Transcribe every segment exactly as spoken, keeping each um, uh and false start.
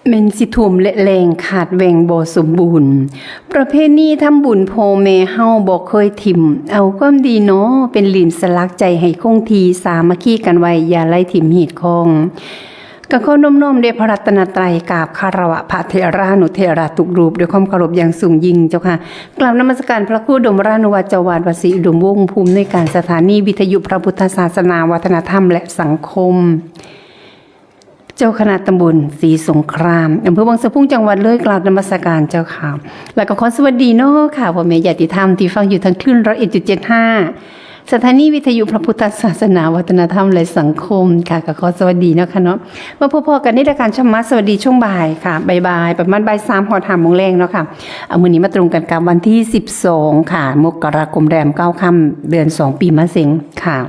แม่นสิท่วมและแล้งขาดแหว่งบ่สมบูรณ์ ประเพณีทำบุญพ่อแม่เฮาบ่เคยถิ่ม เอาความดีเนาะเป็นหลิ้นสลักใจให้คงที่ สามัคคีกันไว้อย่าไล่ถิ่มฮีดคอง ก็ขอน้อมน้อมแด่พระรัตนตรัย กราบคารวะพระเถรานุเถระทุกรูปด้วยความเคารพอย่างสูงยิ่งเจ้าค่ะ กราบนมัสการพระครูดมรานุวัฒน์เจ้าวาดวัดศรีอุดมวงศ์ ผู้อำนวยการสถานีวิทยุพระพุทธศาสนาวัฒนธรรมและสังคม เจ้าคณะตำบลศรีสงคราม อำเภอวังสะพุง จังหวัดเลย กราบนมัสการเจ้าค่ะ แล้วก็ขอสวัสดีเนาะค่ะ พ่อแม่ญาติธรรมที่ฟังอยู่ทางคลื่น ร้อยเอ็ดจุดเจ็ดห้า สถานีวิทยุพระพุทธศาสนาวัฒนธรรมและสังคมค่ะ ก็ขอสวัสดีเนาะค่ะเนาะ มาพบพอกันในรายการธรรมะสวัสดีช่วงบ่ายค่ะ บ่ายๆ ประมาณบ่ายสามฮอดห้าโมงแลงเนาะค่ะ เอามื้อนี้มาตรงกันกับวันที่สิบสองค่ะ มกราคมแรมเก้าค่ำ เดือนสอง ปีมะเสงค่ะ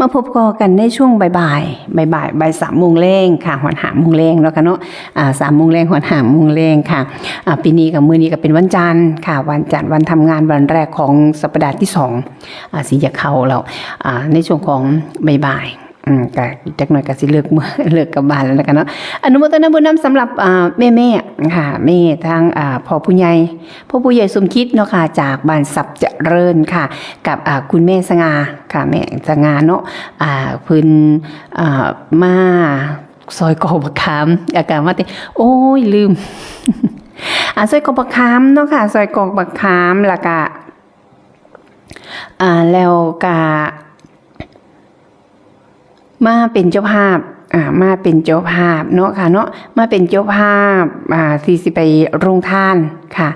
มาพบพอกันในช่วงบ่ายๆ บ่ายๆ บ่ายสามโมงแลงค่ะ ฮอดห้าโมงแลงเนาะค่ะเนาะ อ่า สามโมงแลง ฮอดห้าโมงแลงค่ะ อ่า ปีนี้กับมื้อนี้ก็เป็นวันจันทร์ค่ะ วันจันทร์ วันทำงานวันแรกของสัปดาห์ที่สอง อ่า สิจะเข้าแล้ว อ่า ในช่วงของบ่ายๆ อืม ก็จักหน่อยก็สิเลิกมื้อ เลิกกลับบ้านแล้วนะคะเนาะ อนุโมทนาบุญนำสำหรับ อ่า แม่ๆ ค่ะ แม่ทั้ง อ่า พ่อผู้ใหญ่ พ่อผู้ใหญ่สมคิดเนาะค่ะ จากบ้านทรัพย์เจริญค่ะ กับ อ่า คุณแม่สง่าค่ะ แม่สง่าเนาะ อ่า เพิ่น อ่า มาซอยกอกบักขาม อากาศมาแต่ โอ้ย ลืม อ่า ซอยกอกบักขามเนาะค่ะ ซอยกอกบักขาม แล้วก็ อ่า แล้วก็ มาเป็นเจ้าภาพ อ่า มาเป็นเจ้าภาพเนาะค่ะเนาะ มาเป็นเจ้าภาพ อ่า ที่สิไปโรงทานค่ะ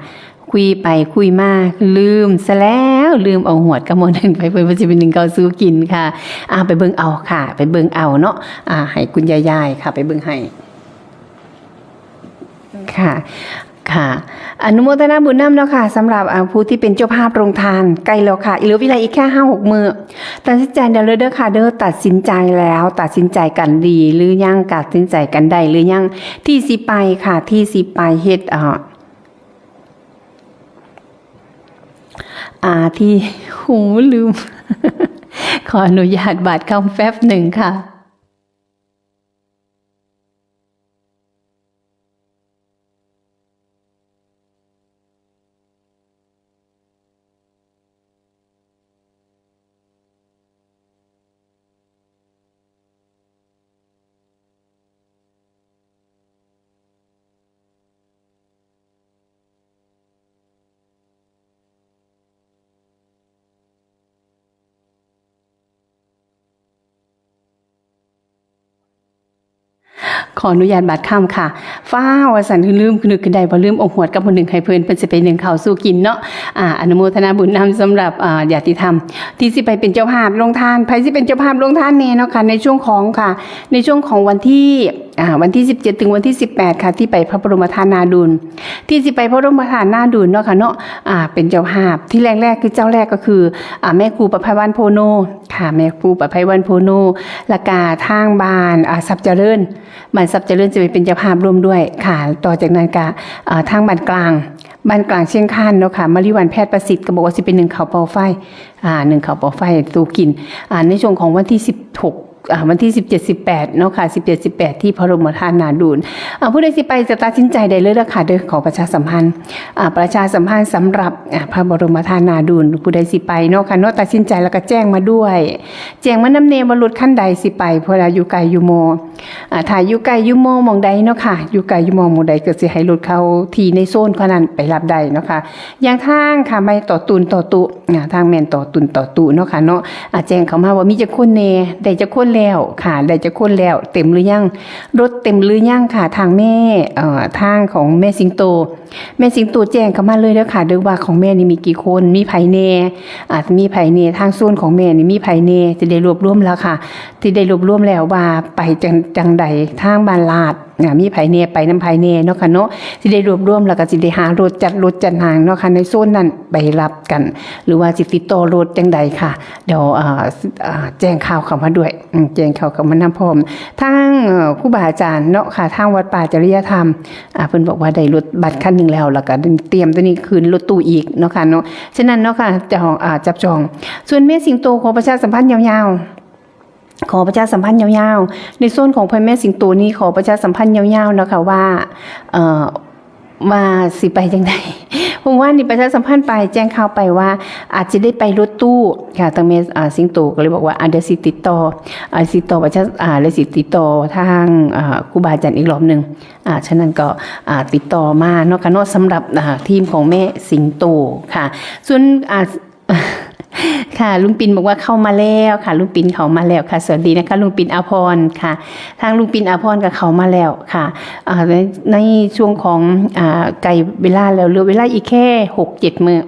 คุยไปคุยมา ลืมซะแล้ว ลืมเอาหวดกับหม้อนึ่งไป เพิ่นว่าสิไปนึ่งข้าวสู่กินค่ะ อ่า ไปเบิ่งเอาค่ะ ไปเบิ่งเอาเนาะ อ่า ให้คุณยายๆ ค่ะ ไปเบิ่งให้ ค่ะ ค่ะ อนุโมทนาบุญนำเนาะค่ะ สำหรับ อ่า ผู้ที่เป็นเจ้าภาพโรงทาน ใกล้แล้วค่ะ เหลือเวลาอีกแค่ห้าหกมื้อ ตัดสินใจแล้วเด้อค่ะเด้อ ตัดสินใจแล้ว ตัดสินใจกันดีหรือยัง ตัดสินใจกันได้หรือยัง ที่สิไปค่ะ ที่สิไปเฮ็ด เอ่อ อ่า ที่ หูลืม ขออนุญาตบาดคำแป๊บหนึ่งค่ะขออนุญาตบาดคำค่ะ ฟ้าวว่าสันลืม นึกขึ้นได้ว่าลืมเอาหวดกับหม้อนึ่งให้เพิ่น เพิ่นสิไปนึ่งข้าวสู่กินเนาะ อ่า อนุโมทนาบุญนำสำหรับ อ่า ญาติธรรม ที่สิไปเป็นเจ้าภาพโรงทาน ไผสิเป็นเจ้าภาพโรงทานแน่เนาะค่ะ ในช่วงของค่ะ ในช่วงของวันที่ อ่า วันที่สิบเจ็ดถึงวันที่สิบแปดค่ะ ที่ไปพระบรมธาตุนาดูล ที่สิไปพระบรมธาตุนาดูลเนาะค่ะเนาะ อ่า เป็นเจ้าภาพ ที่แรกๆ คือเจ้าแรกก็คือ อ่า แม่ครูประภัยวันโพโน ค่ะ แม่ครูประภัยวันโพโน แล้วก็ทางบ้าน อ่า ทรัพย์เจริญ บ้านทรัพย์เจริญจะไปเป็นเจ้าภาพร่วมด้วยค่ะ ต่อจากนั้นก็ อ่า ทางบ้านกลาง บ้านกลางเชียงคานเนาะค่ะ มาริวันแพทย์ประสิทธิ์ก็บอกว่าสิเป็นนึ่งข้าวเป่าไฟ อ่า นึ่งข้าวเป่าไฟสู่กิน อ่า ในช่วงของวันที่สิบหก อ่า วันที่สิบเจ็ด สิบแปดเนาะค่ะ สิบเจ็ด สิบแปด ที่พระบรมธาตุนาดูล อ่า ผู้ใดสิไปจะตัดสินใจได้เลยเด้อค่ะเด้อ ขอประชาสัมพันธ์ อ่า ประชาสัมพันธ์สำหรับ อ่า พระบรมธาตุนาดูล ผู้ใดสิไปเนาะค่ะเนาะ ตัดสินใจแล้วก็แจ้งมาด้วย แจ้งมานำแน่ว่ารถคันใดสิไป เพราะว่าอยู่ไกลอยู่มอ อ่า ถ้าอยู่ไกลอยู่มอหม่องใดเนาะค่ะ อยู่ไกลอยู่มอหม่องใดก็สิให้รถเข้าที่ในโซนเท่านั้นไปรับได้เนาะค่ะ อย่างทางค่ะ แม่นต่อตูนต่อตุ อ่า ทางแม่นต่อตูนต่อตุเนาะค่ะเนาะ อ่า แจ้งเข้ามาว่ามีจักคนแน่ ได้จักคนแล้วค่ะ ได้จักคนแล้ว เต็มหรือยัง รถเต็มหรือยังค่ะ ทางแม่ เอ่อ ทางของแม่สิงโต แม่สิงโตแจ้งเข้ามาเลยเด้อค่ะ เด้อว่าของแม่นี่มีกี่คน มีไผแน่ อ่า มีไผแน่ ทางโซนของแม่นี่มีไผแน่ สิได้รวบรวมแล้วค่ะ สิได้รวบรวมแล้วว่าไปจัง จังใด ทางบ้านลาด อ่า มีไผแน่ ไปนำไผแน่เนาะค่ะเนาะ สิได้รวบรวมแล้วก็สิได้หารถ จัดรถจัดหยังเนาะค่ะ ในโซนนั้นไปรับกัน หรือว่าสิติดต่อรถจังใดค่ะ เดี๋ยว อ่า อ่า แจ้งข่าวเข้ามาด้วย อืม แจ้งข่าวเข้ามานำพร้อม ทาง เอ่อ ครูบาอาจารย์เนาะค่ะ ทางวัดป่าจริยธรรม อ่า เพิ่นบอกว่าได้รถบัสคันหนึ่งแล้ว แล้วก็เตรียมตัวนี้ขึ้นรถตู้อีกเนาะค่ะเนาะ ฉะนั้นเนาะค่ะ เจ้าของ อ่า จับจอง ส่วนแม่สิงโตขอประชาสัมพันธ์ยาวๆ ขอประชาสัมพันธ์ยาวๆ ในโซนของพ่อแม่สิงโตนี่ขอประชาสัมพันธ์ยาวๆ นะคะว่า เอ่อ ว่าสิไปจังใด ผมว่านี่ประชาสัมพันธ์ไปแจ้งข่าวไปว่า อาจจะได้ไปรถตู้ค่ะ ทางแม่ อ่า สิงโตก็เลยบอกว่า อ่า เดี๋ยวสิติดต่อ อ่า สิติดต่อประชา อ่า เดี๋ยวสิติดต่อทาง อ่า ครูบาอาจารย์อีกรอบหนึ่ง อ่า ฉะนั้นก็ อ่า ติดต่อมาเนาะค่ะเนาะ สำหรับ อ่า ทีมของแม่สิงโตค่ะ ส่วน อ่า ค่ะ ลุงปินบอกว่าเข้ามาแล้วค่ะ ลุงปินเข้ามาแล้วค่ะ สวัสดีนะคะ ลุงปินอาภรณ์ค่ะ ทางลุงปินอาภรณ์ก็เข้ามาแล้วค่ะ อ่า ใน ในช่วงของ อ่า ใกล้เวลาแล้ว เหลือเวลาอีกแค่หกเจ็ดมื้อ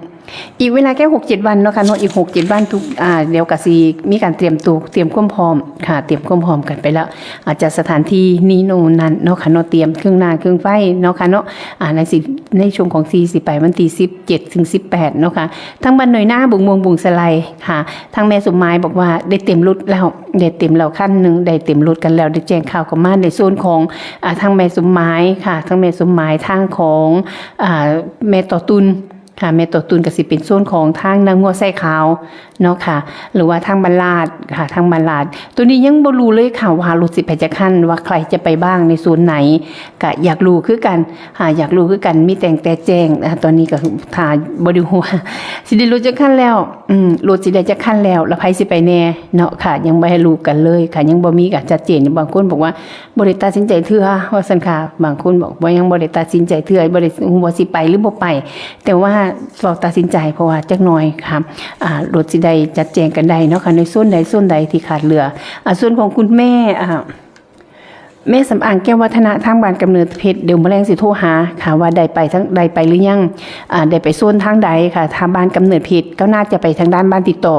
อีกเวลาแค่หกเจ็ดวันเนาะค่ะเนาะ อีกหกเจ็ดวันทุก อ่า เดี๋ยวก็สิมีการเตรียมตัว เตรียมความพร้อมค่ะ เตรียมความพร้อมกันไปแล้ว อาจจะสถานที่นี่โน่นนั่นเนาะค่ะเนาะ เตรียมเครื่องนางเครื่องไฟเนาะค่ะเนาะ อ่า ในสิ ในช่วงของสี่สิไปวันที่สิบเจ็ดถึงสิบแปดเนาะค่ะ ทางบ้านหน่อยนาบุงม่วงบุงสะไลค่ะ ทางแม่สมหมายบอกว่าได้เต็มรถแล้ว ได้เต็มแล้วคันหนึ่ง ได้เต็มรถกันแล้ว ได้แจ้งข่าวกันมาในโซนของ อ่า ทางแม่สมหมายค่ะ ทางแม่สมหมาย ทางของ อ่า แม่ต่อตุนค่ะ แม่ต่อตุนก็สิเป็นโซนของทางนางงัวไส้ขาวเนาะค่ะ หรือว่าทางบ้านลาดค่ะ ทางบ้านลาด ตัวนี้ยังบ่รู้เลยค่ะว่ารถสิไปจักคัน ว่าใครจะไปบ้างในโซนไหน ก็อยากรู้คือกัน อ่า อยากรู้คือกัน มีแต่งแต่แจ้ง อ่า ตอนนี้ก็ถ้าบ่ได้ฮู้ว่าสิได้รถจักคันแล้ว อืม รถสิได้จักคันแล้ว แล้วไผสิไปแน่เนาะค่ะ ยังบ่ให้รู้กันเลยค่ะ ยังบ่มีการชัดเจน บางคนบอกว่าบ่ได้ตัดสินใจเทื่อ ว่าซั่นค่ะ บางคนบอกว่ายังบ่ได้ตัดสินใจเทื่อ บ่ได้ฮู้ว่าสิไปหรือบ่ไป แต่ว่าเราตัดสินใจเพราะว่าจักหน่อยค่ะ อ่า รถสิได้จัดแจงกันได้เนาะค่ะ ในโซนใดโซนใดที่ขาดเหลือ อ่า ส่วนของคุณแม่ อ่า แม่สำอางแก้ววัฒนะ ทางบ้านกำเนิดเพชร เดี๋ยวมื้อแลงสิโทรหาค่ะ ว่าได้ไปทาง ได้ไปหรือยัง อ่า ได้ไปโซนทางใดค่ะ ทางบ้านกำเนิดเพชร ก็น่าจะไปทางด้านบ้านติดต่อ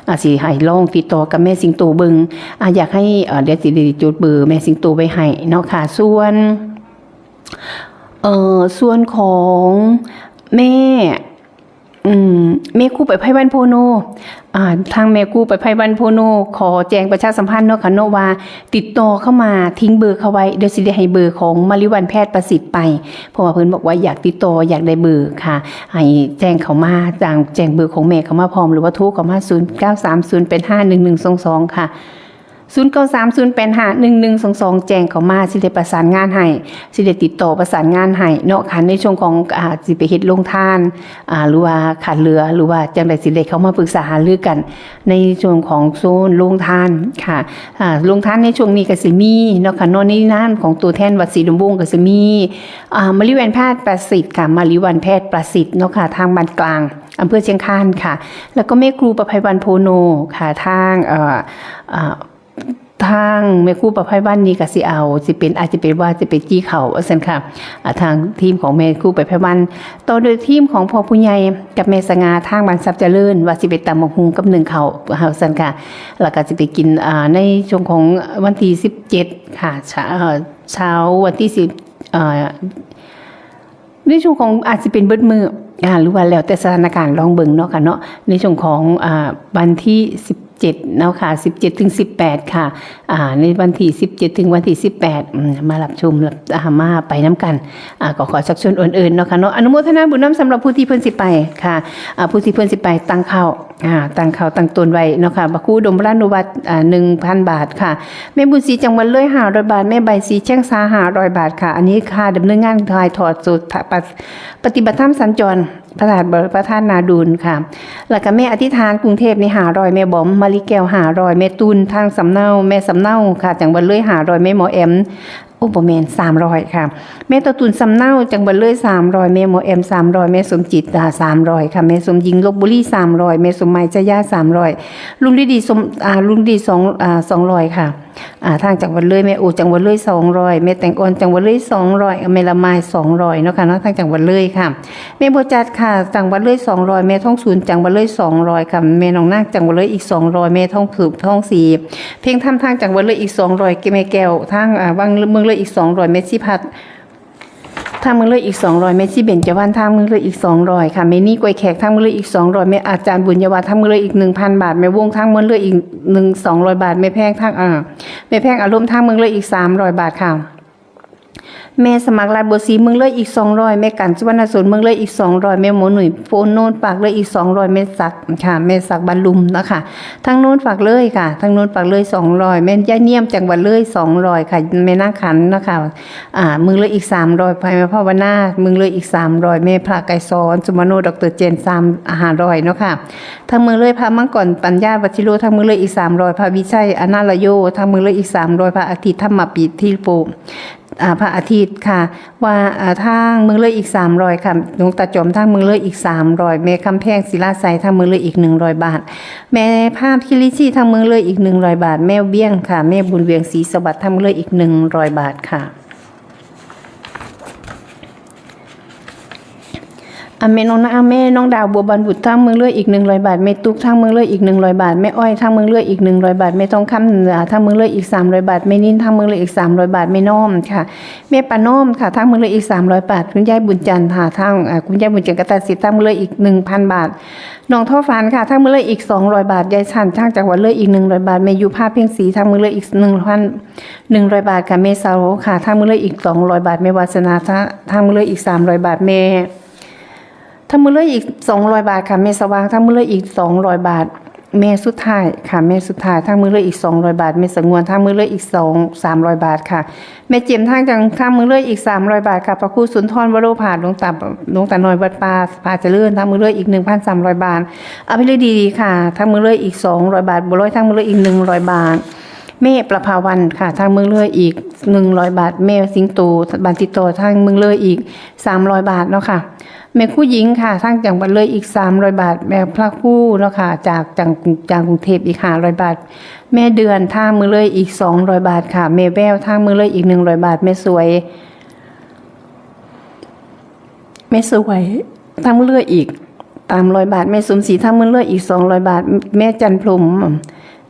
อ่า สิให้ลองติดต่อกับแม่สิงโตเบิ่ง อ่า อยากให้ เอ่อ เดี๋ยวสิได้จดเบอร์แม่สิงโตไว้ให้เนาะค่ะ ส่วน เอ่อ ส่วนของแม่ อืม แม่กู้ประภัยบ้านโพโน อ่า ทางแม่กู้ประภัยบ้านโพโน ขอแจ้งประชาสัมพันธ์เนาะค่ะเนาะ ว่าติดต่อเข้ามา ทิ้งเบอร์เข้าไว้ เดี๋ยวสิได้ให้เบอร์ของมาริวันแพทย์ประสิทธิ์ไป เพราะว่าเพิ่นบอกว่าอยากติดต่อ อยากได้เบอร์ค่ะ ให้แจ้งเข้ามา แจ้ง แจ้งเบอร์ของแม่เข้ามาพร้อม หรือว่าโทรเข้ามา ศูนย์เก้าสามศูนย์แปดห้าหนึ่งหนึ่งสองสอง ค่ะ ศูนย์เก้าสามศูนย์แปดห้าหนึ่งหนึ่งสองสอง แจ้งเข้ามา สิได้ประสานงานให้ สิได้ติดต่อประสานงานให้เนาะค่ะ ในช่วงของ อ่า สิไปเฮ็ดโรงทาน อ่า หรือว่าขาดเหลือ หรือว่าจังใดสิได้เข้ามาปรึกษาหารือกัน ในช่วงของโซนโรงทานค่ะ อ่า โรงทานในช่วงนี้ก็สิมีเนาะค่ะเนาะ ในนามของตัวแทนวัดศรีดมวงศ์ก็สิมี อ่า มาริวันแพทย์ประสิทธิ์ค่ะ มาริวันแพทย์ประสิทธิ์เนาะค่ะ ทางบ้านกลาง อำเภอเชียงคานค่ะ แล้วก็แม่ครูประภัยวันโพโนค่ะ ทาง เอ่อ เอ่อ ทางแม่ครูประภัยวันนี่ก็สิเอา สิเป็น อาจจะเป็นว่าจะเป็นจี้เขาว่าซั่นค่ะ อ่า ทางทีมของแม่ครูประภัยวัน ต่อโดยทีมของพ่อผู้ใหญ่กับแม่สง่า ทางบ้านทรัพย์เจริญ ว่าสิไปตำบักหุ่งกับนึ่งเขาวว่าซั่นค่ะ แล้วก็สิไปกิน อ่า ในช่วงของวันที่สิบเจ็ดค่ะ เช้า เอ่อ เช้าวันที่สิบ เอ่อ ในช่วงของอาจสิเป็นเบิดมื้อ อ่า หรือว่าแล้วแต่สถานการณ์ ลองเบิ่งเนาะค่ะเนาะ ในช่วงของ อ่า วันที่สิบเจ็ดเนาะค่ะ สิบเจ็ดถึงสิบแปดค่ะ อ่า ในวันที่สิบเจ็ดถึงวันที่สิบแปด อืม มารับชม รับ อ่า มาไปนำกัน อ่า ก็ขอชักชวนเอิ้นๆ เนาะค่ะเนาะ อนุโมทนาบุญนำสำหรับผู้ที่เพิ่นสิไปค่ะ อ่า ผู้ที่เพิ่นสิไปตั้งเข่า อ่า ตั้งเข่าตั้งตนไว้เนาะค่ะ พระครูอุดมวรานุวัฒน์ อ่า หนึ่งพันบาทค่ะ แม่บุญศรีจังหวัดเลย ห้าร้อยบาท แม่ใบศรีเชียงซา ห้าร้อยบาทค่ะ อันนี้ค่าดำเนินงานถ่ายทอดสด ปะ- ปฏิบัติธรรมสัญจร พระธาตุบริพระธาตุนาดูนค่ะ แล้วก็แม่อธิษฐานกรุงเทพฯนี่ ห้าร้อย แม่บอม มาริแก้ว ห้าร้อย แม่ตูนทางสำเนา แม่สำเนาค่ะ จังหวัดเลย ห้าร้อย แม่หมอแอม โอ้ บ่แม่น สามร้อยค่ะ แม่ต่อตูนสำเนา จังหวัดเลย สามร้อย แม่หมอแอม สามร้อย แม่สมจิต อ่า สามร้อยค่ะ แม่สมหญิง ลพบุรี สามร้อย แม่สมหมาย ชายา สามร้อย ลุงฤดี สม- อ่า ลุงฤดี สอง- อ่า สองร้อยค่ะ อ่า ทางจังหวัดเลย แม่โอ จังหวัดเลย สองร้อย แม่แตงอ่อน จังหวัดเลย สองร้อย แม่ละไม สองร้อย เนาะค่ะเนาะ ทางจังหวัดเลยค่ะ แม่บัวจัดค่ะ จังหวัดเลย สองร้อย แม่ทองศูนย์ จังหวัดเลย สองร้อยค่ะ แม่น้องนาง จังหวัดเลย อีก สองร้อย แม่ทองผึ้ง ทองศรี เพ่งธรรม ทางจังหวัดเลย อีก สองร้อย แม่แก้ว ทาง อ่า วัง เมืองเลย อีก สองร้อย แม่ชีพัด ทางเมืองเลย อีก สองร้อย แม่ชีเบญจวรรณ ทางเมืองเลย อีก สองร้อยค่ะ แม่นี่กล้วยแขก ทางเมืองเลย อีก สองร้อย แม่อาจารย์บุญยวัฒน์ ทางเมืองเลย อีก หนึ่งพันบาท แม่วง ทางเมืองเลย อีก หนึ่ง- สองร้อยบาท แม่แพง ทาง อ่า แม่แพงอารมณ์ ทางเมืองเลย อีก สามร้อยบาทค่ะ แม่สมัครรัฐบัวสีเมืองเลยอีกสองร้อย แม่กันสุวรรณสนเมืองเลยอีกสองร้อย แม่หมอหนุ่ยโพนโนนฝากเลยอีกสองร้อย แม่ศักดิ์ค่ะ แม่ศักดิ์บรรลุมเนาะค่ะ ทางโน้นฝากเลยค่ะ ทางโน้นฝากเลยสองร้อย แม่ย่าเนียมจังหวัดเลยสองร้อยค่ะ แม่นางขันเนาะค่ะ อ่า เมืองเลยอีกสามร้อย แม่ภาวนาเมืองเลยอีกสามร้อย แม่พระไกรสอนสุมาโน ดอกเตอร์เจนสามห้าร้อยเนาะค่ะ ทางเมืองเลยพระมังกรปัญญาวัชิโร ทางเมืองเลยอีกสามร้อย พระวิชัยอนาลโย ทางเมืองเลยอีกสามร้อย พระอาทิตย์ธรรมปิทิโป อ่า พระอาทิตย์ค่ะ ว่า อ่า ทางเมืองเลยอีกสามร้อยค่ะ หลวงตาจอมทางเมืองเลยอีกสามร้อย แม่คำแพงศิลาไซทางเมืองเลยอีกหนึ่งร้อยบาท แม่ภาพคิริชีทางเมืองเลยอีกหนึ่งร้อยบาท แม่เวียงค่ะ แม่บุญเวียงศรีสวัสดิ์ทางเมืองเลยอีกหนึ่งร้อยบาทค่ะ อ่ะ แม่น้องนะ แม่น้องดาวบัวบานบุตรทางเมืองเลยอีกหนึ่งร้อยบาท แม่ตุ๊กทางเมืองเลยอีกหนึ่งร้อยบาท แม่อ้อยทางเมืองเลยอีกหนึ่งร้อยบาท แม่ทองคำเหนือทางเมืองเลยอีกสามร้อยบาท แม่นินทางเมืองเลยอีกสามร้อยบาท แม่น้อมค่ะ แม่ปาน้อมค่ะ ทางเมืองเลยอีกสามร้อยบาท คุณยายบุญจันทร์ค่ะ ทาง อ่า คุณยายบุญจันทร์กระตาสิทธิ์ทางเมืองเลยอีกหนึ่งพันบาท น้องทอฝันค่ะ ทางเมืองเลยอีกสองร้อยบาท ยายชันทางจังหวัดเลยอีกหนึ่งร้อยบาท แม่ยุพาเพ็งศรีทางเมืองเลยอีกหนึ่งพันหนึ่งร้อยบาทค่ะ แม่เสาค่ะ ทางเมืองเลยอีกสองร้อยบาท แม่วาสนาทางเมืองเลยอีกสามร้อยบาท แม่ ทางเมืองเลยอีกสองร้อยบาทค่ะ แม่สว่างทางเมืองเลยอีกสองร้อยบาท แม่สุดท้ายค่ะ แม่สุดท้ายทางเมืองเลยอีกสองร้อยบาท แม่สงวนทางเมืองเลยอีกสองสามร้อยบาทค่ะ แม่เจมทางจัง ทางเมืองเลยอีกสามร้อยบาทค่ะ พระครูสุนทรวโรภาส หลวงตา หลวงตาน้อยวัดป่าพาเจริญทางเมืองเลยอีกหนึ่งพันสามร้อยบาท อภิรดีค่ะ ทางเมืองเลยอีกสองร้อยบาท บัวลอยทางเมืองเลยอีกหนึ่งร้อยบาท แม่ประภาวันค่ะ ทางเมืองเลยอีกหนึ่งร้อยบาท แม่สิงโตบ้านติดต่อทางเมืองเลยอีกสามร้อยบาทเนาะค่ะ แม่ครูหญิงค่ะ ทางจังหวัดเลยอีกสามร้อยบาท แม่พระครูเนาะค่ะ จากจัง จากกรุงเทพอีกห้าร้อยบาท แม่เดือนทางเมืองเลยอีกสองร้อยบาทค่ะ แม่แววทางเมืองเลยอีกหนึ่งร้อยบาท แม่สวย แม่สวยทางเมืองเลยอีกสามร้อยบาท แม่สมศรีทางเมืองเลยอีกสองร้อยบาท แม่จันพรหม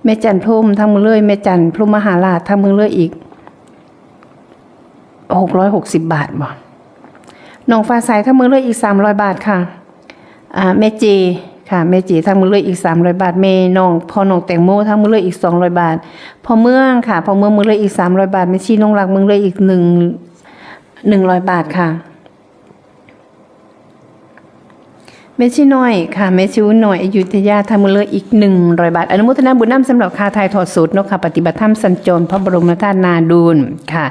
แม่จันพรหมทางเมืองเลย แม่จันพรหมมหาราชทางเมืองเลยอีกหกร้อยหกสิบบาทบ่ น้องฟ้าใสทางเมืองเลยอีกสามร้อยบาทค่ะ อ่า แม่เจค่ะ แม่เจทางเมืองเลยอีกสามร้อยบาท แม่น้อง พ่อน้องแตงโมทางเมืองเลยอีกสองร้อยบาท พ่อเมืองค่ะ พ่อเมืองเมืองเลยอีกสามร้อยบาท แม่ชีน้องรักเมืองเลยอีกหนึ่ง หนึ่งร้อยบาทค่ะ แม่ชีน้อยค่ะ แม่ชีน้อยอยุธยาทางเมืองเลยอีกหนึ่งร้อยบาท อนุโมทนาบุญนำสำหรับค่าถ่ายทอดสดเนาะค่ะ ปฏิบัติธรรมสัญจรพระบรมธาตุนาดูนค่ะ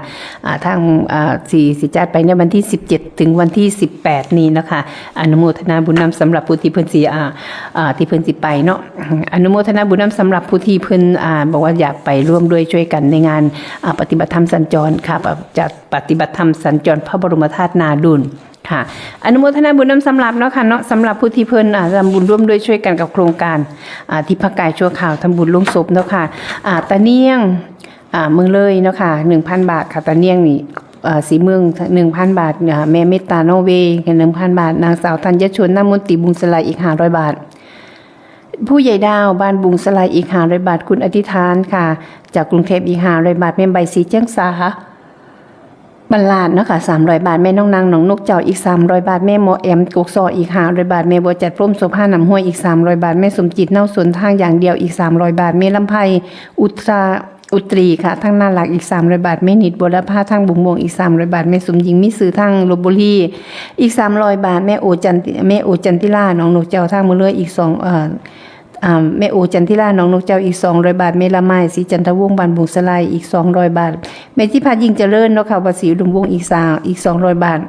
อ่า ทาง อ่า สิ สิจัดไปในวันที่สิบเจ็ดถึงวันที่สิบแปดนี้เนาะค่ะ อนุโมทนาบุญนำสำหรับผู้ที่เพิ่นสิ อ่า อ่า ที่เพิ่นสิไปเนาะ อนุโมทนาบุญนำสำหรับผู้ที่เพิ่น อ่า บอกว่าอยากไปร่วมด้วยช่วยกันในงาน อ่า ปฏิบัติธรรมสัญจรค่ะ จัดปฏิบัติธรรมสัญจรพระบรมธาตุนาดูนค่ะ อนุโมทนาบุญนำสำหรับเนาะค่ะเนาะ สำหรับผู้ที่เพิ่น อ่า ทำบุญร่วมด้วยช่วยกันกับโครงการ อ่า ที่พักกายชั่วคราว ทำบุญลงศพเนาะค่ะ อ่า ตาเนียง อ่า เมืองเลยเนาะค่ะ หนึ่งพันบาทค่ะ ตาเนียงนี่ อ่า สีเมือง หนึ่งพันบาท อ่า แม่เมตตา นอร์เวย์ หนึ่งพันบาท นางสาวธัญชน นามนตรี บุงสลาย อีกห้าร้อยบาท ผู้ใหญ่ดาว บ้านบุงสลาย อีกห้าร้อยบาท คุณอธิษฐานค่ะ จากกรุงเทพฯ อีกห้าร้อยบาท แม่ใบ สีเจียงสา บัลลาดเนาะค่ะ สามร้อยบาท แม่น้องนาง หนองนกเจ้า อีกสามร้อยบาท แม่หมอแอม กกซอ อีกห้าร้อยบาท แม่บัวจัด พรหมโสภา น้ำห้วย อีกสามร้อยบาท แม่สมจิต เน่าสนทางอย่างเดียว อีกสามร้อยบาท แม่ลำไพ อุตรา อุตรีค่ะ ทางน่ารัก อีกสามร้อยบาท แม่นิด บัวละพา ทางบุงม่วง อีกสามร้อยบาท แม่สมหญิง มีซื่อ ทางลพบุรี อีกสามร้อยบาท แม่โอจันติ แม่โอจันติลา หนองนกเจ้า ทางเมืองเลย อีกสอง เอ่อ อ่า แม่โอจันทิลา หนองนกเจ้า อีกสองร้อยบาท แม่ละไม สีจันทวงศ์ บ้านบุงสลาย อีกสองร้อยบาท แม่ทิพายิ่งเจริญเนาะค่ะ วัดศรีอุดมวงศ์ อีกสาม อีกสองร้อยบาท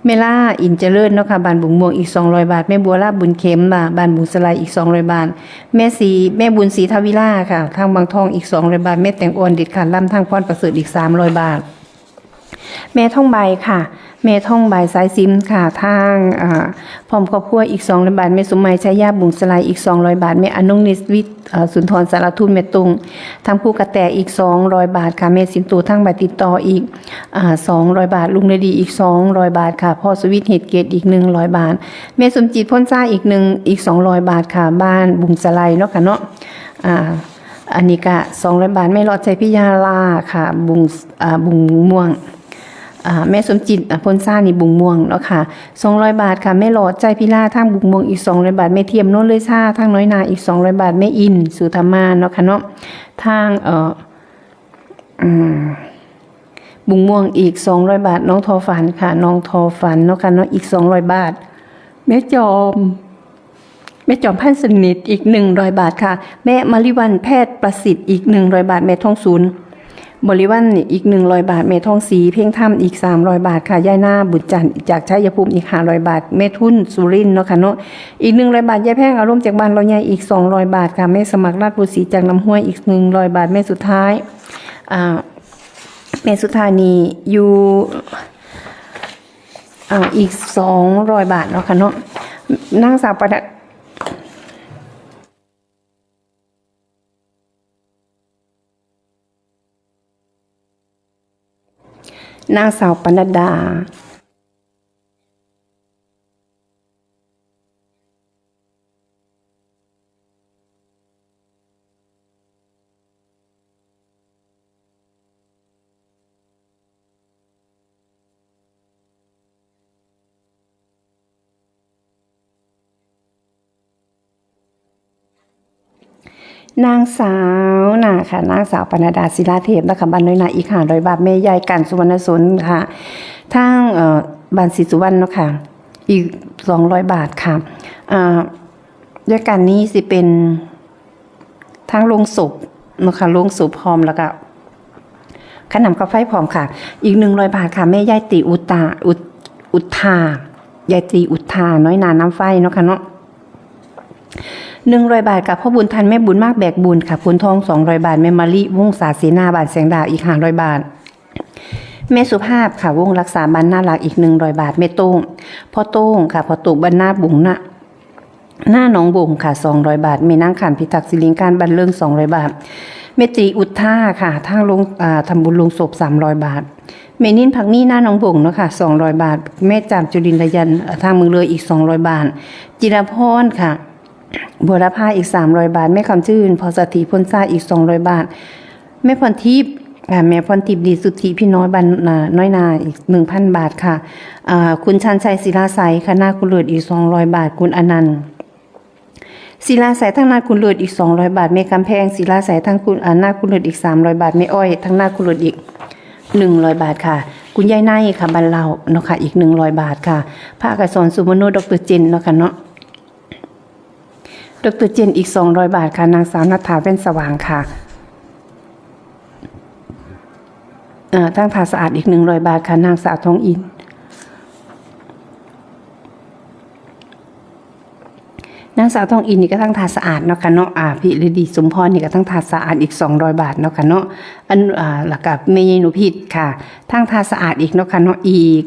แม่ล่า อินเจริญเนาะค่ะ บ้านบุงม่วง อีกสองร้อยบาท แม่บัวลา บุญเข็ม บ้านบุงสลาย อีกสองร้อยบาท แม่ศรี แม่บุญศรีทวิลาค่ะ ทางบางทอง อีกสองร้อยบาท แม่แตงอ่อน เด็ดขาดล้ำ ทางพรประเสริฐ อีกสามร้อยบาท แม่ทองใบค่ะ แม่ทองใบ สายสิมค่ะ ทาง อ่า พร้อมครอบครัว อีกสองร้อยบาท แม่สมหมาย ชายา บุงสลาย อีกสองร้อยบาท แม่อนงนิสวิทย์ เอ่อ สุนทร สารทุน แม่ตุง ทางภูกระแต อีกสองร้อยบาทค่ะ แม่สินตู ทางใบติดต่อ อีก อ่า สองร้อยบาท ลุงฤดี อีกสองร้อยบาทค่ะ พ่อสวิทย์ เหตุเกต อีกหนึ่งร้อยบาท แม่สมจิต พ้นซ่า อีกหนึ่ง อีกสองร้อยบาทค่ะ บ้านบุงสลายเนาะค่ะเนาะ อ่า อันนี้ก็สองร้อยบาท แม่หลอด ชัยพิยาลาค่ะ บุง อ่า บุงม่วง อ่า แม่สมจิต อ่า พ้นซ่า นี่บุงม่วงเนาะค่ะ สองร้อยบาทค่ะ แม่หลอด ชัยพิลา ทางบุงม่วง อีกสองร้อยบาท แม่เทียม โนนเลยซ่า ทางน้อยนา อีกสองร้อยบาท แม่อิน สุธรรมาเนาะค่ะเนาะ ทาง เอ่อ อืม บุงม่วงอีกสองร้อยบาท น้องทอฝันค่ะ น้องทอฝันเนาะค่ะเนาะ อีกสองร้อยบาท แม่จอม แม่จอมพันสนิทอีกหนึ่งร้อยบาทค่ะ แม่มาริวันแพทย์ประสิทธิ์อีกหนึ่งร้อยบาท แม่ทองศูนย์ บริวันอีกหนึ่งร้อยบาท แม่ทองศรีเพ่งธรรมอีกสามร้อยบาทค่ะ ยายนาบุญจันทร์จากชัยภูมิอีกห้าร้อยบาท แม่ทุนสุรินทร์เนาะค่ะเนาะ อีกหนึ่งร้อยบาท ยายแพงอารมณ์จากบ้านเราใหญ่อีกสองร้อยบาทค่ะ แม่สมัครราชบุตรีจากน้ำห้วยอีกหนึ่งร้อยบาท แม่สุดท้าย อ่า แม่สุดท้ายนี่อยู่ อ่า อีกสองร้อยบาทเนาะค่ะเนาะ นางสาวปนัด นางสาวปนัดดา นางสาวนาค่ะ นางสาวปนัดดาศิลาเทพนะคะ บ้านน้อยนาอีกห้าร้อยบาท แม่ยายกันสุวรรณสนค่ะ ทาง เอ่อ บ้านศรีสุวรรณเนาะค่ะ อีกสองร้อยบาทค่ะ อ่า ด้วยกันนี้สิเป็นทางโลงศพเนาะค่ะ โลงศพพร้อมแล้วก็ค่าน้ำค่าไฟพร้อมค่ะ อีกหนึ่งร้อยบาทค่ะ แม่ยายตีอุตตา อุต อุทา ยายตีอุทา น้อยนาน้ำไฟเนาะค่ะเนาะ หนึ่งร้อยบาทกับพ่อบุญทัน แม่บุญมากแบกบุญค่ะ พูนทอง สองร้อยบาท แม่มะลิ วงศาเสนา บ้านแสงดาวอีกห้าร้อยบาท แม่สุภาพค่ะ วงรักษา บ้านนารักอีกหนึ่งร้อยบาท แม่โต้ง พ่อโต้งค่ะ พ่อโต้ง บ้านนาบุงนะ หน้าหนองบงค่ะ สองร้อยบาท แม่นางขันพิทักษ์สิริงการ บ้านเลิง สองร้อยบาท แม่ตรีอุทธาค่ะ ทางโลง อ่า ทำบุญโลงศพ สามร้อยบาท แม่นินผักมี หน้าหนองบงเนาะค่ะ สองร้อยบาท แม่จามจุลินทยัน อ่า ทางเมืองเลยอีก สองร้อยบาท จิรพรค่ะ บัวรพาอีก สามร้อยบาท แม่คำชื่น พอสถีพลซ่าอีก สองร้อยบาท แม่พรทิพย์ อ่า แม่พรทิพย์ดีสุทธิพี่น้อยบ้าน อ่า น้อยนาอีก หนึ่งพันบาทค่ะ อ่า คุณชันชัยศิลาไสยค่ะ หน้าคุณเลิศอีก สองร้อยบาท คุณอนันต์ ศิลาไสยทางหน้าคุณเลิศอีก สองร้อยบาท แม่กำแพง ศิลาไสยทางคุณ อ่า หน้าคุณเลิศอีก สามร้อยบาท แม่อ้อยทางหน้าคุณเลิศอีก หนึ่งร้อยบาทค่ะ คุณยายไนค่ะ บ้านเล่าเนาะค่ะ อีก หนึ่งร้อยบาทค่ะ พระอักษรสุมโน ดอกเตอร์เจนเนาะค่ะเนาะ ดอกเตอร์เจนอีก สองร้อยบาทค่ะ นางสาวนัทธา แว่นสว่างค่ะ เอ่อ ทางท่าสะอาดอีก หนึ่งร้อยบาทค่ะ นางสาวทองอิน นางสาวทองอินนี่ก็ทางท่าสะอาดเนาะค่ะเนาะ อ่า พี่ฤดีสมพรนี่ก็ทางท่าสะอาดอีก สองร้อยบาทเนาะค่ะเนาะ อัน อ่า แล้วก็แม่ยายหนูพิษค่ะ ทางท่าสะอาดอีกเนาะค่ะเนาะ อีก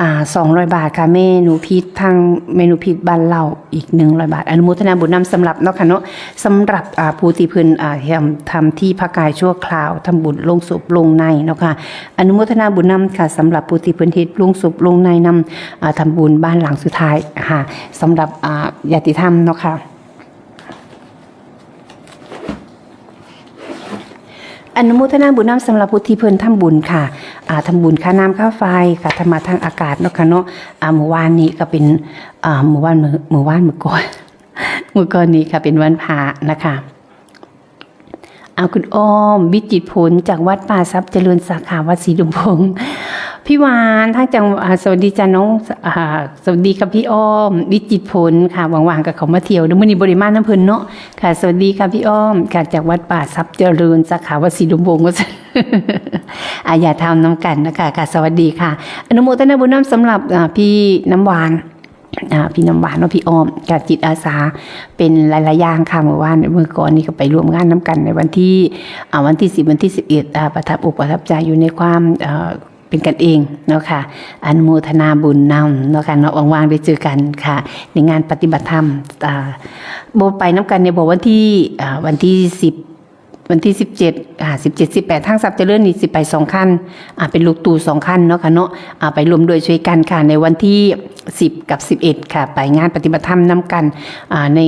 อ่า สองร้อยบาทค่ะ แม่หนูพิษ ทางแม่หนูพิษบ้านเล่าอีก หนึ่งร้อยบาท อนุโมทนาบุญนำสำหรับเนาะค่ะเนาะ สำหรับ อ่า ผู้ที่เพิ่น อ่า ทำ ทำที่พักกายชั่วคราว ทำบุญโลงศพโลงในเนาะค่ะ อนุโมทนาบุญนำค่ะ สำหรับผู้ที่เพิ่นเฮ็ดโลงศพโลงในนำ อ่า ทำบุญบ้านหลังสุดท้ายค่ะ สำหรับ อ่า ญาติธรรมเนาะค่ะ อนุโมทนาบุญนำสำหรับผู้ที่เพิ่นทำบุญค่ะ อ่า ทำบุญค่าน้ำค่าไฟค่ะ ทำมาทางอากาศเนาะค่ะเนาะ อ่า มื้อวานนี้ก็เป็น อ่า มื้อวาน มื้อ มื้อวาน มื้อก่อน มื้อก่อนนี้ค่ะ เป็นวันพระนะคะ อ่า คุณอ้อม วิจิตรผล จากวัดป่าทรัพย์เจริญ สาขาวัดศรีดมพงษ์ พี่หวาน ทางจัง อ่า สวัสดีจ้าน้อง อ่า สวัสดีค่ะพี่อ้อม วิจิตรผลค่ะ ว่างๆก็เข้ามาเที่ยวเด้อ มื้อนี้บ่ได้มานำเพิ่นเนาะ ค่ะ สวัสดีค่ะพี่อ้อม ค่ะ จากวัดป่าทรัพย์เจริญ สาขาวัดศรีดมพงษ์ ว่าซั่น อ่า อย่าทำน้ำกันนะคะ ค่ะ สวัสดีค่ะ อนุโมทนาบุญนำสำหรับ อ่า พี่น้ำหวาน อ่า พี่น้ำหวานเนาะ พี่อ้อม กับจิตอาสา เป็นหลายๆอย่างค่ะ มื้อวาน มื้อก่อนนี่ก็ไปร่วมงานนำกันในวันที่ อ่า วันที่สิบ วันที่สิบเอ็ด อ่า ประทับอกประทับใจอยู่ในความ เอ่อ เป็นกันเองเนาะค่ะ อนุโมทนาบุญนำเนาะค่ะเนาะ ว่างๆได้เจอกันค่ะ ในงานปฏิบัติธรรม อ่า บ่ไปนำกันเนี่ย บอกวันที่ อ่า วันที่สิบ วันที่สิบเจ็ด อ่า สิบเจ็ด สิบแปด ทางทรัพย์เจริญนี่สิไปสองคัน อ่า เป็นรถตู้สองคันเนาะค่ะเนาะ อ่า ไปร่วมด้วยช่วยกันค่ะ ในวันที่สิบกับสิบเอ็ดค่ะ ไปงานปฏิบัติธรรมนำกัน อ่า ใน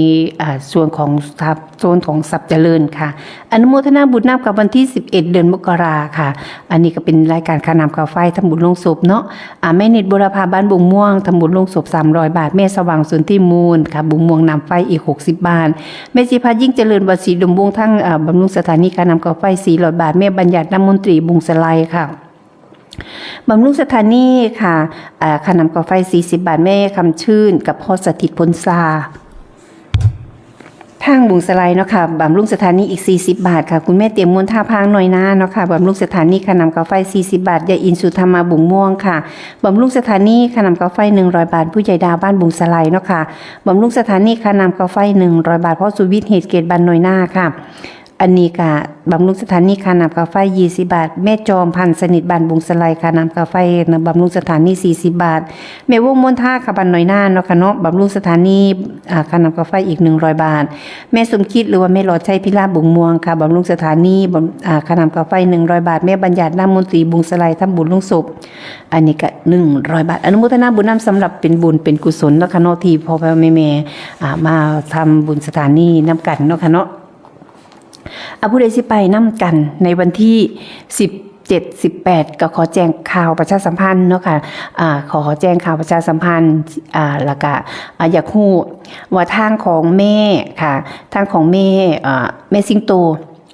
อ่า ส่วนของทรัพย์ โซนของทรัพย์เจริญค่ะ อนุโมทนาบุญนำกับวันที่สิบเอ็ด เดือนมกราค่ะ อันนี้ก็เป็นรายการค่าน้ำค่าไฟ ทำบุญโลงศพเนาะ อ่า แม่นิดบุรพา บ้านบงม่วง ทำบุญโลงศพ สามร้อยบาท แม่สว่างสุนทรีมูลค่ะ บงม่วงน้ำไฟอีก หกสิบบาท แม่ชีพายิ่งเจริญ วัดศรีดมวงศ์ ทั้ง อ่า บำรุงส ถานีค่าน้ำค่าไฟสี่ร้อยบาท แม่บัญญัติ นามนตรี บุงสะไลค่ะ บำรุงสถานีค่ะ อ่า ค่าน้ำค่าไฟสี่สิบบาท แม่คำชื่น กับพ่อสถิต พลซา ทางบุงสะไลเนาะค่ะ บำรุงสถานีอีกสี่สิบบาทค่ะ คุณแม่เตรียมมนท่าพางหน่อยนะเนาะค่ะ บำรุงสถานีค่าน้ำค่าไฟสี่สิบบาท ยายอินสุธรรมา บุงม่วงค่ะ บำรุงสถานีค่าน้ำค่าไฟหนึ่งร้อยบาท ผู้ใหญ่ดาวบ้านบุงสะไลเนาะค่ะ บำรุงสถานีค่าน้ำค่าไฟหนึ่งร้อยบาท พ่อสุวิทย์ เหตุเกตบ้านหน่อยนาค่ะ อันนี้ก็บำรุงสถานีค่าน้ำค่าไฟยี่สิบบาท แม่จอม พันธุ์สนิท บ้านบุงสะไล ค่าน้ำค่าไฟนะ บำรุงสถานีสี่สิบบาท แม่วงมนทาค่ะ บ้านหน่อยนาเนาะค่ะเนาะ บำรุงสถานี อ่า ค่าน้ำค่าไฟอีกหนึ่งร้อยบาท แม่สมคิด หรือว่าแม่หลอดชัย พิลา บุงม่วงค่ะ บำรุงสถานี บำ อ่า ค่าน้ำค่าไฟหนึ่งร้อยบาท แม่บัญญัติ นามนตรี บุงสะไล ทำบุญลงศพ อันนี้ก็หนึ่งร้อยบาท อนุโมทนาบุญนำ สำหรับเป็นบุญเป็นกุศลเนาะค่ะเนาะ ที่พ่อแม่แม่ อ่า มาทำบุญสถานีนำกันเนาะค่ะเนาะ อ่ะ ผู้ใดสิไปนำกันในวันที่สิบเจ็ด สิบแปด ก็ขอแจ้งข่าวประชาสัมพันธ์เนาะค่ะ อ่า ขอแจ้งข่าวประชาสัมพันธ์ อ่า แล้วก็ อ่า อยากฮู้ว่าทางของแม่ค่ะ ทางของแม่ อ่า แม่สิงโต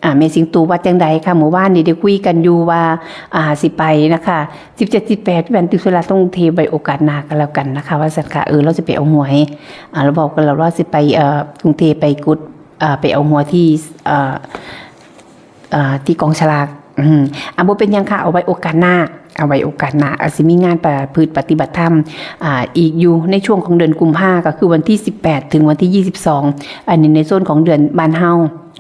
อ่า แม่สิงโตว่าจังใดค่ะ เมื่อวานนี้ได้คุยกันอยู่ว่า อ่า สิไปนะคะ สิบเจ็ด สิบแปด วันติดธุระต้องเท ไว้โอกาสหน้าก็แล้วกันนะคะ ว่าซั่นค่ะ เออ เราสิไปเอาหวย อ่า เราบอกกันแล้วว่าสิไป เอ่อ กรุงเทพฯ ไปกด อ่า ไปเอาหวยที่ เอ่อ อ่า ที่กองสลาก อืม อ่ะ บ่เป็นหยังค่ะ เอาไว้โอกาสหน้า เอาไว้โอกาสหน้า อาจสิมีงานประพฤติปฏิบัติธรรม อ่า อีกอยู่ในช่วงของเดือนกุมภา ก็คือวันที่สิบแปดถึงวันที่ยี่สิบสอง อันนี้ในโซนของเดือนบ้านเฮา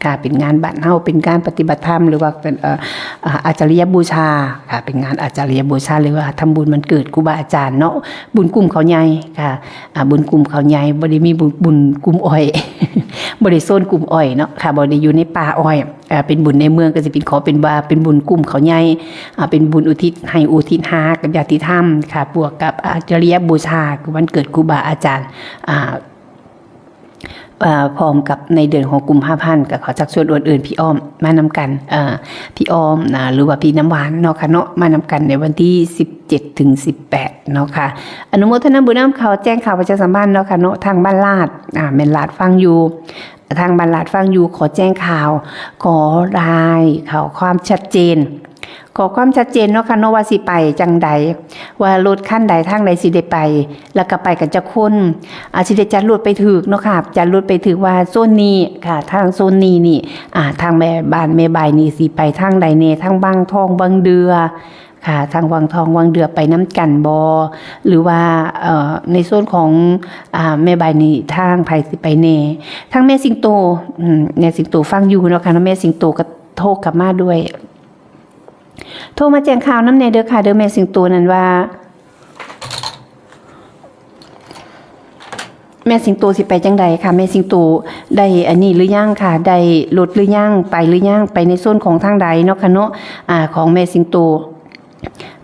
ค่ะ เป็นงานบ้านเฮา เป็นการปฏิบัติธรรม หรือว่าเป็น เอ่อ อ่า อาจาริยบูชาค่ะ เป็นงานอาจาริยบูชา หรือว่าทำบุญวันเกิดครูบาอาจารย์เนาะ บุญกลุ่มเขาใหญ่ค่ะ อ่า บุญกลุ่มเขาใหญ่ บ่ได้มีบุญ บุญกลุ่มอ้อย บ่ได้โซนกลุ่มอ้อยเนาะค่ะ บ่ได้อยู่ในป่าอ้อย อ่า เป็นบุญในเมือง ก็สิเป็น ขอเป็นว่าเป็นบุญกลุ่มเขาใหญ่ อ่า เป็นบุญอุทิศให้ อุทิศหากับญาติธรรมค่ะ บวกกับอาจาริยบูชา คือวันเกิดครูบาอาจารย์ อ่า อ่า พร้อมกับในเดือนของกุมภาพันธ์ ก็ขอชักชวนอวนเอิ้นพี่อ้อมมานำกัน อ่า พี่อ้อม อ่า หรือว่าพี่น้ำหวานเนาะค่ะเนาะ มานำกันในวันที่สิบเจ็ดถึงสิบแปดเนาะค่ะ อนุโมทนาบุญนำ ขอแจ้งข่าวประชาสัมพันธ์เนาะค่ะเนาะ ทางบ้านลาด อ่า แม่นลาดฟังอยู่ ทางบ้านลาดฟังอยู่ ขอแจ้งข่าว ขอราย ขอความชัดเจน ขอความชัดเจนเนาะค่ะเนาะ ว่าสิไปจังใด ว่ารถคันใดทางใดสิได้ไป แล้วก็ไปกันจักคน อาจสิได้จัดรถไปถืกเนาะค่ะ จัดรถไปถืกว่าโซนนี้ค่ะ ทางโซนนี้นี่ อ่า ทางแม่บ้านแม่บายนี่สิไปทางใดแน่ ทางวังทองวังเดือค่ะ ทางวังทองวังเดือไปนำกันบ่ หรือว่า เอ่อ ในโซนของ อ่า แม่บายนี่ทางไผสิไปแน่ ทางแม่สิงโต อืม แม่สิงโตฟังอยู่เนาะค่ะเนาะ แม่สิงโตก็โทรกลับมาด้วย โทรมาแจ้งข่าวนำแน่เด้อค่ะ เด้อแม่สิงโตนั่นว่า แม่สิงโตสิไปจังใดค่ะ แม่สิงโตได้อันนี้หรือยังค่ะ ได้รถหรือยัง ไปหรือยัง ไปในโซนของทางใดเนาะค่ะเนาะ อ่า ของแม่สิงโต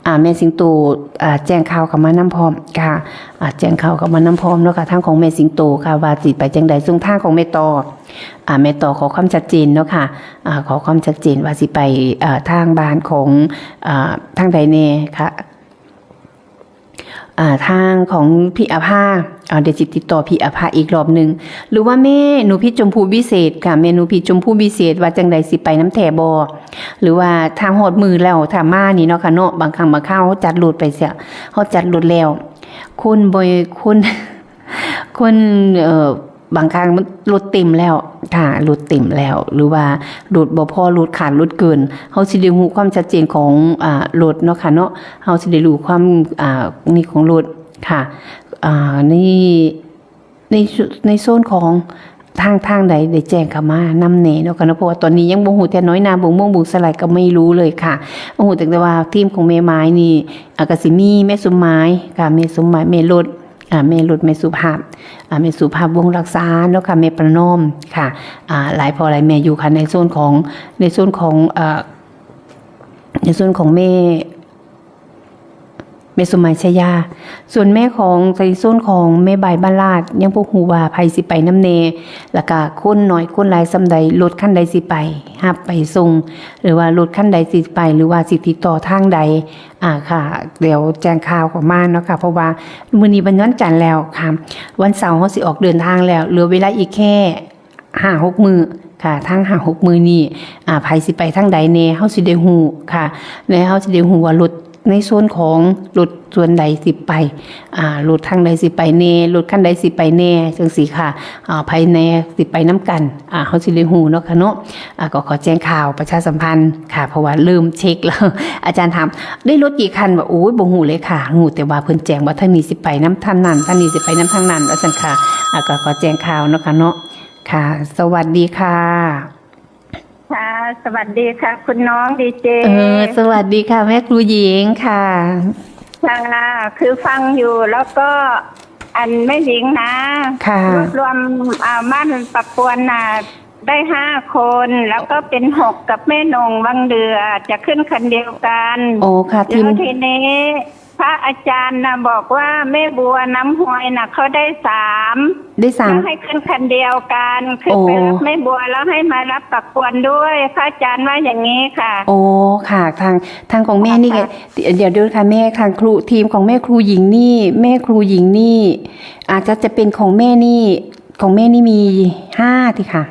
อ่า แม่สิงโต อ่า แจ้งข่าวเข้ามานำพร้อมค่ะ อ่า แจ้งข่าวเข้ามานำพร้อมเนาะค่ะ ทางของแม่สิงโตค่ะ ว่าสิไปจังใด ส่วนทางของแม่ต่อ อ่า แม่ต่อขอความชัดเจนเนาะค่ะ อ่า ขอความชัดเจนว่าสิไป อ่า ทางบ้านของ อ่า ทางใดแน่ค่ะ อ่า ทางของพี่อาภา อ่า เดี๋ยวสิติดต่อพี่อาภาอีกรอบหนึ่ง หรือว่าแม่หนูพิชชมพูวิเศษค่ะ แม่หนูพิชชมพูวิเศษว่าจังใด สิไปนำแท้บ่ หรือว่าถ้าฮอดมื้อแล้ว ถ้ามานี่เนาะค่ะเนาะ บางครั้งบางคราวเฮาจัดรถไปเสีย เฮาจัดรถแล้ว คนบ่ คน คน เอ่อ บางครั้งมันรถเต็มแล้วค่ะ รถเต็มแล้ว หรือว่ารถบ่พอ รถขาด รถเกิน เฮาสิได้รู้ความชัดเจนของ อ่า รถเนาะค่ะเนาะ เฮาสิได้รู้ความ อ่า นี่ของรถค่ะ อ่า ใน ใน ในโซนของทาง ทางใดได้แจ้งเข้ามานำแน่เนาะค่ะเนาะ เพราะว่าตอนนี้ยังบ่ฮู้แท้ หน่อยนา บุงม่วง บุงสะไล ก็ไม่รู้เลยค่ะ ฮู้แต่ว่าทีมของแม่ไม้นี่ อ่า ก็สิมีแม่สมหมายค่ะ แม่สมหมาย แม่รถ อ่า แม่รถ แม่สุภาพ อ่า แม่สุภาพ วงศ์รักษาเนาะค่ะ แม่ประนอมค่ะ อ่า หลายพ่อหลายแม่อยู่ค่ะ ในโซนของ ในโซนของ เอ่อ ในโซนของแม่ แม่สมหมายชายา ส่วนแม่ของ ในโซนของแม่บายบ้านลาด ยังบ่ฮู้ว่าไผสิไปนำแน่ แล้วก็คนน้อยคนหลายส่ำใด รถคันใดสิไป รับไปส่ง หรือว่ารถคันใดสิไป หรือว่าสิติดต่อทางใด อ่า ค่ะ เดี๋ยวแจ้งข่าวเข้ามาเนาะค่ะ เพราะว่ามื้อนี้เป็นวันจันทร์แล้วค่ะ วันเสาร์เฮาสิออกเดินทางแล้ว เหลือเวลาอีกแค่ห้าหกมื้อ ค่ะ ทั้งห้าหกมื้อนี้ อ่า ไผสิไปทางใดแน่ เฮาสิได้ฮู้ค่ะ และเฮาสิได้ฮู้ว่ารถในโซนของรถส่วนใดสิไป อ่า รถทางใดสิไปแน่ รถคันใดสิไปแน่ จังซี้ค่ะ อ่า ไผแน่สิไปนำกัน อ่า เฮาสิได้ฮู้เนาะค่ะเนาะ อ่า ก็ขอแจ้งข่าวประชาสัมพันธ์ค่ะ เพราะว่าเริ่มเช็คแล้ว อาจารย์ถาม ได้รถกี่คัน ว่า โอ้ย บ่ฮู้เลยค่ะ ฮู้แต่ว่าเพิ่นแจ้งว่าทางนี้สิไปนำทางนั้น ทางนี้สิไปนำทางนั้น ว่าซั่นค่ะ อ่า ก็ขอแจ้งข่าวเนาะค่ะเนาะ ค่ะ สวัสดีค่ะ ค่ะ สวัสดีค่ะ คุณน้องดีเจ เออ สวัสดีค่ะ แม่ครูหญิงค่ะ ค่ะ คือฟังอยู่แล้วก็ อันแม่หญิงนะ ค่ะ รวบรวม อ่า บ้านปักปวนน่ะ ได้ห้าคน แล้วก็เป็นหกกับแม่นงวังเดือ จะขึ้นคันเดียวกัน โอ้ค่ะ แล้วทีนี้ พระอาจารย์น่ะบอกว่าแม่บัวน้ำฮวยน่ะ เขาได้สาม ได้สาม แล้วให้ขึ้นคันเดียวกัน คือ โอ้ ไปรับแม่บัวแล้วให้มารับปักปวนด้วย พระอาจารย์ว่าอย่างนี้ค่ะ โอ้ ค่ะ ทาง ทางของแม่นี่ ค่ะ เดี๋ยวดูค่ะแม่ ทางครู ทีมของแม่ครูหญิงนี่ แม่ครูหญิงนี่ อาจจะ จะเป็นของแม่นี่ ของแม่นี่มีห้าทีค่ะ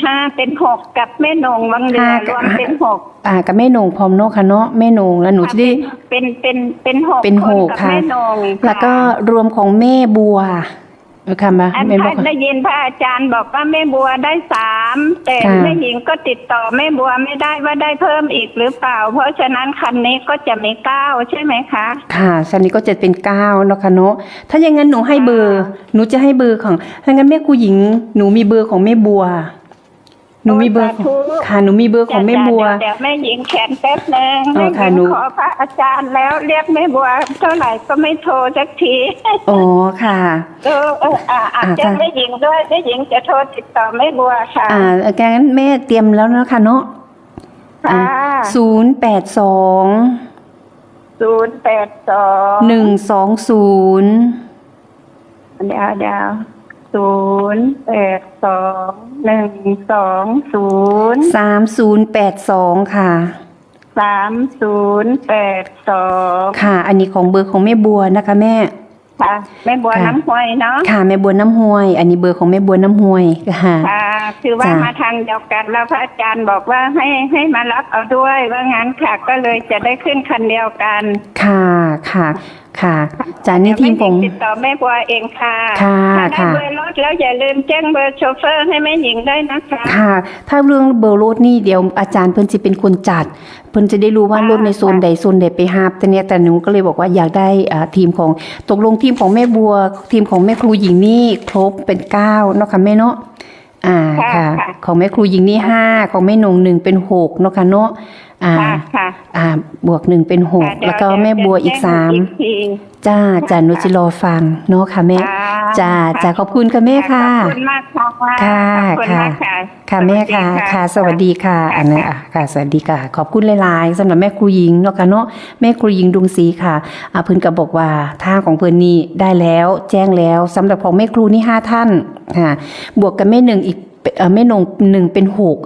ห้าเป็นหก กับแม่นงวังเดือ ห้ากับ รวมเป็นหก อ่า กับแม่นงพร้อมเนาะค่ะเนาะ แม่นง แล้วหนูจะได้ เป็น เป็น เป็น เป็นหก เป็นหก คนกับ ค่ะ แม่นง แล้วก็ ค่ะ รวมของแม่บัว เออ ค่ะ มา อัน แม่บัว ได้ยินพระอาจารย์บอกว่าแม่บัวได้สาม แต่ ค่ะ แม่หญิงก็ติดต่อแม่บัวไม่ได้ว่าได้เพิ่มอีกหรือเปล่า เพราะฉะนั้นคันนี้ก็จะมีเก้า ใช่ไหมคะ ค่ะ คันนี้ก็จะเป็นเก้าเนาะค่ะเนาะ ถ้าอย่างนั้นหนูให้เบอร์ ค่ะ หนูจะให้เบอร์ของ ถ้างั้นแม่ครูหญิง หนูมีเบอร์ของแม่บัว หนูมีเบอร์ โอ้ สาธุ ค่ะ หนูมีเบอร์ของแม่บัว จ้ะ จ้ะ เดี๋ยว เดี๋ยวแม่หญิงแขนแป๊บนึง อ๋อ แม่หญิง ค่ะ หนู ขอพระอาจารย์แล้ว เรียกแม่บัวเท่าไหร่ก็ไม่โทรสักที อ๋อ ค่ะ เออ เออ อ่ะ อ่ะ อ่ะ แจ้ง ค่ะ แม่หญิงด้วย แม่หญิงจะโทรติดต่อแม่บัวค่ะ อ่า งั้นแม่เตรียมแล้วนะคะเนาะ ค่ะ อ่ะ ศูนย์แปดสอง ศูนย์แปดสอง หนึ่งสองศูนย์ เดี๋ยว เดี๋ยว ศูนย์แปดสอง หนึ่งสองศูนย์ สามศูนย์แปดสอง ค่ะ สามศูนย์แปดสอง ค่ะ อันนี้ของเบอร์ของแม่บัวนะคะแม่ ค่ะ แม่บัว ค่ะ น้ำฮวยเนาะ ค่ะ แม่บัวน้ำฮวย อันนี้เบอร์ของแม่บัวน้ำฮวย ค่ะ ค่ะ คือว่า จ้ะ มาทางเดียวกัน แล้วพระอาจารย์บอกว่าให้ ให้มารับเอาด้วย ว่างั้นค่ะ ก็เลยจะได้ขึ้นคันเดียวกัน ค่ะ ค่ะ ค่ะ จ้ะ นี่ทีมของ เดี๋ยวแม่หญิงติดต่อแม่บัวเองค่ะ ค่ะ ถ้าได้ ค่ะ เบอร์รถแล้วอย่าลืมแจ้งเบอร์โชเฟอร์ให้แม่หญิงด้วยนะคะ ค่ะ ถ้าเรื่องเบอร์รถนี่เดี๋ยวอาจารย์เพิ่นสิเป็นคนจัด เพิ่นจะได้รู้ว่ารถในโซนใด ค่ะ โซนใดไปรับ แต่เนี่ย แต่หนูก็เลยบอกว่าอยากได้ อ่า ทีมของ ตกลงทีมของแม่บัว ทีมของแม่ครูหญิงนี่ครบเป็นเก้าเนาะค่ะแม่เนาะ อ่า ค่ะ ค่ะ ค่ะ ของแม่ครูหญิงนี่ห้า ของแม่นงหนึ่งเป็นหกเนาะค่ะเนาะ อ่า ค่ะ ค่ะ อ่า บวกหนึ่งเป็นหก ค่ะ เดี๋ยว แล้วก็แม่บัวอีกสาม เดี๋ยวแจ้งอีกที จ้า ค่ะ จ้า หนู ค่ะ จะรอฟังเนาะค่ะแม่ ค่ะ จ้า ค่ะ จ้า ขอบคุณค่ะแม่ ค่ะ ค่ะ ขอบคุณมากค่ะ ค่ะ ขอบคุณมากค่ะ ค่ะ ค่ะ แม่ค่ะ สวัสดีค่ะ ค่ะ สวัสดีค่ะ ค่ะ อันนั้น ค่ะ อ่ะ ค่ะ สวัสดีค่ะ ขอบคุณหลายๆ สำหรับแม่ครูหญิงเนาะค่ะเนาะ แม่ครูหญิงดวงศรีค่ะ อ่ะ เพิ่นก็บอกว่าทางของเพิ่นนี่ได้แล้ว แจ้งแล้ว สำหรับของแม่ครูนี่ห้าท่าน ค่ะ บวกกับแม่หนึ่งอีก เอ่อ แม่นงหนึ่งเป็นหก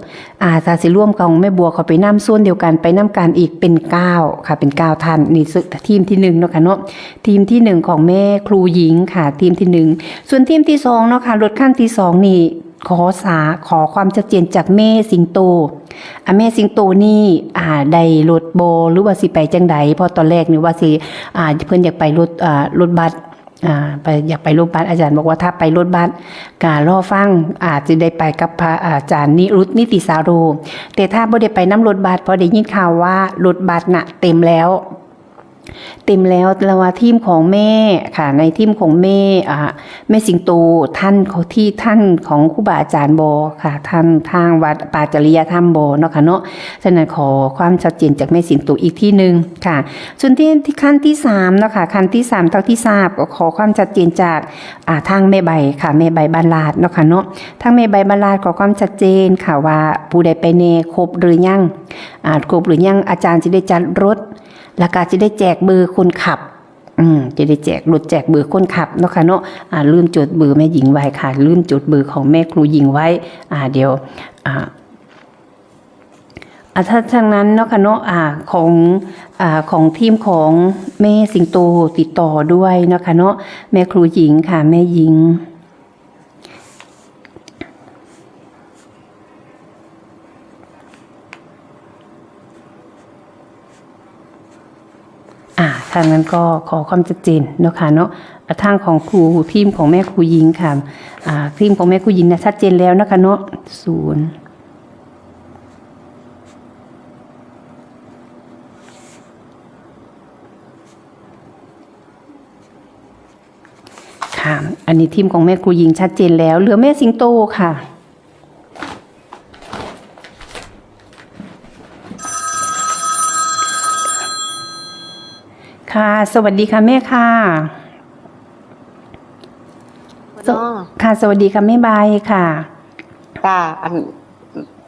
อ่า ถ้าสิรวมของแม่บัวเขาไปนำโซนเดียวกัน ไปนำกันอีกเป็นเก้าค่ะ เป็นเก้าท่าน นี่สุด ทีมที่หนึ่งเนาะค่ะเนาะ ทีมที่หนึ่งของแม่ครูหญิงค่ะ ทีมที่หนึ่ง ส่วนทีมที่สองเนาะค่ะ รถคันที่สองนี่ ขอสา ขอความชัดเจนจากแม่สิงโต อ่ะ แม่สิงโตนี่ อ่า ได้รถบ่ หรือว่าสิไปจังใด เพราะตอนแรกนี่ว่าสิ อ่า เพิ่นอยากไปรถ อ่า รถบัส อ่า ไป อยากไปรถบัส อาจารย์บอกว่าถ้าไปรถบัส ก็รอฟัง อาจจะได้ไปกับพระอาจารย์นิรุตนิติสาโร แต่ถ้าบ่ได้ไปนำรถบัส เพราะได้ยินข่าวว่ารถบัสน่ะเต็มแล้ว เต็มแล้ว แล้วว่าทีมของแม่ค่ะ ในทีมของแม่ อ่า แม่สิงโต ท่านเขา ที่ท่านของครูบาอาจารย์บ่ค่ะ ท่านทางวัดป่าจริยธรรมบ่เนาะค่ะเนาะ ฉะนั้นขอความชัดเจนจากแม่สิงโตอีกทีหนึ่งค่ะ ส่วนที่ ที่คันที่สามเนาะค่ะ คันที่สามเท่าที่ทราบก็ขอความชัดเจนจาก อ่า ทางแม่ใบค่ะ แม่ใบบ้านลาดเนาะค่ะเนาะ ทางแม่ใบบ้านลาดขอความชัดเจนค่ะว่าผู้ใดไปแน่ ครบหรือยัง อ่า ครบหรือยัง อาจารย์จะได้จัดรถ แล้วก็จะได้แจกเบอร์คนขับ อืม จะได้แจกรถแจกเบอร์คนขับเนาะค่ะเนาะ อ่า ลืมจดเบอร์แม่หญิงไว้ค่ะ ลืมจดเบอร์ของแม่ครูหญิงไว้ อ่า เดี๋ยว อ่า อ่า ถ้าทางนั้นเนาะค่ะเนาะ อ่า ของ อ่า ของทีมของแม่สิงโตติดต่อด้วยเนาะค่ะเนาะ แม่ครูหญิงค่ะ แม่หญิง ดังนั้นก็ขอความชัดเจนเนาะค่ะเนาะ อ่า ทางของครู ทีมของแม่ครูหญิงค่ะ อ่า ทีมของแม่ครูหญิงเนี่ยชัดเจนแล้วนะคะเนาะ ศูนย์ ค่ะ อันนี้ทีมของแม่ครูหญิงชัดเจนแล้ว เหลือแม่สิงโตค่ะ ค่ะ สวัสดีค่ะแม่ค่ะ สว- ค่ะ สวัสดีค่ะแม่ใบค่ะ ค่ะ อัน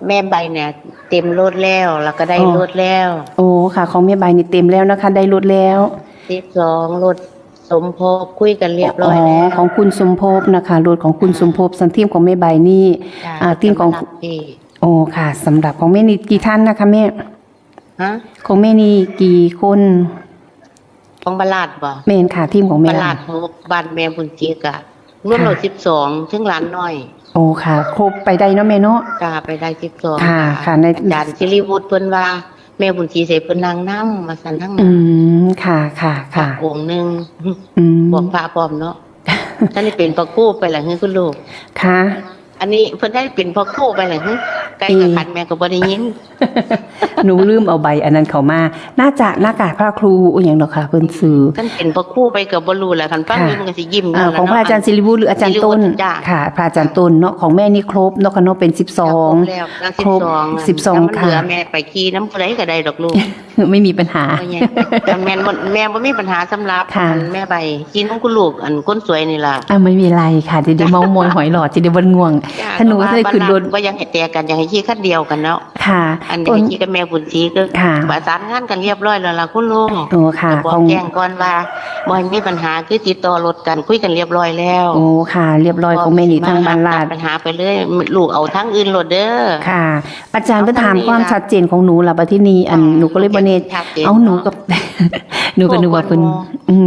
แม่ใบเนี่ย เต็มรถแล้ว แล้วก็ได้ อ๋อ รถแล้ว โอ้ค่ะ ของแม่ใบนี่เต็มแล้วนะคะ ได้รถแล้ว สิบสอง รถสมภพ คุยกันเรียบร้อย อ๋อ แล้ว ของคุณสมภพนะคะ รถของคุณ ค่ะ สมภพ ส่วนทีมของแม่ใบนี่ ค่ะ อ่า ทีมของ จะมารับที่ โอ้ค่ะ สำหรับของแม่นี่กี่ท่านนะคะแม่ ฮะ ของแม่นี่กี่คน ของบาลาดบ่ แม่นค่ะ ทีมของแม่ บาลาด หก บ้านแม่บุญศรีกะ รวมแล้ว ค่ะ สิบสอง ถึงหลานน้อย โอ้ค่ะ ครบไปได้เนาะแม่เนาะ จ้า ไปได้ สิบสอง ค่ะ ค่ะ ค่ะ ใน อาจารย์สิริวุฒิเพิ่นว่า แม่บุญศรีใส่เพิ่นนั่งนำ ว่าซั่น ทั้ง อืม ค่ะ ค่ะ ค่ะ พระองค์หนึ่ง อืม บอกพระพร้อมเนาะ ท่านได้เป็นพระครูไปล่ะ คือคุณลูก ค่ะ อันนี้เพิ่นได้เป็นพระครูไปล่ะ คือไก่กับ เอ่อ ขันแม่ก็บ่ได้ยิน หนูลืมเอาใบอันนั้นเข้ามา น่าจะหน้ากากพระครูอหย่างดอกค่ะ เพิ่นซื้อ ท่านเป็นพระครูไปก็บ่รู้แหละ คันฟัง ค่ะ อยู่มันก็สิยิ้ม อ่า อยู่ ของพระอาจารย์ ล่ะเนาะ สิริวุฒิหรืออาจารย์ต้น สิริวุฒิจ้ะ ค่ะ พระอาจารย์ต้นเนาะ ของแม่นี่ครบเนาะค่ะเนาะ เป็น สิบสอง จ้ะ ครบแล้ว ทั้ง ครบ สิบสอง สิบสอง แล้วมันเหลือ ค่ะ แม่ไปขี่นำผู้ใดก็ได้ดอกลูก ไม่มีปัญหา บ่แย่ง แต่แม่นบ่ แม่บ่มีปัญหาสำหรับ ค่ะ อันแม่ใบ กินของคุณลูก อันคนสวยนี่ล่ะ อ่ะ ไม่มีไรค่ะ จะได้เม้าท์มอยหอยหลอด จะได้บ่ง่วง จ้ะ ถ้าหนู เพราะว่า เคยขึ้นรถ บ้านหลังบ่อยากให้แตกกัน อยากให้ขี่คันเดียวกันเนาะ ค่ะ อันนี้ คน ขี่กับแม่บุญศรีก็ ค่ะ ประสานงานกันเรียบร้อยแล้วล่ะคุณลุง โอ้ค่ะ ก็บอก ของ แจ้งก่อนว่าบ่ให้มีปัญหา คือติดต่อรถกัน คุยกันเรียบร้อยแล้ว โอ้ค่ะ เรียบร้อย ของแม่นี่ทางบ้านลาด ตัดปัญหาไปเลย ลูกเอาทางอื่นโลดเด้อ ค่ะ อาจารย์เพิ่นถามความชัดเจนของหนูล่ะ บัดที่นี่ อัน อ๋อ หนูก็เลยบ่แน่ ชัดเจน เอาหนู เนาะ กับ หนูก็นึกว่าเพิ่น บอกก่อนเนาะ อืม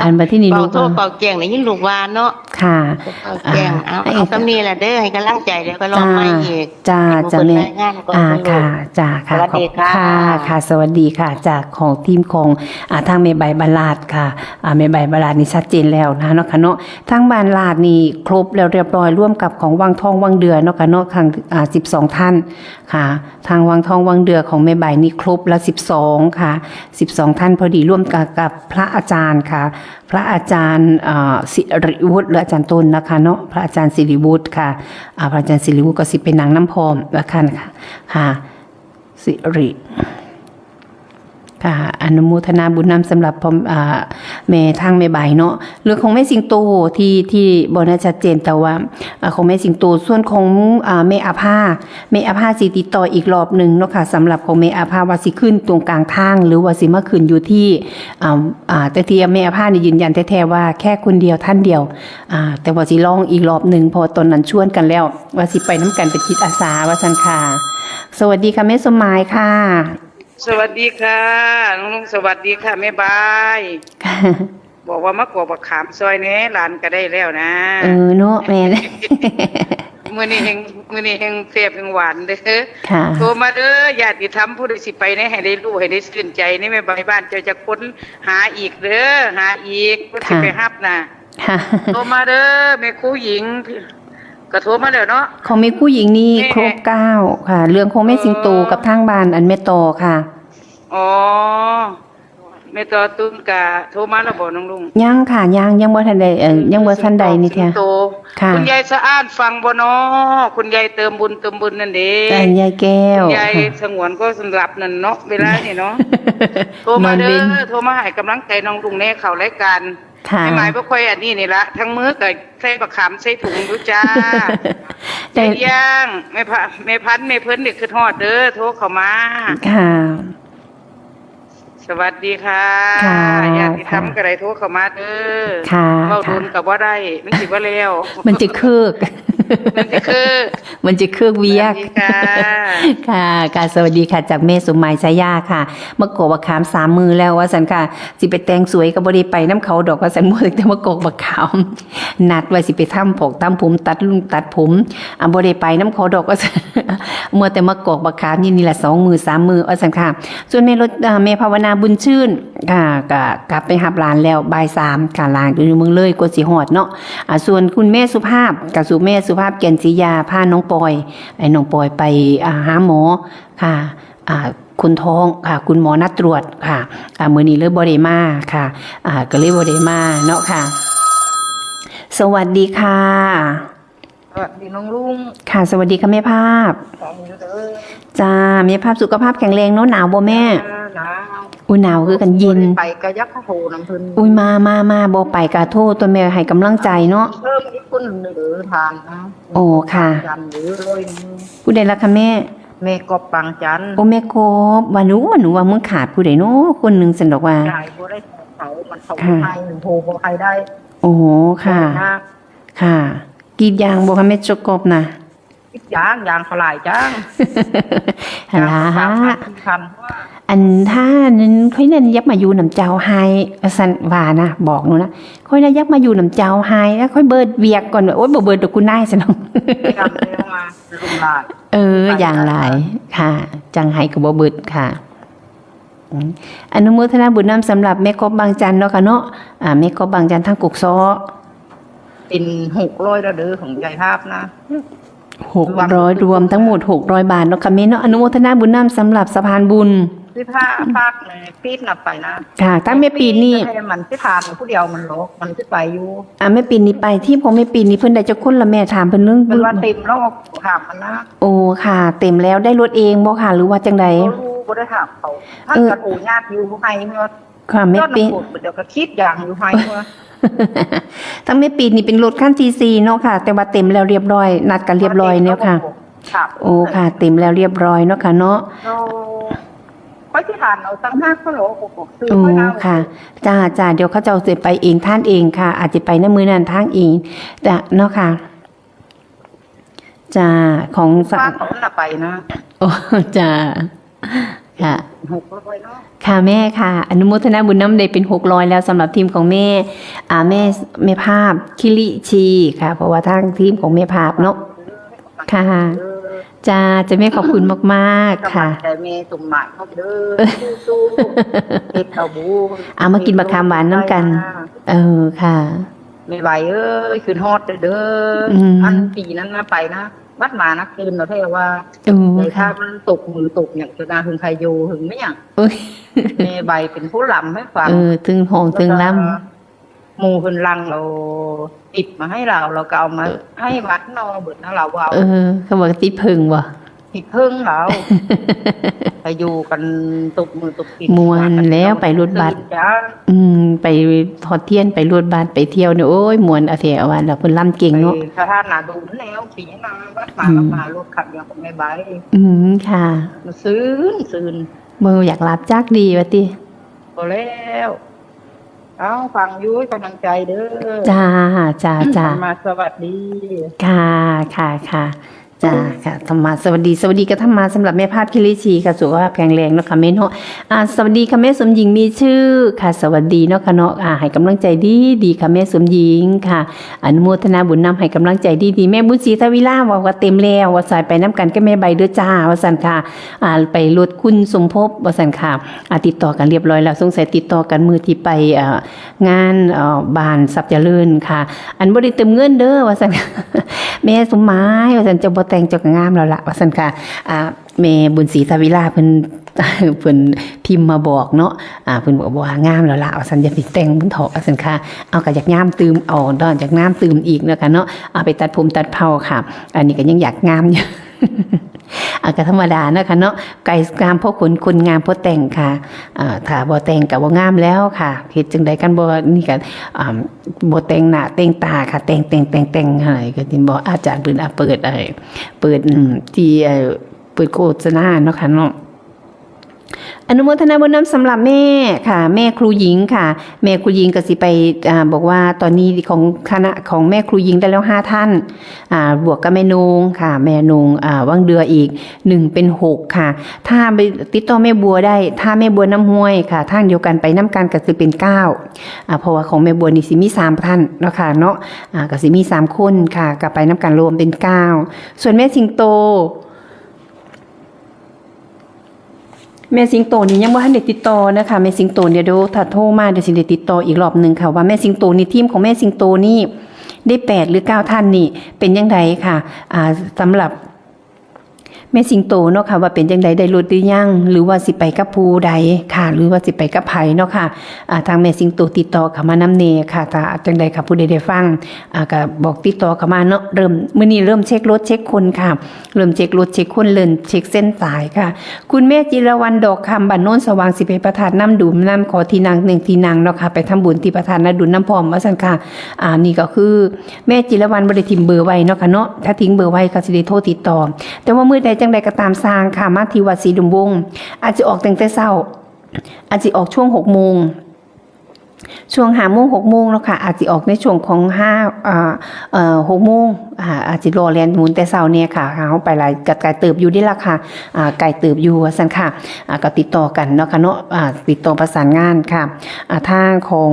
อันบัดที่นี่หนูก็ เป่าโทษเป่าแจ้งได้ยินลูกว่าเนาะ ค่ะ เป่าแจ้ง อ่า เอา ให้ เอาส่ำนี้ล่ะเด้อ ให้กำลังใจ เดี๋ยวก็ลองมาอีก จ้า ให้หมู่ จ้า เพิ่น แม่ รายงานก่อน อ่า ลูก ค่ะ จ้า ค่ะ สวัสดีค่ะ ขอบ ค่ะ ค่ะ สวัสดีค่ะ จากของทีมของ อ่า ทางแม่ใบบ้านลาดค่ะ อ่า แม่ใบบ้านลาดนี่ชัดเจนแล้วนะเนาะค่ะเนาะ ทางบ้านลาดนี่ครบแล้วเรียบร้อย ร่วมกับของวังทองวังเดือเนาะค่ะเนาะ ทาง อ่า สิบสอง ท่าน ค่ะ ทางวังทองวังเดือของแม่ใบนี่ครบแล้ว สิบสอง ค่ะ สิบสอง ท่านพอดี ร่วมกับ กับพระอาจารย์ค่ะ พระอาจารย์ เอ่อ สิริวุฒิ หรืออาจารย์ต้นนะคะเนาะ พระอาจารย์สิริวุฒิค่ะ อ่า พระอาจารย์สิริวุฒิก็สิไปนั่งนำพร้อมว่าซั่นค่ะ ค่ะ สิริ ค่ะ อนุโมทนาบุญนำสำหรับพ่อ อ่า แม่ทางแม่ใบเนาะ เรื่องของแม่สิงโตที่ ที่บ่น่าชัดเจน แต่ว่า อ่า ของแม่สิงโต ส่วนของ อ่า แม่อาภา แม่อาภาสิติดต่ออีกรอบหนึ่งเนาะค่ะ สำหรับของแม่อาภาว่าสิขึ้นตรงกลางทาง หรือว่าสิมาขึ้นอยู่ที่ อ่า อ่า แต่ที่แม่อาภานี่ยืนยันแท้ๆว่าแค่คนเดียวท่านเดียว อ่า แต่ว่าสิลองอีกรอบหนึ่ง เพราะว่าตอนนั้นชวนกันแล้ว ว่าสิไปนำกันเป็นจิตอาสาว่าซั่นค่ะ สวัสดีค่ะแม่สมหมายค่ะ สวัสดีค่ะ น้องลุง สวัสดีค่ะแม่ใบ บอกว่ามากวกบักขามซอยแหน่ หลานก็ได้แล้วนะ เออเนาะ แม่น มื้อนี้แฮง มื้อนี้แฮงแซ่บแฮงหวานเด้อ ค่ะ โทรมาเด้อ ญาติธรรมผู้ใดสิไปแหน่ ให้ได้รู้ ให้ได้ชื่นใจแหน่ แม่ใบ บ้านเจ้าจักคน หาอีกเด้อ หาอีก ผู้สิ ค่ะ ไปรับน่ะ ค่ะ โทรมาเด้อ แม่ครูหญิง ก็โทรมาแล้วเนาะ ของแม่ครูหญิงนี่ แม่ ครบเก้าค่ะ เรื่องของแม่สิงโต เออ กับทางบ้านอันแม่ต่อค่ะ อ๋อ แม่ต่อตุ้นกะโทรมาแล้วบ่น้องลุง ยังค่ะ ยัง ยังบ่ทันได้ เอ่อ ยังบ่ทันได้นี่เทื่อ สิงโต ค่ะ คุณยายสะอาดฟังบ่น้อ คุณยายเติมบุญ เติมบุญนั่นเด้ อ่ายายแก้ว คุณยาย ค่ะ สงวนก็สำหรับนั่นเนาะ เวลานี่เนาะ โทรมาเด้อ นอนเว้น โทรมาให้กำลังใจน้องลุงแหน่ เข้ารายการ ค่ะ แม่หมายบ่ค่อยอันนี้นี่ละ ทั้งมื้อก็ใส่บักขามใส่ถุงอยู่จ้า แต่ เฮ็ดย่าง แม่พะ แม่พันธุ์ แม่เพิ่นนี่คิดฮอดเด้อ โทรเข้ามา ค่ะ สวัสดีค่ะ ค่ะ ญาติธรรม ค่ะ ก็ได้โทรเข้ามาเด้อ ค่ะ เว้าโดน ค่ะ ก็บ่ได้ มันสิบ่แล้ว มันจะเคิก มันจะเคิก มันจะเคิกเวียก สวัสดีค่ะ ค่ะ ค่ะ สวัสดีค่ะ จากแม่สมหมาย ชายาค่ะ มากวกบักขามสามมื้อแล้วว่าซั่นค่ะ สิไปแต่งสวยก็บ่ได้ไปนำเขาดอกว่าซั่น มัวแต่มากวกบักขาม นัดว่าสิไปทำผอกทำผม ตัดลุงตัดผม อ่ะ บ่ได้ไปนำเขาดอกว่าซั่น มัวแต่มากอกบักขามอยู่นี่แหละ สองมื้อสามมื้อ ว่าซั่นค่ะ ส่วนแม่รถ อ่า แม่ภาวนาบุญชื่น ค่ะ ก็กลับไปรับหลานแล้วบ่ายสามค่ะ หลานก็อยู่เมืองเลย กว่าสิฮอดเนาะ อ่า ส่วนคุณแม่สุภาพ กับสุแม่สุภาพ แก่นศรียา พาน้องปอย ไอ้น้องปอยไป อ่า หาหมอค่ะ อ่า คนท้องค่ะ คุณหมอนัดตรวจค่ะ อ่า มื้อนี้เลยบ่ได้มาค่ะ อ่า ก็เลยบ่ได้มาเนาะค่ะ สวัสดีค่ะ สวัสดีน้องลุง ค่ะ สวัสดีค่ะแม่ภาพ ฟังอยู่เด้อ จ้า แม่ภาพสุขภาพแข็งแรงเนาะ หนาวบ่แม่ จ้า หนาว อุ้ย หนาวคือกัน เย็น บ่ได้ไปก็อยากโทรนำเพิ่น อุ้ย มา มา มา บ่ไปก็โทรตัวแม่ให้กำลังใจเนาะ เพิ่มอีกคนหนึ่งเด้อ ทานนะ โอ้ ค่ะ จันหรือร้อยหนึ่ง ผู้ใดล่ะคะแม่ แม่กอบปางจัน โอ้ แม่กอบ ว่าหนู ว่าหนูว่ามึงขาดผู้ใดเนาะ คนหนึ่ง ซั่นดอกว่า ยายบ่ได้เขา มันเขา ค่ะ ให้หนึ่งโทรบ่ใครได้ โอ้ ค่ะ ยาก ค่ะ กรีดยางบ่คะแม่กอบนะ กรีดยาง ยางเขาหลายจัง หั่นล่ะ ยางเขาสามพัน สี่พัน อันถ้านั้นค่อยนั้นอยากมาอยู่นำเจ้าไฮ ว่าซั่นว่านะ บอกหนูนะ ค่อยนั้นอยากมาอยู่นำเจ้าไฮ แล้วค่อยเบิดเวียกก่อน โอ๊ย บ่เบิดดอกคุณนาย ซั่นเนาะ ยางเร็วมา ลมหลาย เออ ยางหลาย ค่ะ จังไฮก็บ่เบิดค่ะ อืม อนุโมทนาบุญนำสำหรับแม่กอบบางจันเนาะค่ะเนาะ อ่า แม่กอบบางจันทางกกซ้อ เป็นหกร้อยแล้วเด้อ ของยายภาพนะ หกร้อย รวม รวมทั้งหมดหกร้อยบาทเนาะค่ะแม่เนาะ อนุโมทนาบุญนำสำหรับสะพานบุญ สิบห้าภาคเลย ปีดนับไปนะ ค่ะ ทั้งแม่ปีดนี่ แต่มันสิผ่านผู้เดียวมันหรอก มันสิไปอยู่ อ่า แม่ปีดนี่ไป ทีมของแม่ปีดนี่เพิ่นได้จักคนละแม่ ถามเพิ่นเรื่อง เพิ่นว่าเต็มแล้ว ถามมันนะ โอ้ ค่ะ เต็มแล้ว ได้รถเองบ่คะ หรือว่าจังใด บ่รู้ บ่ได้ถามเขา เออ ท่านก็โทรยากอยู่ บ่ให้เนาะ ค่ะ แม่ ยอด ปี น้ำฝนเดี๋ยวก็คิดอย่างอยู่ให้ว่า ทั้งแม่ปีดนี่เป็นรถคันที่สี่เนาะค่ะ แต่ว่าเต็มแล้วเรียบร้อย นัดกันเรียบร้อยแล้วค่ะ ครับ โอ้ ค่ะ เต็มแล้วเรียบร้อยเนาะค่ะเนาะ โอ้ ค่อยสิทานเอาตั้งห้ากิโล โอ้โห ซื้อ โอ้ ค่อยเอา ค่ะ จ้า จ้า เดี๋ยวเขาเจ้าสิไปเอง ทานเองค่ะ อาจจะไปในมื้อนั้นทานเอง จ้ะ เนาะค่ะ จ้า ของสะ ฝากเขาน่ะไปนะ โอ้ จ้า ค่ะ หกร้อยเนาะ ค่ะแม่ค่ะ อนุโมทนาบุญนำ ได้เป็นหกร้อยแล้วสำหรับทีมของแม่ อ่า แม่ แม่ภาพ คิริชีค่ะ เพราะว่าทางทีมของแม่ภาพเนาะ ค่ะ จ้า จ้าแม่ ขอบคุณมากๆ ค่ะ กำลังใจแม่สมหมายเขาเด้อ สู้ๆ เฮ็ดเอาบุญ เอามากินบักขามหวานนำกัน เออ ค่ะ แม่ใบเอ้ย ขึ้นฮอดเด้อ อืม อันปีนั้นนะไปนะ วัดมานะ คืนเราแท้ว่า โอ้ ใน ค่ะ ภาพมันตกมือตกอย่างจะนาหึงไคโยหึงไม่อย่าง โอ้ย แม่ใบเป็นผู้ลำให้ฟัง เออ ถึงห้องถึงลำ แล้วก็หมู่เพิ่นลังเอาติดมาให้เรา เราก็เอามา เออ ให้วัดนอเบิดนะ เราเอา เออ เขาบอกติดเพิ่งบ่ ติดเพิ่งเรา ไปอยู่กันตกมือตกตีน ม่วนแล้ว ไปรถบัส จ้า อืม ไปทอดเทียน ไปรถบัส ไปเที่ยวเนี่ย โอ้ย ม่วนเอาแท้ว่า แล้วเพิ่นลำเก่งเนาะ ไปสถานะดูนแล้ว ปีนั้นวัดมา อืม ก็มารถขับเดียวกับแม่ใบ อืม ค่ะ มาซื่นซื่น บ่อยากหลับจักดีว่าติ บ่แล้ว เอ้า ฟังอยู่ ให้กำลังใจเด้อ จ้า จ้า จ้า ธรรมาสวัสดี ค่ะ ค่ะ ค่ะ จ้า ค่ะ ธรรมาสวัสดี สวัสดีกับธรรมาสำหรับแม่ภาพคิริชีค่ะ สุขภาพแข็งแรงเนาะค่ะแม่เนาะ อ่า สวัสดีค่ะแม่สมหญิงมีชื่อค่ะ สวัสดีเนาะค่ะเนาะ อ่า ให้กำลังใจดีดีค่ะแม่สมหญิงค่ะ อนุโมทนาบุญนำ ให้กำลังใจดีดี แม่บุญศรีทวิลาบอกว่าเต็มแล้ว ว่าสายไปนำกันกับแม่ใบเด้อจ้า ว่าซั่นค่ะ อ่า ไปรถคุณสมภพ ว่าซั่นค่ะ อ่า ติดต่อกันเรียบร้อยแล้ว สงสัยติดต่อกันมื้อที่ไป เอ่อ งาน เอ่อ บ้านทรัพย์เจริญค่ะ อันบ่ได้เติมเงินเด้อ ว่าซั่น แม่สมหมาย ว่าซั่น เจ้าบ่แต่งเจ้าก็งามแล้วล่ะ ว่าซั่นค่ะ อ่า แม่บุญศรีทวิลาเพิ่น เพิ่นพิมพ์มาบอกเนาะ อ่า เพิ่นบอกว่างามแล้วล่ะ ว่าซั่น อย่าไปแต่งมันเถาะ ว่าซั่นค่ะ เอาก็อยากงามตื่มเอาเนาะ อยากงามตื่มอีกเนาะค่ะเนาะ เอาไปตัดผมตัดเผ้าค่ะ อันนี้ก็ยังอยากงามอยู่ อ่ะ ก็ธรรมดาเนาะค่ะเนาะ ไก่งามเพราะขน คนงามเพราะแต่งค่ะ อ่า ถ้าบ่แต่งก็บ่งามแล้วค่ะ เฮ็ดจั่งใดกันบ่ นี่ก็ อ่า บ่แต่งหน้าแต่งตาค่ะ แต่ง แต่ง แต่ง แต่ง ให้ ก็เห็นบ่ อาจารย์เพิ่น อ่ะ เปิด เอ่อ เปิด อืม ที่ เอ่อ เปิดโฆษณาเนาะค่ะเนาะ อนุโมทนาบุญนำสำหรับแม่ค่ะ แม่ครูหญิงค่ะ แม่ครูหญิงก็สิไป อ่า บอกว่าตอนนี้ของคณะของแม่ครูหญิงได้แล้วห้าท่าน อ่า บวกกับแม่นงค่ะ แม่นง อ่า วังเดืออีกหนึ่งเป็นหกค่ะ ถ้าไปติดต่อแม่บัวได้ ถ้าแม่บัวน้ำห้วยค่ะ ทางเดียวกันไปนำกันก็สิเป็นเก้า อ่า เพราะว่าของแม่บัวนี่สิมีสามท่านเนาะค่ะเนาะ อ่า ก็สิมีสามคนค่ะ ก็ไปนำกันรวมเป็นเก้า ส่วนแม่สิงโต แม่สิงโตนี่ยังบ่ทันได้ติดต่อนะคะ แม่สิงโตเดี๋ยวถ้าโทรมาเดี๋ยวสิได้ติดต่ออีกรอบหนึ่งค่ะ ว่าแม่สิงโตนี่ ทีมของแม่สิงโตนี่ได้แปดหรือเก้าท่านนี่เป็นจั่งใดค่ะ อ่า สำหรับแม่สิงโตเนาะค่ะ ว่าเป็นจั่งใด ได้รถหรือยัง หรือว่าสิไปกับผู้ใดค่ะ หรือว่าสิไปกับไผเนาะค่ะ อ่า ทางแม่สิงโตติดต่อเข้ามานำแน่ค่ะ ถ้าจั่งใดค่ะ ผู้ใดได้ฟัง อ่า ก็บอกติดต่อเข้ามาเนาะ เริ่ม มื้อนี้เริ่มเช็ครถเช็คคนค่ะ เริ่มเช็ครถเช็คคน เริ่มเช็คเส้นสายค่ะ คุณแม่จิรวรรณดอกคำ บ้านโนนสว่าง สิไปพระธาตุน้ำดูนนำ ขอที่นั่งหนึ่งที่นั่งเนาะค่ะ ไปทำบุญที่พระธาตุน้ำดูนนำพร้อมว่าซั่นค่ะ อ่า นี่ก็คือแม่จิรวรรณบ่ได้ถิ่มเบอร์ไว้เนาะค่ะเนาะ ถ้าทิ้งเบอร์ไว้ก็สิได้โทรติดต่อ แต่ว่ามื้อใดจั่งใดก็ตามสร้างค่ะ มาที่วัดศรีดมวงศ์ อาจสิออกตั้งแต่เช้า อาจสิออกช่วงหกโมง ช่วงห้าโมง หกโมงเนาะค่ะ อาจสิออกในช่วงของห้า อ่า เอ่อ หกโมง อ่า อาจสิรอแล่นหมุนแต่เช้าเนี่ยค่ะ เฮาไปหลาย ก็ไกลเติบอยู่เด้ล่ะค่ะ อ่า ไกลเติบอยู่ว่าซั่นค่ะ อ่า ก็ติดต่อกันเนาะค่ะเนาะ อ่า ติดต่อประสานงานค่ะ อ่า ทางของ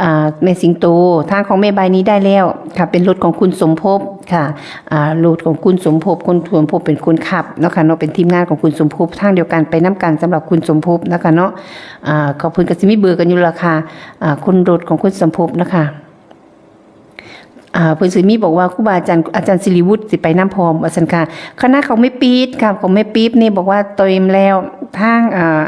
อ่า แม่สิงโต ทางของแม่ใบนี้ได้แล้วค่ะ เป็นรถของคุณสมภพค่ะ อ่า รถของคุณสมภพ คุณสมภพเป็นคนขับเนาะค่ะเนาะ เป็นทีมงานของคุณสมภพ ทางเดียวกันไปนำกันสำหรับคุณสมภพเนาะค่ะเนาะ อ่า ก็เพิ่นก็สิมีเบอร์กันอยู่ล่ะค่ะ อ่า คนรถของคุณสมภพนะคะ อ่า เพิ่นสิมีบอกว่าครูบาอาจารย์ อาจารย์สิริวุฒิสิไปนำพร้อมว่าซั่นค่ะ คณะของแม่ปี๊ดค่ะ ของแม่ปี๊ดนี่บอกว่าเต็มแล้ว ทาง อ่า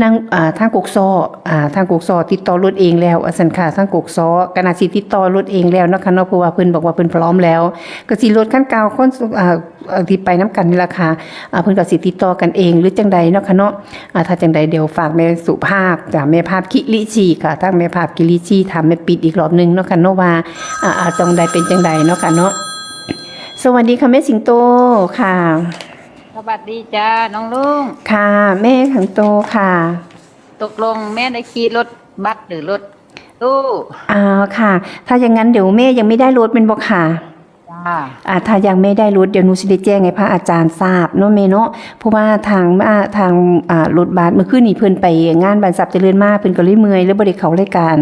นาง อ่า ทางกกซอ อ่า ทางกกซอติดต่อรถเองแล้วว่าซั่นค่ะ ทางกกซอก็น่าสิติดต่อรถเองแล้วเนาะค่ะเนาะ เพราะว่าเพิ่นบอกว่าเพิ่นพร้อมแล้ว ก็สิรถคันเก่า คน อ่า เอ่อ ที่ไปนำกันนี่ล่ะค่ะ อ่า เพิ่นก็สิติดต่อกันเองหรือจั่งใดเนาะค่ะเนาะ อ่า ถ้าจั่งใดเดี๋ยวฝากแม่สุภาพจ้ะ แม่ภาพคิริชีค่ะ ทางแม่ภาพคิริชีถามแม่ปิดอีกรอบหนึ่งเนาะค่ะเนาะว่า อ่า อ่า จั่งใดเป็นจั่งใดเนาะค่ะเนาะ สวัสดีค่ะแม่สิงโตค่ะ สวัสดีจ้าน้องลุง ค่ะ แม่สิงโตค่ะ ตกลงแม่ได้ขี่รถบัสหรือรถตู้ อ่า ค่ะ ถ้าอย่างนั้นเดี๋ยวแม่ยังไม่ได้รถแม่นบ่ค่ะ จ้า อ่า ถ้ายังไม่ได้รถ เดี๋ยวหนูสิได้แจ้งให้พระอาจารย์ทราบเนาะแม่เนาะ เพราะว่าทางมา ทาง อ่า รถบัส เมื่อคืนนี้เพิ่นไปงานบ้านทรัพย์เจริญมา เพิ่นก็เลยเมื่อย เลยบ่ได้เข้ารายการ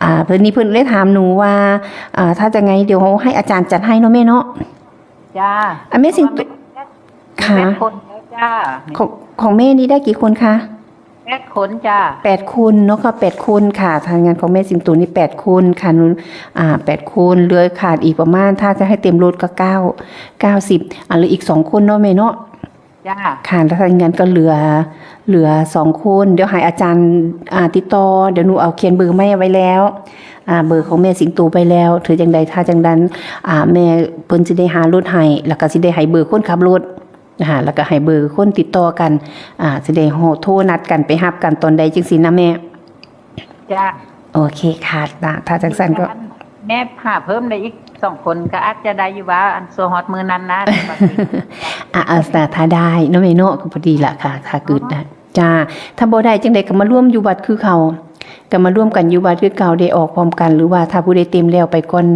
อ่า เพิ่นนี่เพิ่นเลยถามหนูว่า อ่า ถ้าจะไงเดี๋ยวให้อาจารย์จัดให้เนาะแม่เนาะ จ้า อ่ะแม่สิงโต เพราะว่าแม่ ค่ะ แม่คนแล้วจ้า ของ ของแม่นี่ได้กี่คนคะ แปดคนจ้า แปดคนเนาะค่ะ แปดคนค่ะ ทางงานของแม่สิงโตนี่แปดคนค่ะ หนู อ่า แปดคน เหลือขาดอีกประมาณ ถ้าจะให้เต็มรถก็เก้า เก้าสิบ อ่า เหลืออีกสองคนเนาะแม่เนาะ จ้า ค่ะ แล้วทางงานก็เหลือ เหลือสองคน เดี๋ยวให้อาจารย์ อ่า ติดต่อ เดี๋ยวหนูเอาเขียนเบอร์แม่ไว้แล้ว อ่า เบอร์ของแม่สิงโตไปแล้ว ถือจั่งใด ถ้าจั่งนั้น อ่า แม่เพิ่นสิได้หารถให้ แล้วก็สิได้ให้เบอร์คนขับรถ นะคะ แล้วก็ให้เบอร์คนติดต่อกัน อ่า สิได้โทรนัดกันไปรับกันตอนใดจั่งซี้นะแม่ จ้า โอเคค่ะ ถ้า ถ้าจั่งซั้นก็ แม่หาเพิ่มได้อีกสองคนก็อาจจะได้อยู่ว่า อันซัวฮอดมื้อนั้นนะ อ่ะ อ่ะ แต่ถ้าได้เนาะแม่เนาะ ก็พอดีละค่ะ ถ้าเกิดได้ จ้า ถ้าบ่ได้จั่งใดก็มาร่วมอยู่วัดคือเก่า ก็มาร่วมกันอยู่วัดคือเก่า ได้ออกพร้อมกัน หรือว่าถ้าผู้ใดเต็มแล้วไปก่อน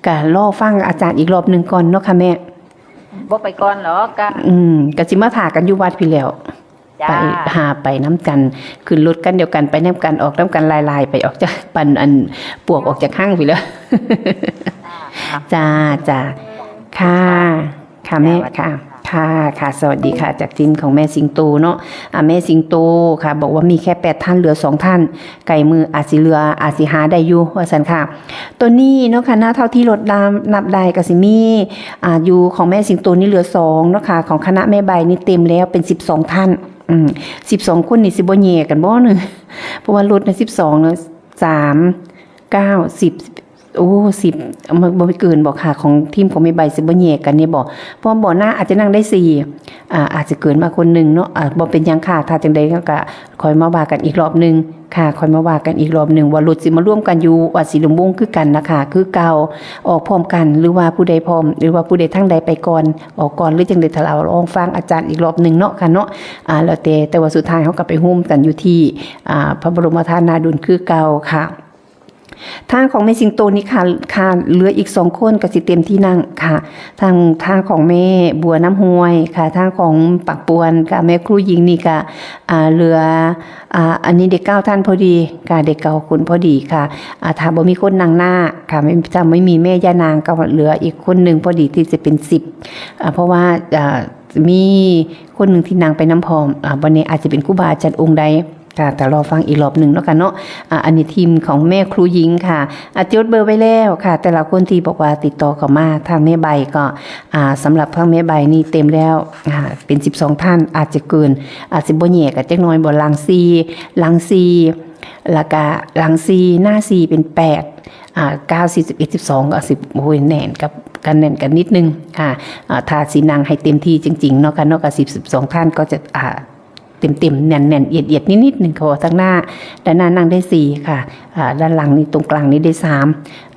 ก็รอฟังอาจารย์อีกรอบหนึ่งก่อนเนาะค่ะแม่ บ่ไปก่อนหรอก ก็ อืม ก็สิมาถ่ากันอยู่วัดพี้แหล้ว จ้า ไปหาไปนำกัน ขึ้นรถคันเดียวกัน ไปนำกัน ออกนำกัน ลายๆ ไปออกจาก ปั่นอันปวกออกจากห้างพี้แหล้ว จ้า จ้า ค่ะ ค่ะแม่ ค่ะ ค่ะ ค่ะ สวัสดีค่ะ จากทีมของแม่สิงโตเนาะ อ่ะ แม่สิงโตค่ะ บอกว่ามีแค่แปดท่าน เหลือสองท่าน ใกล้มื้ออาจสิเหลือ อาจสิหาได้อยู่ ว่าซั่นค่ะ ตัวนี้เนาะค่ะ ณ เท่าที่รถนับได้ก็สิมี อ่า อยู่ของแม่สิงโตนี่เหลือสองเนาะค่ะ ของคณะแม่ใบนี่เต็มแล้วเป็นสิบสองท่าน อืม สิบสองคนนี่สิบ่แยกกันบ่เนาะ เพราะว่ารถน่ะสิบสองเนาะ สาม เก้า สิบ โอ้ สิบ มันบ่เกินบ่ค่ะ ของทีมของแม่ใบสิบ่แยกกันนี่บ่ เพราะบ่น่า อาจจะนั่งได้สี่ อ่า อาจจะเกินมาคนหนึ่งเนาะ อ่า บ่เป็นหยังค่ะ ถ้าจั่งใดก็ค่อยมาว่ากันอีกรอบหนึ่งค่ะ ค่อยมาว่ากันอีกรอบหนึ่งว่ารถสิมารวมกันอยู่วัดศรีลมวงศ์คือกันนะคะ คือเก่า ออกพร้อมกัน หรือว่าผู้ใดพร้อม หรือว่าผู้ใดทางใดไปก่อน ออกก่อน หรือจั่งใด ถ้าเราลองฟังอาจารย์อีกรอบหนึ่งเนาะค่ะเนาะ อ่า แล้วแต่ แต่ว่าสุดท้ายเฮาก็ไปโฮมกันอยู่ที่ อ่า พระบรมธาตุนาดูนคือเก่าค่ะ ทางของแม่สิงโตนี่ค่ะ ค่ะ เหลืออีกสองคนก็สิเต็มที่นั่งค่ะ ทาง ทางของแม่บัวน้ำห้วยค่ะ ทางของปากปวนค่ะ แม่ครูหญิงนี่ก็ อ่า เหลือ อ่า อันนี้ได้เก้าท่านพอดีค่ะ ได้เก้าคนพอดีค่ะ อ่า ถ้าบ่มีคนนั่งหน้าค่ะ ไม่ ถ้าไม่มีแม่ย่านางก็เหลืออีกคนหนึ่งพอดีที่จะเป็นสิบ อ่า เพราะว่า อ่า มีคนหนึ่งที่นั่งไปนำพร้อม อ่า บ่แน่อาจจะเป็นครูบาอาจารย์องค์ใด ค่ะ แต่รอฟังอีกรอบหนึ่งเนาะค่ะเนาะ อ่า อันนี้ทีมของแม่ครูหญิงค่ะ อ่า จดเบอร์ไว้แล้วค่ะ แต่ละคนที่บอกว่าติดต่อเข้ามาทางแม่ใบก็ อ่า สำหรับทางแม่ใบนี่เต็มแล้ว อ่า เป็นสิบสองท่าน อาจจะเกิน อาจจะบ่แน่ก็จักหน่อย บ่ หลังสี่ หลังสี่ แล้วก็หลังสี่ หน้าสี่ เป็นแปด อ่า เก้า สี่ สิบเอ็ด สิบสอง ก็สิบ โอ้ย แน่นกับ กันแน่นกันนิดนึงค่ะ อ่า ถ้าสินั่งให้เต็มที่จริงๆเนาะค่ะเนาะ ก็สิบ สิบสองท่านก็จะ อ่า เต็มๆ แน่นๆ เอียดๆ นิดๆ หนึ่งค่ะ เพราะว่าทางหน้า ด้านหน้านั่งได้สี่ค่ะ อ่า ด้านหลังนี่ ตรงกลางนี่ได้สาม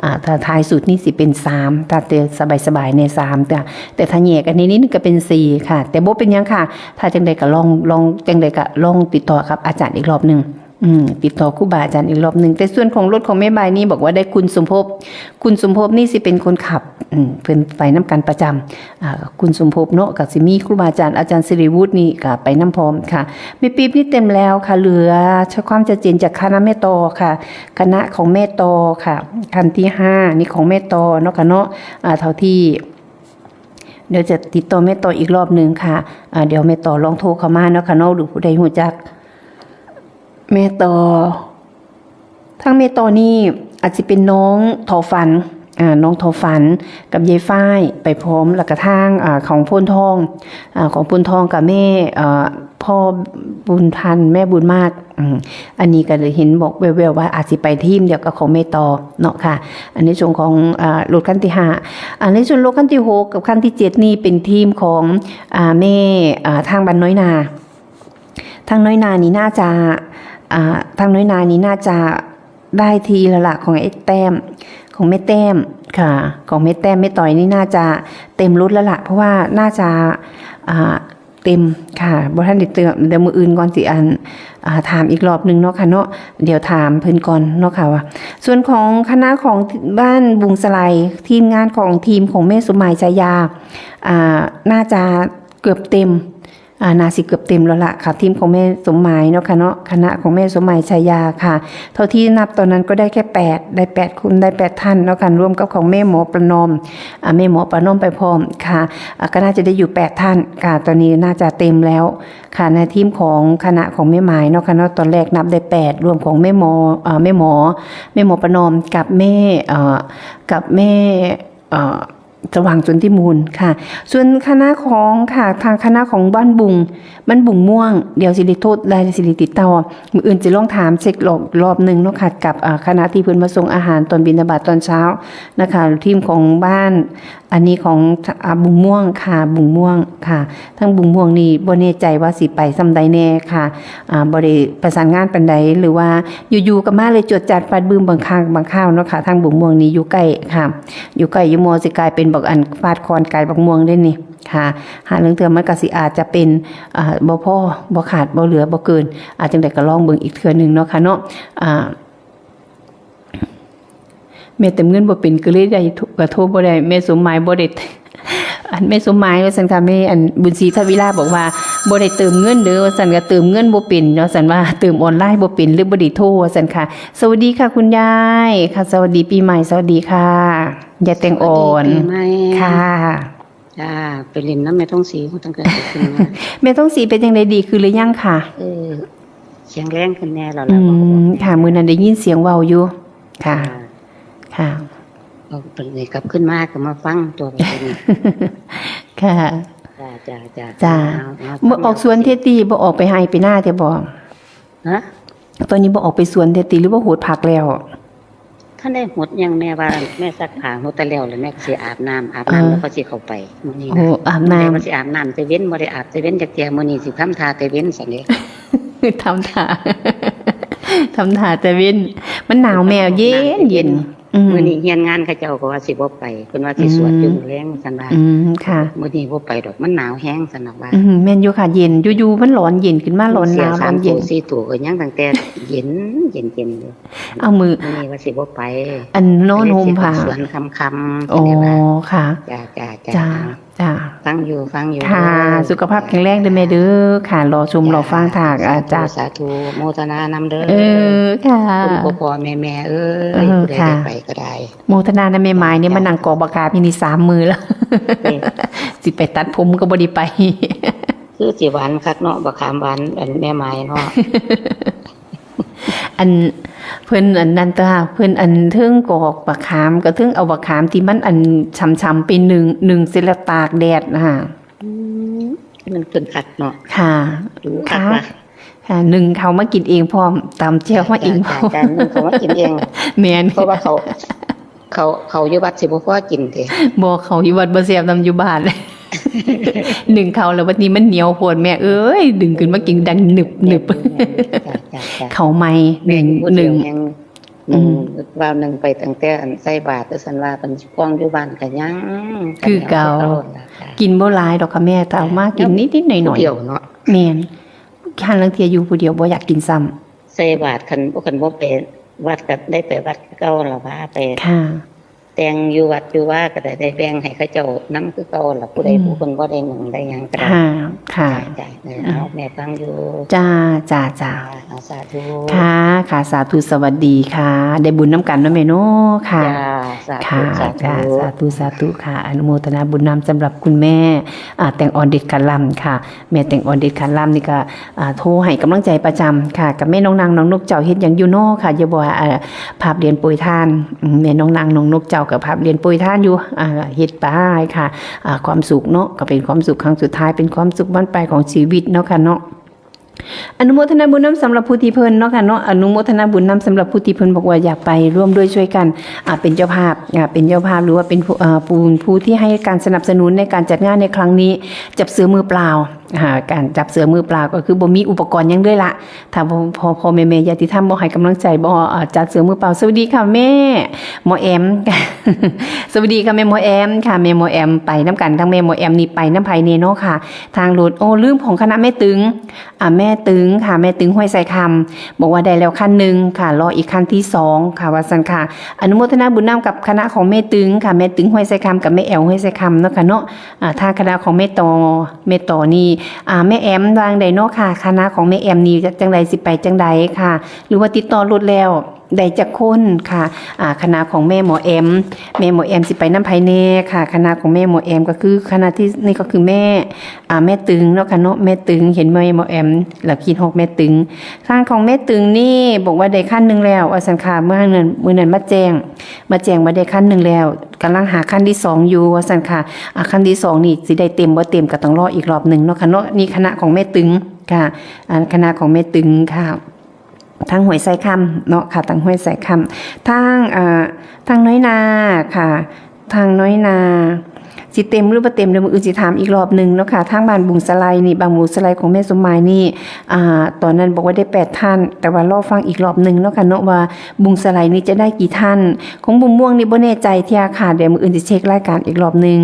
อ่า ถ้าท้ายสุดนี่สิเป็นสาม ถ้าแต่สบายๆ ในสาม แต่ แต่ถ้าแยกอันนี้นิดนึงก็เป็นสี่ค่ะ แต่บ่เป็นหยังค่ะ ถ้าจังใดก็ลอง ลอง จังใดก็ลองติดต่อกับอาจารย์อีกรอบหนึ่ง อืม ติดต่อครูบาอาจารย์อีกรอบหนึ่ง แต่ส่วนของรถของแม่ใบนี่บอกว่าได้คุณสมภพ คุณสมภพนี่สิเป็นคนขับ อืม เพิ่นไปนำกันประจำ อ่า คุณสมภพเนาะ ก็สิมีครูบาอาจารย์ อาจารย์สิริวุฒินี่ก็ไปนำพร้อมค่ะ แม่ปิ๊บนี่เต็มแล้วค่ะ เหลือความชัดเจนจากคณะแม่ต่อค่ะ คณะของแม่ต่อค่ะ คันที่ห้านี่ของแม่ต่อเนาะค่ะเนาะ อ่า เท่าที่ เดี๋ยวจะติดต่อแม่ต่ออีกรอบหนึ่งค่ะ อ่า เดี๋ยวแม่ต่อลองโทรเข้ามาเนาะค่ะเนาะ หรือผู้ใดรู้จัก แม่ต่อ ทางแม่ต่อนี่อาจจะเป็นน้องทอฝัน อ่า น้องทอฝันกับยายฝ้ายไปพร้อม แล้วก็ทาง อ่า ของโพนทอง อ่า ของโพนทองกับแม่ เอ่อ พ่อบุญทัน แม่บุญมาก อืม อันนี้ก็เลยเห็นบอกแววๆว่าอาจสิไปทีมเดียวกับของแม่ต่อเนาะค่ะ อันในส่วนของ อ่า รถคันที่ห้า อันในส่วนรถคันที่หกกับคันที่เจ็ดนี่เป็นทีมของ อ่า แม่ อ่า ทางบ้านน้อยนา ทางน้อยนานี่น่าจะ อ่า ทางน้อยนานี่น่าจะได้ที่แล้วล่ะ ของไอ้แต้ม ของแม่แต้มค่ะ ของแม่แต้ม แม่ต่อยนี่น่าจะเต็มรถแล้วล่ะ เพราะว่าน่าจะ อ่า เต็มค่ะ บ่ทันได้เติม เดี๋ยวมื้ออื่นก่อนสิอัน อ่า ถามอีกรอบหนึ่งเนาะค่ะเนาะ เดี๋ยวถามเพิ่นก่อนเนาะค่ะว่า ส่วนของคณะของบ้านบุงสะไล ทีมงานของทีมของแม่สมหมายชายา อ่า น่าจะเกือบเต็ม อ่า น่าสิเกือบเต็มแล้วล่ะค่ะ ทีมของแม่สมหมายเนาะค่ะเนาะ คณะของแม่สมหมายชายาค่ะ เท่าที่นับตอนนั้นก็ได้แค่แปด ได้แปดคน ได้แปดท่านเนาะค่ะ รวมกับของแม่หมอประนอม อ่า แม่หมอประนอมไปพร้อมค่ะ อ่า ก็น่าจะได้อยู่แปดท่านค่ะ ตอนนี้น่าจะเต็มแล้วค่ะ ในทีมของคณะของแม่หมายเนาะค่ะเนาะ ตอนแรกนับได้แปด รวมของแม่หมอ อ่า แม่หมอ แม่หมอประนอมกับแม่ เอ่อ กับแม่ เอ่อ สว่างชนทิมูลค่ะ ส่วนคณะของค่ะ ทางคณะของบ้านบุง บ้านบุงม่วง เดี๋ยวสิริโทษ ได้สิริติดต่อ มื้ออื่นจะลองถามเช็ครอบ รอบหนึ่งเนาะค่ะ กับ อ่า คณะที่เพิ่นมาส่งอาหารตอนบิณฑบาตตอนเช้านะคะ ทีมของบ้าน อันนี้ของ อ่า บุงม่วงค่ะ บุงม่วงค่ะ ทางบุงม่วงนี่บ่แน่ใจว่าสิไปส่ำใดแน่ค่ะ อ่า บ่ได้ประสานงานปานใด หรือว่าอยู่ๆก็มาเลยจวดจาดฟาดบึ้มบางครั้งบางคราวเนาะค่ะ ทางบุงม่วงนี่อยู่ใกล้ค่ะ อยู่ใกล้อยู่มอสิกลายเป็นบักอันฟาดคอนกายบักม่วงได้นี่ค่ะ หาลางเทื่อมันก็สิอาจจะเป็น อ่า บ่พอ บ่ขาด บ่เหลือ บ่เกิน อาจจังใดก็ลองเบิ่งอีกเทื่อหนึ่งเนาะค่ะเนาะ อ่า แม่เติมเงินบ่เป็นก็เลยได้โทร ก็โทรบ่ได้ แม่สมหมายบ่ได้ อันแม่สมหมายว่าซั่นค่ะ แม่อันบุญศรีทวิลาบอกว่าบ่ได้เติมเงินเด้อว่าซั่น ก็เติมเงินบ่เป็นว่าซั่น ว่าเติมออนไลน์บ่เป็น เลยบ่ได้โทรว่าซั่นค่ะ สวัสดีค่ะคุณยายค่ะ สวัสดีปีใหม่ สวัสดีค่ะ ยายแตงอ่อน สวัสดีปีใหม่ ค่ะ จ้า ไปเล่นนำแม่ทองศรีพุ้นตั้งแต่ขึ้นมา แม่ทองศรีเป็นจังใด ดีขึ้นหรือยังคะ เออ แข็งแรงขึ้นแน่แล้วล่ะ อืม เว้าออกแน่ ค่ะ มื้อนั้นได้ยินเสียงเว้าอยู่ ค่ะ ค่ะ ค่ะ เอาไปเลยกลับขึ้นมาก็มาฟังตัวบัดนี้ ค่ะ จ้า จ้า จ้า จ้า เอา เอา มื้อออกสวนเทื่อติ บ่ออกไปไฮ่ไปนาเทื่อบ่ ฮะ ตอนนี้บ่ออกไปสวนเทื่อติ หรือว่าหดผักแล้ว ทันได้หดหยัง แม่ว่าแม่ซักผ้าหดแต่แล้ว แล้วแม่ก็สิอาบน้ำ อาบน้ำ เออ แล้วก็สิเข้าไปมื้อนี้นะ โอ้ อาบน้ำ แม่ว่าสิอาบน้ำแต่เว็น บ่ได้อาบแต่เว็นจักเทื่อ มื้อนี้สิทำท่าแต่เว็นซั่นเด้ ทำท่า ทำท่าแต่เว็น มันหนาวแม่ เย็น เย็น อืม มื้อนี้เฮียนงานเขาเจ้าก็ว่าสิบ่ไป เพิ่นว่าสิสวดอยู่มื้อแลงซั่นว่า อืม ค่ะ มื้อนี้บ่ไปดอก มันหนาวแฮงซั่นดอกว่า อืม แม่นอยู่ค่ะ เย็น อยู่ๆมันร้อนเย็นขึ้นมา ร้อนหนาว ร้อนเย็น เสื้อสามตัวสี่ตัวก็ยังตั้งแต่เย็น เย็นๆอยู่ เอามื้อ มื้อนี้ว่าสิบ่ไป อันนอนห่มผ้า ก็เลยสิไปสวนค่ำๆ อ๋อ ก็เลยว่า ค่ะ จ้า จ้า จ้า จ้า จ้า ฟังอยู่ฟังอยู่ ค่ะ เด้อ สุขภาพแข็งแรงเด้อแม่เด้อค่ะ รอชมรอฟังทาง สา อ่า ธุ จาก สาธุโมทนานำเด้อ เออค่ะ คุณพ่อพ่อแม่แม่เอ้ เอย อ ผู้ใด ค่ะ ได้ไปก็ได้ โมทนานะแม่ไม้เนี่ย จ้ะ มานั่งกอบักขามอยู่นี่สามมื้อแล้ว นี่ สิไปตัดผมก็บ่ได้ไป คือสิหวานคักเนาะบักขามหวานอันแม่ไม้เนาะ อันเพิ่นอันนั้นตัวเพิ่นอันเทิงกอกบักขามก็เทิงเอาบักขามที่มันอันช้ำๆไปนึ่งนึ่งเสร็จแล้วตากแดดนะคะ อืมมันเพิ่นคักเนาะ ค่ะ ดูคัก ค่ะ ว่ะ ค่ะนึ่งเขามากินเองพร้อมตำแจ่วมาเองพร้อม จ้ะจ้ะจ้ะนึ่งเขามากินเอง แม่น เพราะว่าเขา เขาเขาอยู่วัดสิบ่พอกินเด้ บ่เขาอยู่วัดบ่แซ่บนำอยู่บ้าน นึ่งเขาแล้ววันนี้มันเหนียวโพดแม่เอ้ย ดึงขึ้นมากินดังหนึบหนึบ แม่นอยู่แม่นอยู่จ้ะจ้ะจ้ะ เขาใหม่ แม่นอยู่ผู้เดียว นึ่ง ยัง อืม อืมว่านึ่งไปตั้งแต่อันใส่บาตรแต่สันว่าเป็นกองอยู่บ้านก็ยัง คือเก่า คือเก่าล่ะจ้ะ กินบ่หลายดอกค่ะแม่แต่เอามากินนิดๆหน่อยๆ ผู้เดียวเนาะ แม่นคันลางเทียอยู่ผู้เดียวบ่อยากกินซ้ำ ใส่บาตรคันบ่คันบ่ไปวัดก็ได้ไปวัดคือเก่าล่ะว่าไป ค่ะ แต่งอยู่วัดอยู่ว่าก็ได้ได้แบ่งให้เขาเจ้าน้ำคือเก่าล่ะผู้ใด อืม ผู้คนบ่ได้หนึ่งได้หยังก็ได้ ค่ะค่ะ จ้ะเออเอาแม่ฟังอยู่ จ้าจ้าจ้า เอาสาธุ ค่ะค่ะสาธุสวัสดีค่ะ ได้บุญน้ำกันเนาะแม่เนาะค่ะ จ้าสาธุ ค่ะ สาธุ จ้าสาธุสาธุค่ะ อนุโมทนาบุญนำสำหรับคุณแม่อ่าแตงอ่อนเด็ดขาดลำค่ะ แม่แตงอ่อนเด็ดขาดลำนี่ก็อ่าโทรให้กำลังใจประจำค่ะ กับแม่น้องนางน้องนกเจ้าเฮ็ดหยังอยู่เนาะค่ะอย่าบอกว่าอ่าภาพเหรียญโปรยทานอืมแม่น้องนางน้องนกเจ้ากับภาพเหรียญโปรยทานอยู่อ่าเฮ็ดไปค่ะอ่าความสุขเนาะก็เป็นความสุขครั้งสุดท้ายเป็นความสุขบั้นปลายของชีวิตเนาะค่ะเนาะ อนุโมทนาบุญนำสำหรับผู้ที่เพิ่นเนาะค่ะเนาะอนุโมทนาบุญนำสำหรับผู้ที่เพิ่นบอกว่าอยากไปร่วมด้วยช่วยกันอ่าเป็นเจ้าภาพอ่าเป็นเจ้าภาพหรือว่าเป็นผู้อ่าผู้ผู้ที่ให้การสนับสนุนในการจัดงานในครั้งนี้ จับเสือมือเปล่าอ่าการจับเสือมือเปล่าก็คือบ่มีอุปกรณ์หยังเลยละถ้าพ่อพ่อพ่อแม่แม่ญาติธรรมบ่ให้กำลังใจบ่อ่าจัดเสือมือเปล่าสวัสดีค่ะแม่หมอแอม สวัสดีค่ะแม่หมอแอมค่ะแม่หมอแอมไปน้ำกันทั้งแม่หมอแอมนี่ไปน้ำไผเน่เนาะค่ะ ทางรถโอ้ลืมของคณะแม่ตึง อ่าแม่ตึงค่ะแม่ตึงห้วยไซคำบอกว่าได้แล้วขั้นหนึ่งค่ะรออีกขั้นที่สองค่ะว่าสันค่ะ อนุโมทนาบุญนำกับคณะของแม่ตึงค่ะแม่ตึงห้วยไซคำกับแม่แอลห้วยไซคำเนาะค่ะเนาะอ่าทางคณะของแม่ต่อแม่ต่อนี่อ่าแม่แอมวางใดเนาะค่ะ คณะของแม่แอมนี่จังใดสิไปจังใดค่ะ หรือว่าติดต่อรถแล้วได้จักคนค่ะอ่าคณะของแม่หมอแอม แม่หมอแอมสิไปน้ำไผแน่ค่ะ คณะของแม่หมอแอมก็คือคณะที่นี่ก็คือแม่ อ่าแม่ตึงเนาะค่ะเนาะแม่ตึงเห็นแม่หมอแอมแล้วคิดฮอกแม่ตึงทางของแม่ตึงนี่บอกว่าได้ขั้นหนึ่งแล้วว่าสันค่ะเมื่อนั้นมื้อนั้นมาแจ้งมาแจ้งว่าได้ขั้นหนึ่งแล้วกำลังหาขั้นที่สองอยู่ว่าสันค่ะอ่าขั้นที่สองนี่สิได้เต็มบ่เต็มก็ต้องรออีกรอบหนึ่งเนาะค่ะเนาะนี่คณะของแม่ตึงค่ะอ่าคณะของแม่ตึงค่ะทางห้วยไซคำเนาะค่ะทางห้วยไซคำทางอ่าทางน้อยนาค่ะ ทางน้อยนาสิเต็มหรือบ่เต็มเดี๋ยวมื้ออื่นสิถามอีกรอบหนึ่งเนาะค่ะทางบ้านบุงสะไลนี่บ้านบุงสะไลของแม่สมหมายนี่อ่าตอนนั้นบอกว่าได้แปดท่าน แต่ว่ารอฟังอีกรอบหนึ่งเนาะค่ะเนาะว่าบุงสะไลนี่จะได้กี่ท่านของบุงม่วงนี่บ่แน่ใจเที่ยค่ะเดี๋ยวมื้ออื่นสิเช็ครายการอีกรอบหนึ่ง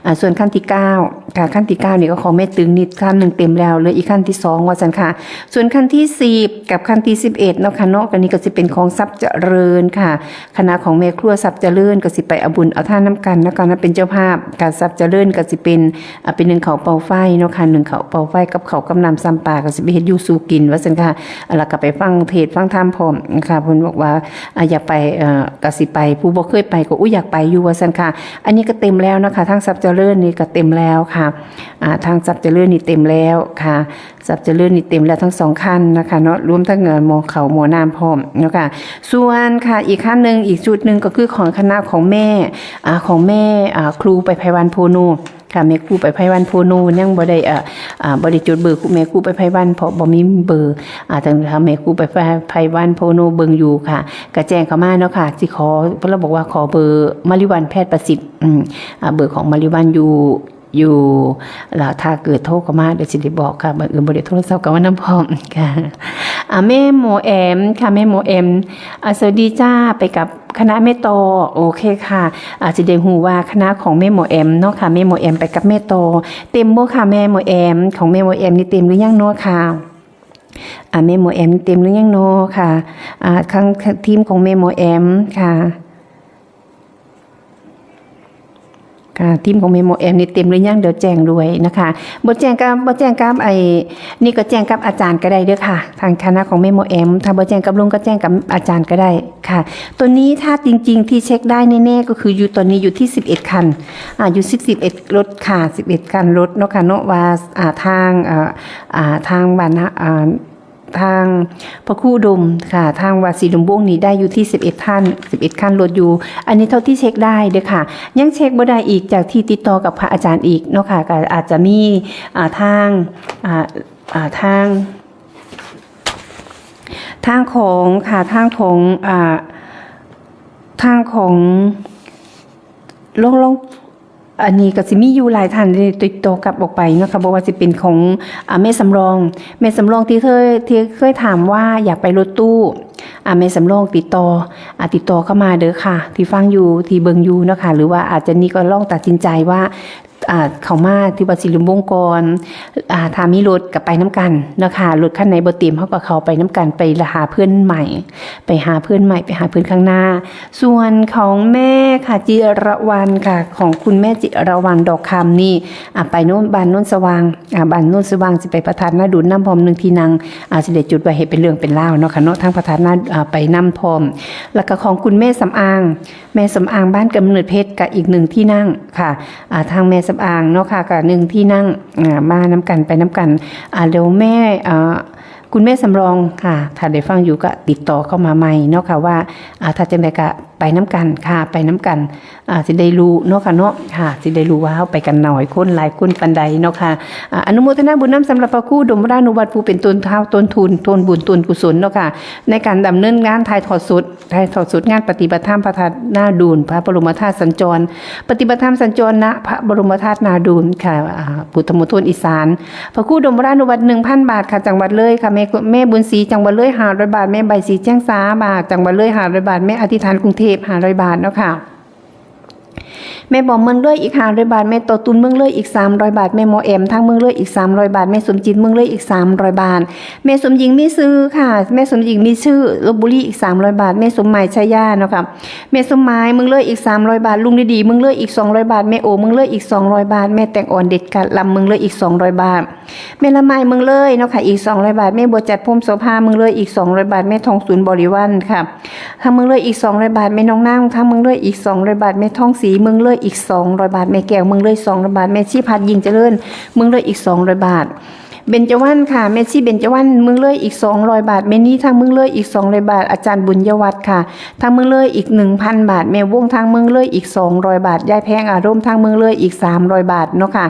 อ่าส่วนขั้นที่เก้าค่ะขั้นที่เก้านี่ก็ของแม่ตึงนี่ท่านหนึ่งเต็มแล้วเหลืออีกขั้นที่สองว่าซั่นค่ะส่วนขั้นที่สิบกับขั้นที่สิบเอ็ดเนาะค่ะเนาะอันนี้ก็สิเป็นของทรัพย์เจริญค่ะ คณะของแม่ครัวทรัพย์เจริญก็สิไปเอาบุญเอาทานนำกันนะคะนะเป็นเจ้าภาพค่ะทรัพย์เจริญก็สิเป็นอ่าเป็นนึ่งข้าวเป่าไฟเนาะค่ะนึ่งข้าวเป่าไฟกับข้าวกับน้ำซ้ำปลาก็สิไปเฮ็ดอยู่สู่กินว่าซั่นค่ะแล้วก็ไปฟังเทศน์ฟังธรรมพร้อมนะคะเพิ่นบอกว่าอ่าอยากไปเอ่อก็สิไปผู้บ่เคยไปก็อุ๊ยอยากไปอยู่ว่าซั่นค่ะอันนี้ก็เต็มแล้วนะคะทางทรัพย์เจริญนี่ก็เต็มแล้วค่ะอ่าทางทรัพย์เจริญนี่เต็มแล้วค่ะ ทรัพย์เจริญนี่เต็มแล้วทั้งสองขั้นนะคะเนาะรวมทั้งเอ่อหม้อข้าวหม้อน้ำพร้อมเนาะค่ะส่วนค่ะอีกขั้นหนึ่งอีกชุดหนึ่งก็คือของคณะของแม่อ่าของแม่อ่าครูไปไพวันโพโนค่ะแม่ครูไปไพวันโพโนยังบ่ได้เอ่ออ่าบ่ได้จดเบอร์ครูแม่ครูไปไพวันเพราะบ่มีเบอร์อ่าทางทางแม่ครูไปไพไพวันโพโนเบิ่งอยู่ค่ะก็แจ้งเข้ามาเนาะค่ะสิขอเพิ่นบอกว่าขอเบอร์มาริวันแพทย์ประสิทธิ์อืมอ่าเบอร์ของมาริวันอยู่ อยู่แล้วถ้าเกิดโทรเข้ามาเดี๋ยวสิได้บอกค่ะบังเอิญบ่ได้โทรศัพท์เข้ามานำพร้อมค่ะอ่าแม่หมอแอมค่ะแม่หมอแอมอ่าสวัสดีจ้าไปกับคณะแม่ต่อโอเคค่ะอ่าสิได้ฮู้ว่าคณะของแม่หมอแอมเนาะค่ะแม่หมอแอมไปกับแม่ต่อเต็มบ่ค่ะแม่หมอแอมของแม่หมอแอมนี่เต็มหรือยังเนาะค่ะอ่าแม่หมอแอมนี่เต็มหรือยังเนาะค่ะอ่าทางทีมของแม่หมอแอมค่ะ อ่า ทีมของแม่หมอแอมนี่เต็มหรือยัง เดี๋ยวแจ้งด้วยนะคะ บ่แจ้งกับ บ่แจ้งกับไอ้นี่ก็แจ้งกับอาจารย์ก็ได้เด้อค่ะ ทางคณะของแม่หมอแอม ถ้าบ่แจ้งกับลุงก็แจ้งกับอาจารย์ก็ได้ค่ะ ตัวนี้ถ้าจริงๆที่เช็คได้แน่ๆก็คืออยู่ตอนนี้อยู่ที่สิบเอ็ดคัน อ่า อยู่สิบ สิบเอ็ดรถค่ะ สิบเอ็ดคันรถเนาะค่ะเนาะ ว่า อ่า ทาง อ่า อ่า ทางบ้านนะ อ่า ทางพระครูอุดมค่ะ ทางวัดศรีลมวงศ์นี่ได้อยู่ที่สิบเอ็ดท่าน สิบเอ็ดคันรถอยู่ อันนี้เท่าที่เช็คได้เด้อค่ะ ยังเช็คบ่ได้อีกจากที่ติดต่อกับพระอาจารย์อีกเนาะค่ะ ก็อาจจะมี อ่า ทาง อ่า อ่า ทาง ทางของค่ะ ทางของ อ่า ทางของ ลอง ลอง อันนี้ก็สิมีอยู่หลายท่านที่ติดต่อกลับออกไปเนาะค่ะ บ่ว่าสิเป็นของ อ่า แม่สำรอง แม่สำรองที่เคย ที่เคยถามว่าอยากไปรถตู้ อ่า แม่สำรองติดต่อ อ่า ติดต่อเข้ามาเด้อค่ะ ที่ฟังอยู่ ที่เบิ่งอยู่เนาะค่ะ หรือว่าอาจจะนี่ก็ลองตัดสินใจว่า อ่า เข้ามาที่วัดศรีลมวงศ์ก่อน อ่า ถ้ามีรถก็ไปนำกันเนาะค่ะ รถคันไหนบ่เต็ม เฮาก็เข้าไปนำกัน ไปหาเพื่อนใหม่ ไปหาเพื่อนใหม่ ไปหาเพื่อนข้างหน้า ส่วนของแม่ค่ะ จิรวรรณค่ะ ของคุณแม่จิรวรรณดอกคำนี่ อ่า ไปโน่น บ้านโน่นสว่าง อ่า บ้านโน่นสว่าง สิไปพระธาตุนาดูนนำพร้อมหนึ่งที่นั่ง อ่า สิได้จุดไว้ให้เป็นเรื่องเป็นราวเนาะค่ะเนาะ ทั้งพระธาตุนา อ่า ไปนำพร้อม แล้วก็ของคุณแม่สำอาง แม่สำอางบ้านกำเนิดเพชรก็อีกหนึ่งที่นั่งค่ะ อ่า ทางแม่สำอางเนาะค่ะ ก็หนึ่งที่นั่ง อ่า มานำกัน ไปนำกัน อ่า เดี๋ยวแม่ อ่า คุณแม่สำรองค่ะ ถ้าได้ฟังอยู่ก็ติดต่อเข้ามาใหม่เนาะค่ะว่า อ่า ถ้าจังใดก็ไปนำกันค่ะ ไปนำกัน อ่า สิได้รู้เนาะค่ะเนาะ ค่ะ สิได้รู้ว่าเฮาไปกันน้อยคนหลายคนปานใดเนาะค่ะ อ่า อนุโมทนาบุญนำสำหรับพระครูอุดมวรานุวัฒน์ผู้เป็นต้นท้าวต้นทุน ต้นบุญต้นกุศลเนาะค่ะ ในการดำเนินงานถ่ายทอดสด ถ่ายทอดสดงานปฏิบัติธรรมพระธาตุนาดูน พระบรมธาตุสัญจร ปฏิบัติธรรมสัญจร ณ พระบรมธาตุนาดูนค่ะ อ่า พุทธมณฑลอีสาน พระครูอุดมวรานุวัฒน์ หนึ่งพันบาทค่ะ จังหวัดเลยค่ะ แม่ แม่บุญศรี จังหวัดเลย ห้าร้อยบาท แม่ใบศรีแจ้งสา บาท จังหวัดเลย ห้าร้อยบาท แม่อธิษฐานกรุงเทพฯ ห้าร้อยบาทเนาะค่ะ แม่บอมเมืองเลยอีก ห้าร้อยบาท แม่ต่อตุนเมืองเลยอีก สามร้อยบาท แม่หมอแอมทางเมืองเลยอีก สามร้อยบาท แม่สมจิตเมืองเลยอีก สามร้อยบาท แม่สมหญิงมีชื่อค่ะ แม่สมหญิงมีชื่อ ลพบุรีอีก สามร้อยบาท แม่สมหมายชายาเนาะค่ะ แม่สมหมายเมืองเลยอีก สามร้อยบาท ลุงดีดีเมืองเลยอีก สองร้อยบาท แม่โอเมืองเลยอีก สองร้อยบาท แม่แตงอ่อนเด็ดขาดลำเมืองเลยอีก สองร้อยบาท แม่ละไมเมืองเลยเนาะค่ะ อีก สองร้อยบาท แม่บัวจัดพรหมโสภาเมืองเลยอีก สองร้อยบาท แม่ทองสุนบริวารค่ะ ทางเมืองเลยอีก สองร้อยบาท แม่น้องนางทางเมืองเลยอีก สองร้อยบาท แม่ทองศรีเมืองเลยอีก สองร้อยบาท แม่แก้วเมืองเลย สองร้อยบาท แม่ชีพัดยิ่งเจริญเมืองเลยอีก สองร้อยบาท เบญจวรรณค่ะ แม่ชีเบญจวรรณเมืองเลยอีก สองร้อยบาท แม่นี่ทางเมืองเลยอีก สองร้อยบาท อาจารย์บุญยวัฒน์ค่ะ ทางเมืองเลยอีก หนึ่งพันบาท แม่วงทางเมืองเลยอีก สองร้อยบาท ยายแพงอารมณ์ทางเมืองเลยอีก สามร้อยบาทเนาะค่ะ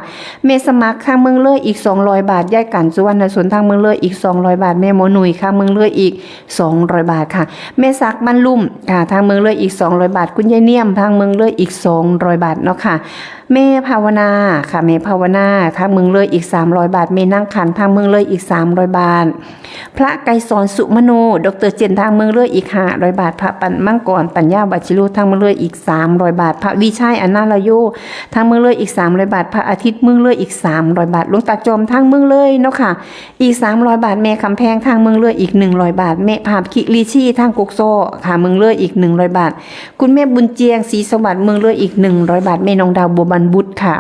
แม่สมัครทางเมืองเลยอีก สองร้อยบาท ยายกันสุวรรณสนทางเมืองเลยอีก สองร้อยบาท แม่หมอหนุ่ยทางเมืองเลยอีก สองร้อยบาทค่ะ แม่ศักดิ์บ้านลุ่มค่ะ ทางเมืองเลยอีก สองร้อยบาท คุณยายเนียมทางเมืองเลยอีก สองร้อยบาทเนาะค่ะ แม่ภาวนาค่ะ แม่ภาวนาทางเมืองเลยอีก สามร้อยบาท แม่นางขันทางเมืองเลยอีก สามร้อยบาท พระไกรสอนสุมโน ดอกเตอร์เจนทางเมืองเลยอีก ห้าร้อยบาท พระปัญมังกรปัญญาวัชิโรทางเมืองเลยอีก สามร้อยบาท พระวิชัยอนาลโยทางเมืองเลยอีก สามร้อยบาท พระอาทิตย์เมืองเลยอีก สามร้อยบาท หลวงตาจอมทางเมืองเลยเนาะค่ะ อีก สามร้อยบาท แม่คำแพงทางเมืองเลยอีก หนึ่งร้อยบาท แม่ภาพคิริชีทางกกซอค่ะ เมืองเลยอีก หนึ่งร้อยบาท คุณแม่บุญเจียงศรีสวัสดิ์เมืองเลยอีก หนึ่งร้อยบาท แม่น้องดาวบัวบานบุตรค่ะ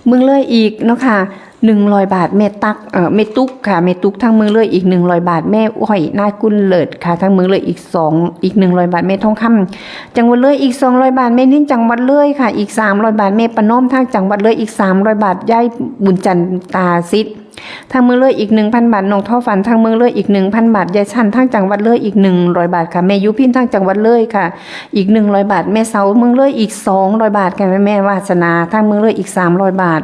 เมืองเลยอีกเนาะค่ะ หนึ่งร้อยบาท แม่ตัก เอ่อ แม่ตุ๊กค่ะ แม่ตุ๊กทางเมืองเลยอีก หนึ่งร้อยบาท แม่อ้อยนากุลเลิศค่ะ ทางเมืองเลยอีกสอง อีก หนึ่งร้อยบาท แม่ทองคำจังหวัดเลยอีก สองร้อยบาท แม่นิ่นจังหวัดเลยค่ะ อีก สามร้อยบาท แม่ประนอมทางจังหวัดเลยอีก สามร้อยบาท ยายบุญจันทร์ตาสิทธิ์ ทางเมืองเลยอีก หนึ่งพันบาท น้องทอฝันทางเมืองเลยอีก หนึ่งพันบาท ยายชันทางจังหวัดเลยอีก หนึ่งร้อยบาทค่ะ แม่ยุพินทางจังหวัดเลยค่ะ อีก หนึ่งร้อยบาท แม่เสาเมืองเลยอีก สองร้อยบาทค่ะ แม่ แม่วาสนาทางเมืองเลยอีก สามร้อยบาท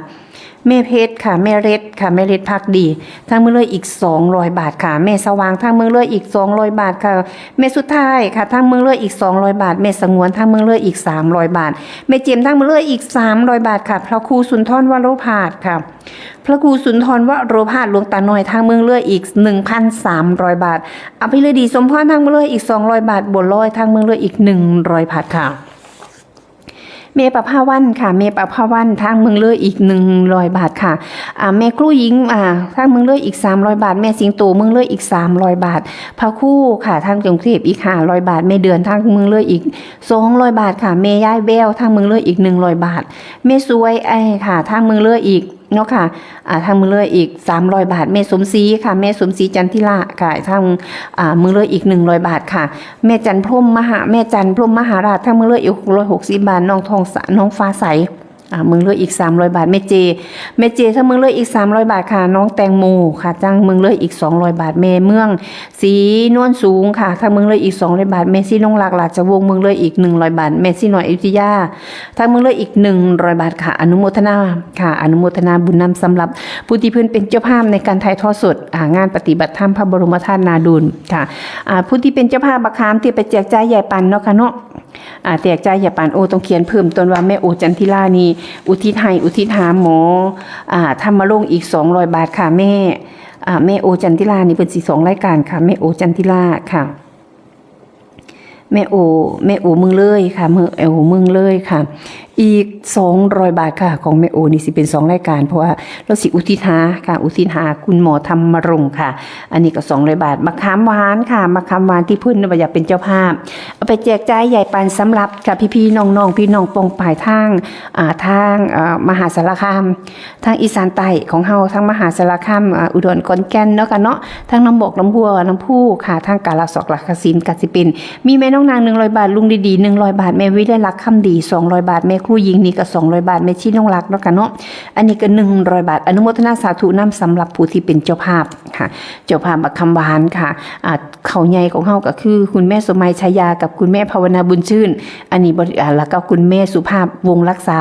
แม่เพชรค่ะ แม่เล็ดค่ะ แม่เล็ดพักดีทางเมืองเลยอีก สองร้อยบาทค่ะ แม่สว่างทางเมืองเลยอีก สองร้อยบาทค่ะ แม่สุดท้ายค่ะ ทางเมืองเลยอีก สองร้อยบาท แม่สงวนทางเมืองเลยอีก สามร้อยบาท แม่เจมทางเมืองเลยอีก สามร้อยบาทค่ะ พระครูสุนทรวโรภาสค่ะ พระครูสุนทรวโรภาสหลวงตาน้อยทางเมืองเลยอีก หนึ่งพันสามร้อยบาท อภิฤดีสมพรทางเมืองเลยอีก สองร้อยบาท บัวลอยทางเมืองเลยอีก หนึ่งร้อยบาทค่ะ แม่ประภาวันค่ะ แม่ประภาวันทางเมืองเลยอีกหนึ่งร้อยบาทค่ะ อ่า แม่ครูหญิง อ่า ทางเมืองเลยอีกสามร้อยบาท แม่สิงโตเมืองเลยอีกสามร้อยบาท พระครูค่ะ ทางกรุงเทพอีกห้าร้อยบาท แม่เดือนทางเมืองเลยอีกสองร้อยบาทค่ะ แม่ยายแววทางเมืองเลยอีกหนึ่งร้อยบาท แม่สวยไอ้ค่ะ ทางเมืองเลยอีกเนาะค่ะ อ่า ทางเมืองเลยอีกสามร้อยบาท แม่สมศรีค่ะ แม่สมศรีจันทิราค่ะ ทาง อ่า เมืองเลยอีกหนึ่งร้อยบาทค่ะ แม่จันพรหมมหา แม่จันพรหมมหาราช ทางเมืองเลยอีกหกร้อยหกสิบบาท น้องทองสะ น้องฟ้าใส อ่า เมืองเลยอีกสามร้อยบาท แม่เจ แม่เจ ทางเมืองเลยอีกสามร้อยบาทค่ะ น้องแตงโมค่ะ ทางเมืองเลยอีกสองร้อยบาท แม่เมืองศรีนวลสูงค่ะ ทางเมืองเลยอีกสองร้อยบาท แม่ศรีนงรักราชวงศ์ เมืองเลยอีกหนึ่งร้อยบาท แม่ศรีน้อยอยุธยา ทางเมืองเลยอีกหนึ่งร้อยบาทค่ะ อนุโมทนาค่ะ อนุโมทนาบุญนำสำหรับผู้ที่เพิ่นเป็นเจ้าภาพในการถ่ายทอดสด อ่า งานปฏิบัติธรรมพระบรมธาตุนาดูลค่ะ อ่า ผู้ที่เป็นเจ้าภาพบักขามที่ไปแจกจ่ายยายปันเนาะค่ะเนาะ อ่า แจกจ่ายยายปัน โอ้ ต้องเขียนเพิ่มต้นว่าแม่โอจันทิรานี่ อุทิศให้ อุทิศหาหมอ อ่า ธรรมรงค์อีกสองร้อยบาทค่ะแม่ อ่า แม่โอจันทิรานี่เพิ่นสิสองรายการค่ะ แม่โอจันทิราค่ะ แม่โอ แม่โอเมืองเลยค่ะ แม่โอเมืองเลยค่ะ อีกสองร้อยบาทค่ะ ของแม่โอนี่สิเป็นสองรายการ เพราะว่าเราสิอุทิศหาค่ะ อุทิศหาคุณหมอธรรมรงค์ค่ะ อันนี้ก็สองร้อยบาท บักขามหวานค่ะ บักขามหวานที่เพิ่นว่าอยากเป็นเจ้าภาพ เอาไปแจกจ่ายยายปันสำหรับค่ะ พี่ๆน้องๆ พี่น้องปองปายทาง อ่า ทาง เอ่อ มหาสารคาม ทางอีสานใต้ของเฮา ทางมหาสารคาม อ่า อุดร ขอนแก่นเนาะค่ะเนาะ ทางหนองบัวลำพู ลำพูค่ะ ทางกาฬสินธุ์ กาฬสินธุ์ ก็สิเป็น มีแม่น้องนางหนึ่งร้อยบาท ลุงดีๆหนึ่งร้อยบาท แม่วิไลลักษณ์คำดีสองร้อยบาท แม่ครูหญิงนี่ก็สองร้อยบาท แม่ชีนงรักเนาะค่ะเนาะ อันนี้ก็หนึ่งร้อยบาท อนุโมทนาสาธุนำสำหรับผู้ที่เป็นเจ้าภาพค่ะ เจ้าภาพบักขามหวานค่ะ อ่า ข้าวใหญ่ของเฮาก็คือคุณแม่สมัยชายากับคุณแม่ภาวนาบุญชื่น อันนี้บ่ อ่า แล้วก็คุณแม่สุภาพวงศ์รักษา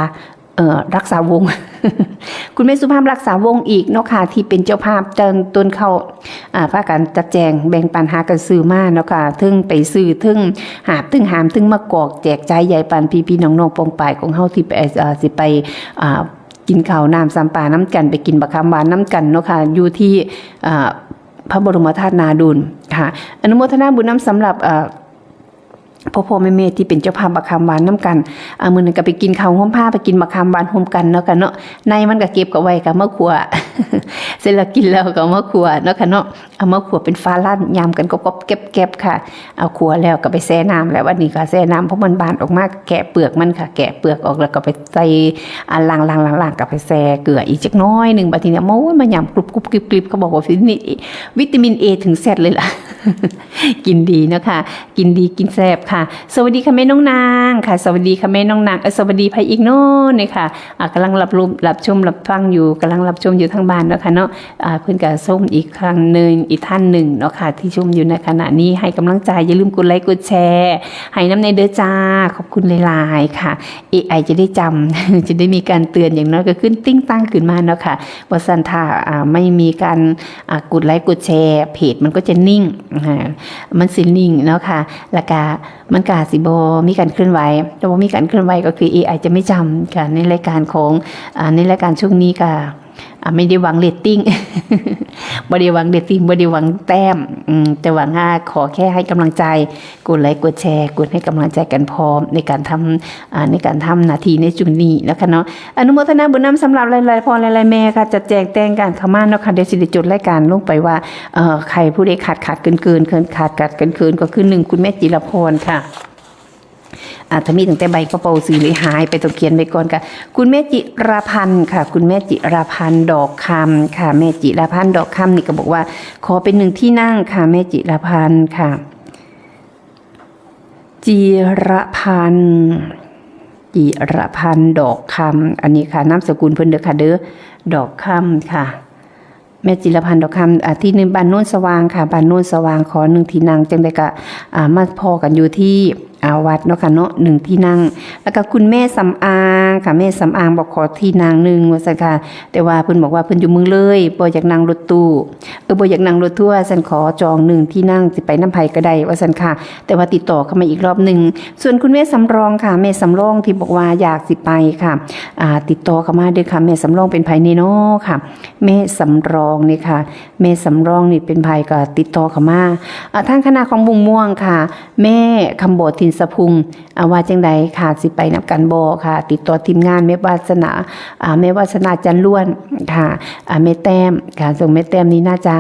เอ่อ รักษาวงศ์ คุณแม่สุภาพรักษาวงศ์อีกเนาะค่ะ ที่เป็นเจ้าภาพเติมต้นข้าว อ่า พากันจัดแจงแบ่งปันหากันซื้อมาเนาะค่ะ เทิงไปซื้อ เทิงหาบ เทิงหาม เทิงมากอกแจกจ่ายยายปันพี่ๆน้องๆปองปายของเฮาที่ไป เอ่อ สิไป อ่า กินข้าวน้ำสามปลาน้ำกัน ไปกินบักขามหวานน้ำกันเนาะค่ะ อยู่ที่ อ่า พระบรมธาตุนาดูลค่ะ อนุโมทนาบุญนำสำหรับ เอ่อ พ่อๆแม่ๆที่เป็นเจ้าภาพบักขามหวานน้ำกัน อ่า มื้อนั้นก็ไปกินข้าวร่วมพาไปกินบักขามหวานร่วมกันเนาะค่ะเนาะ ในมันก็เก็บเอาไว้ก็มาคั่ว เสร็จแล้วกินแล้วก็มาคั่วเนาะค่ะเนาะ เอามาคั่วเป็นฟ้าลั่น ยำกันกรอบๆแกรบๆค่ะ เอาคั่วแล้วก็ไปแช่น้ำ แล้ววันนี้ก็แช่น้ำ เพราะมันบานออกมา แกะเปลือกมันค่ะ แกะเปลือกออกแล้วก็ไปใส่ อ่า ล้างๆๆๆก็ไปแช่เกลืออีกจักหน้อยหนึ่ง บัดทีเนี้ย โอ้ย มายำกรุบๆกริบๆ เขาบอกว่าวิตามิน วิตามินเอถึงแซดเลยล่ะ กินดีเนาะค่ะ กินดีกินแซ่บค่ะ สวัสดีค่ะแม่น้องนางค่ะ สวัสดีค่ะแม่น้องนาง เออ สวัสดีไผอีกเนาะเนี่ยค่ะ อ่ะ กำลังรับรู้ รับชม รับฟังอยู่ กำลังรับชมอยู่ทางบ้านเนาะค่ะเนาะ อ่า เพิ่นก็ชมอีกครั้งหนึ่ง อีกท่านหนึ่งเนาะค่ะ ที่ชมอยู่ในขณะนี้ ให้กำลังใจ อย่าลืมกดไลค์ กดแชร์ ให้นำแน่เด้อจ้า ขอบคุณหลายๆค่ะ เอไอ จะได้จำ จะได้มีการเตือน อย่างน้อยก็ขึ้นติ๊งตั้งขึ้นมาเนาะค่ะ ว่าซั่น ถ้า อ่า ไม่มีการ อ่า กดไลค์ กดแชร์ เพจมันก็จะนิ่ง อ่า มันสินิ่งเนาะค่ะ แล้วก็มันก็สิบ่มีการเคลื่อนไหว ถ้าบ่มีการเคลื่อนไหวก็คือ เอไอ จะไม่จำค่ะ ในรายการของ อ่า ในรายการช่วงนี้ก็ อ่า ไม่ได้หวังเรตติ้ง บ่ได้หวังเรตติ้ง บ่ได้หวังแต้ม อืม แต่หวังว่าขอแค่ให้กำลังใจ กดไลค์ กดแชร์ กดให้กำลังใจกันพร้อมในการทำ อ่า ในการทำหน้าที่ในจุดนี้นะคะเนาะ อนุโมทนาบุญนำสำหรับหลายๆพ่อหลายๆแม่ค่ะ จัดแจงแต่งการเข้ามาเนาะค่ะ เดี๋ยวสิได้จดรายการลงไปว่า เอ่อ ใครผู้ใดขาดขาดเกินเกิน เกินขาดขาดเกินเกิน ก็คือหนึ่ง คุณแม่จิรพรค่ะ อ่า ถ้ามีตั้งแต่ใบกระเป๋าซื้อเลยหายไป ต้องเขียนไว้ก่อนค่ะ คุณแม่จิรพันธ์ค่ะ คุณแม่จิรพันธ์ดอกคำค่ะ แม่จิรพันธ์ดอกคำนี่ก็บอกว่า ขอเป็นหนึ่งที่นั่งค่ะ แม่จิรพันธ์ค่ะ จิรพันธ์ จิรพันธ์ดอกคำ อันนี้ค่ะ นามสกุลเพิ่นเด้อค่ะเด้อ ดอกคำค่ะ แม่จิรพันธ์ดอกคำ อ่า ที่หนึ่งบ้านโนนสว่างค่ะ บ้านโนนสว่าง ขอหนึ่งที่นั่ง จังใดก็ อ่า มาพ้อกันอยู่ที่ อ่า วัดเนาะค่ะเนาะ หนึ่งที่นั่ง แล้วก็คุณแม่สำอางค่ะ แม่สำอางบอกขอที่นั่งหนึ่งว่าซั่นค่ะ แต่ว่าเพิ่นบอกว่าเพิ่นอยู่เมืองเลย บ่อยากนั่งรถตู้ เออ บ่อยากนั่งรถทัวร์ ซั่นขอจองหนึ่งที่นั่ง สิไปนำไผก็ได้ว่าซั่นค่ะ แต่ว่าติดต่อเข้ามาอีกรอบหนึ่ง ส่วนคุณแม่สำรองค่ะ แม่สำรองที่บอกว่าอยากสิไปค่ะ อ่า ติดต่อเข้ามาเด้อค่ะ แม่สำรองเป็นไผแน่น้อค่ะ แม่สำรองนี่ค่ะ แม่สำรองนี่เป็นไผก็ติดต่อเข้ามา อ่า ทางคณะของบุงม่วงค่ะ แม่คำบอดถิ่น สะพุง อ่า ว่าจังใดค่ะ สิไปนำกันบ่ค่ะ ติดต่อทีมงานแม่วาสนา อ่า แม่วาสนาจันล้วนค่ะ อ่า แม่แต้มค่ะ ส่วนแม่แต้มนี่น่าจะ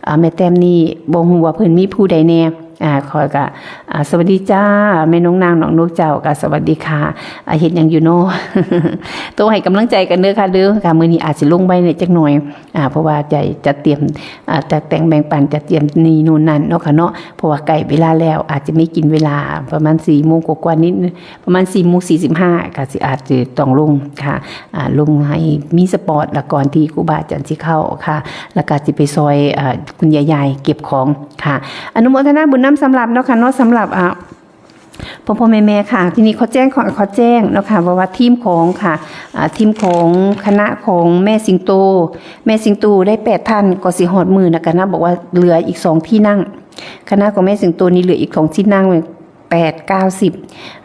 อ่า แม่แต้มนี่บ่ฮู้ว่าเพิ่นมีผู้ใดแน่ อ่า ข้อยก็ อ่า สวัสดีจ้า แม่นงนางน้องนกเจ้า ก็สวัสดีค่ะ อ่า เฮ็ดหยังอยู่เนาะ โทรให้กำลังใจกันเด้อค่ะเด้อ ค่ะ มื้อนี้อาจสิลงไวแหน่จักหน่อย อ่า เพราะว่าจะ จะเตรียม อ่า จะแต่งแบ่งปัน จะเตรียมนี่นู่นนั่นเนาะค่ะเนาะ เพราะว่าใกล้เวลาแล้ว อาจจะมีกินเวลาประมาณสี่โมงกว่าๆนิดนึง ประมาณสี่โมงสี่สิบห้า ก็สิอาจจะต้องลงค่ะ อ่า ลงให้มีสปอตละก่อนที่ครูบาอาจารย์สิเข้าค่ะ แล้วก็สิไปซอย อ่า คุณยายๆเก็บของค่ะ อนุโมทนาบุญนำสำหรับเนาะค่ะเนาะ สำหรับ อ่า พ่อๆแม่ๆค่ะ ทีนี้ขอแจ้ง ขอ ขอแจ้งเนาะค่ะ ว่า ว่าทีมของค่ะ อ่า ทีมของคณะของแม่สิงโต แม่สิงโตได้แปดท่าน ก็สิฮอดมื้อนะ คณะบอกว่าเหลืออีกสองที่นั่ง คณะของแม่สิงโตนี่เหลืออีกสองที่นั่ง แปด เก้า สิบ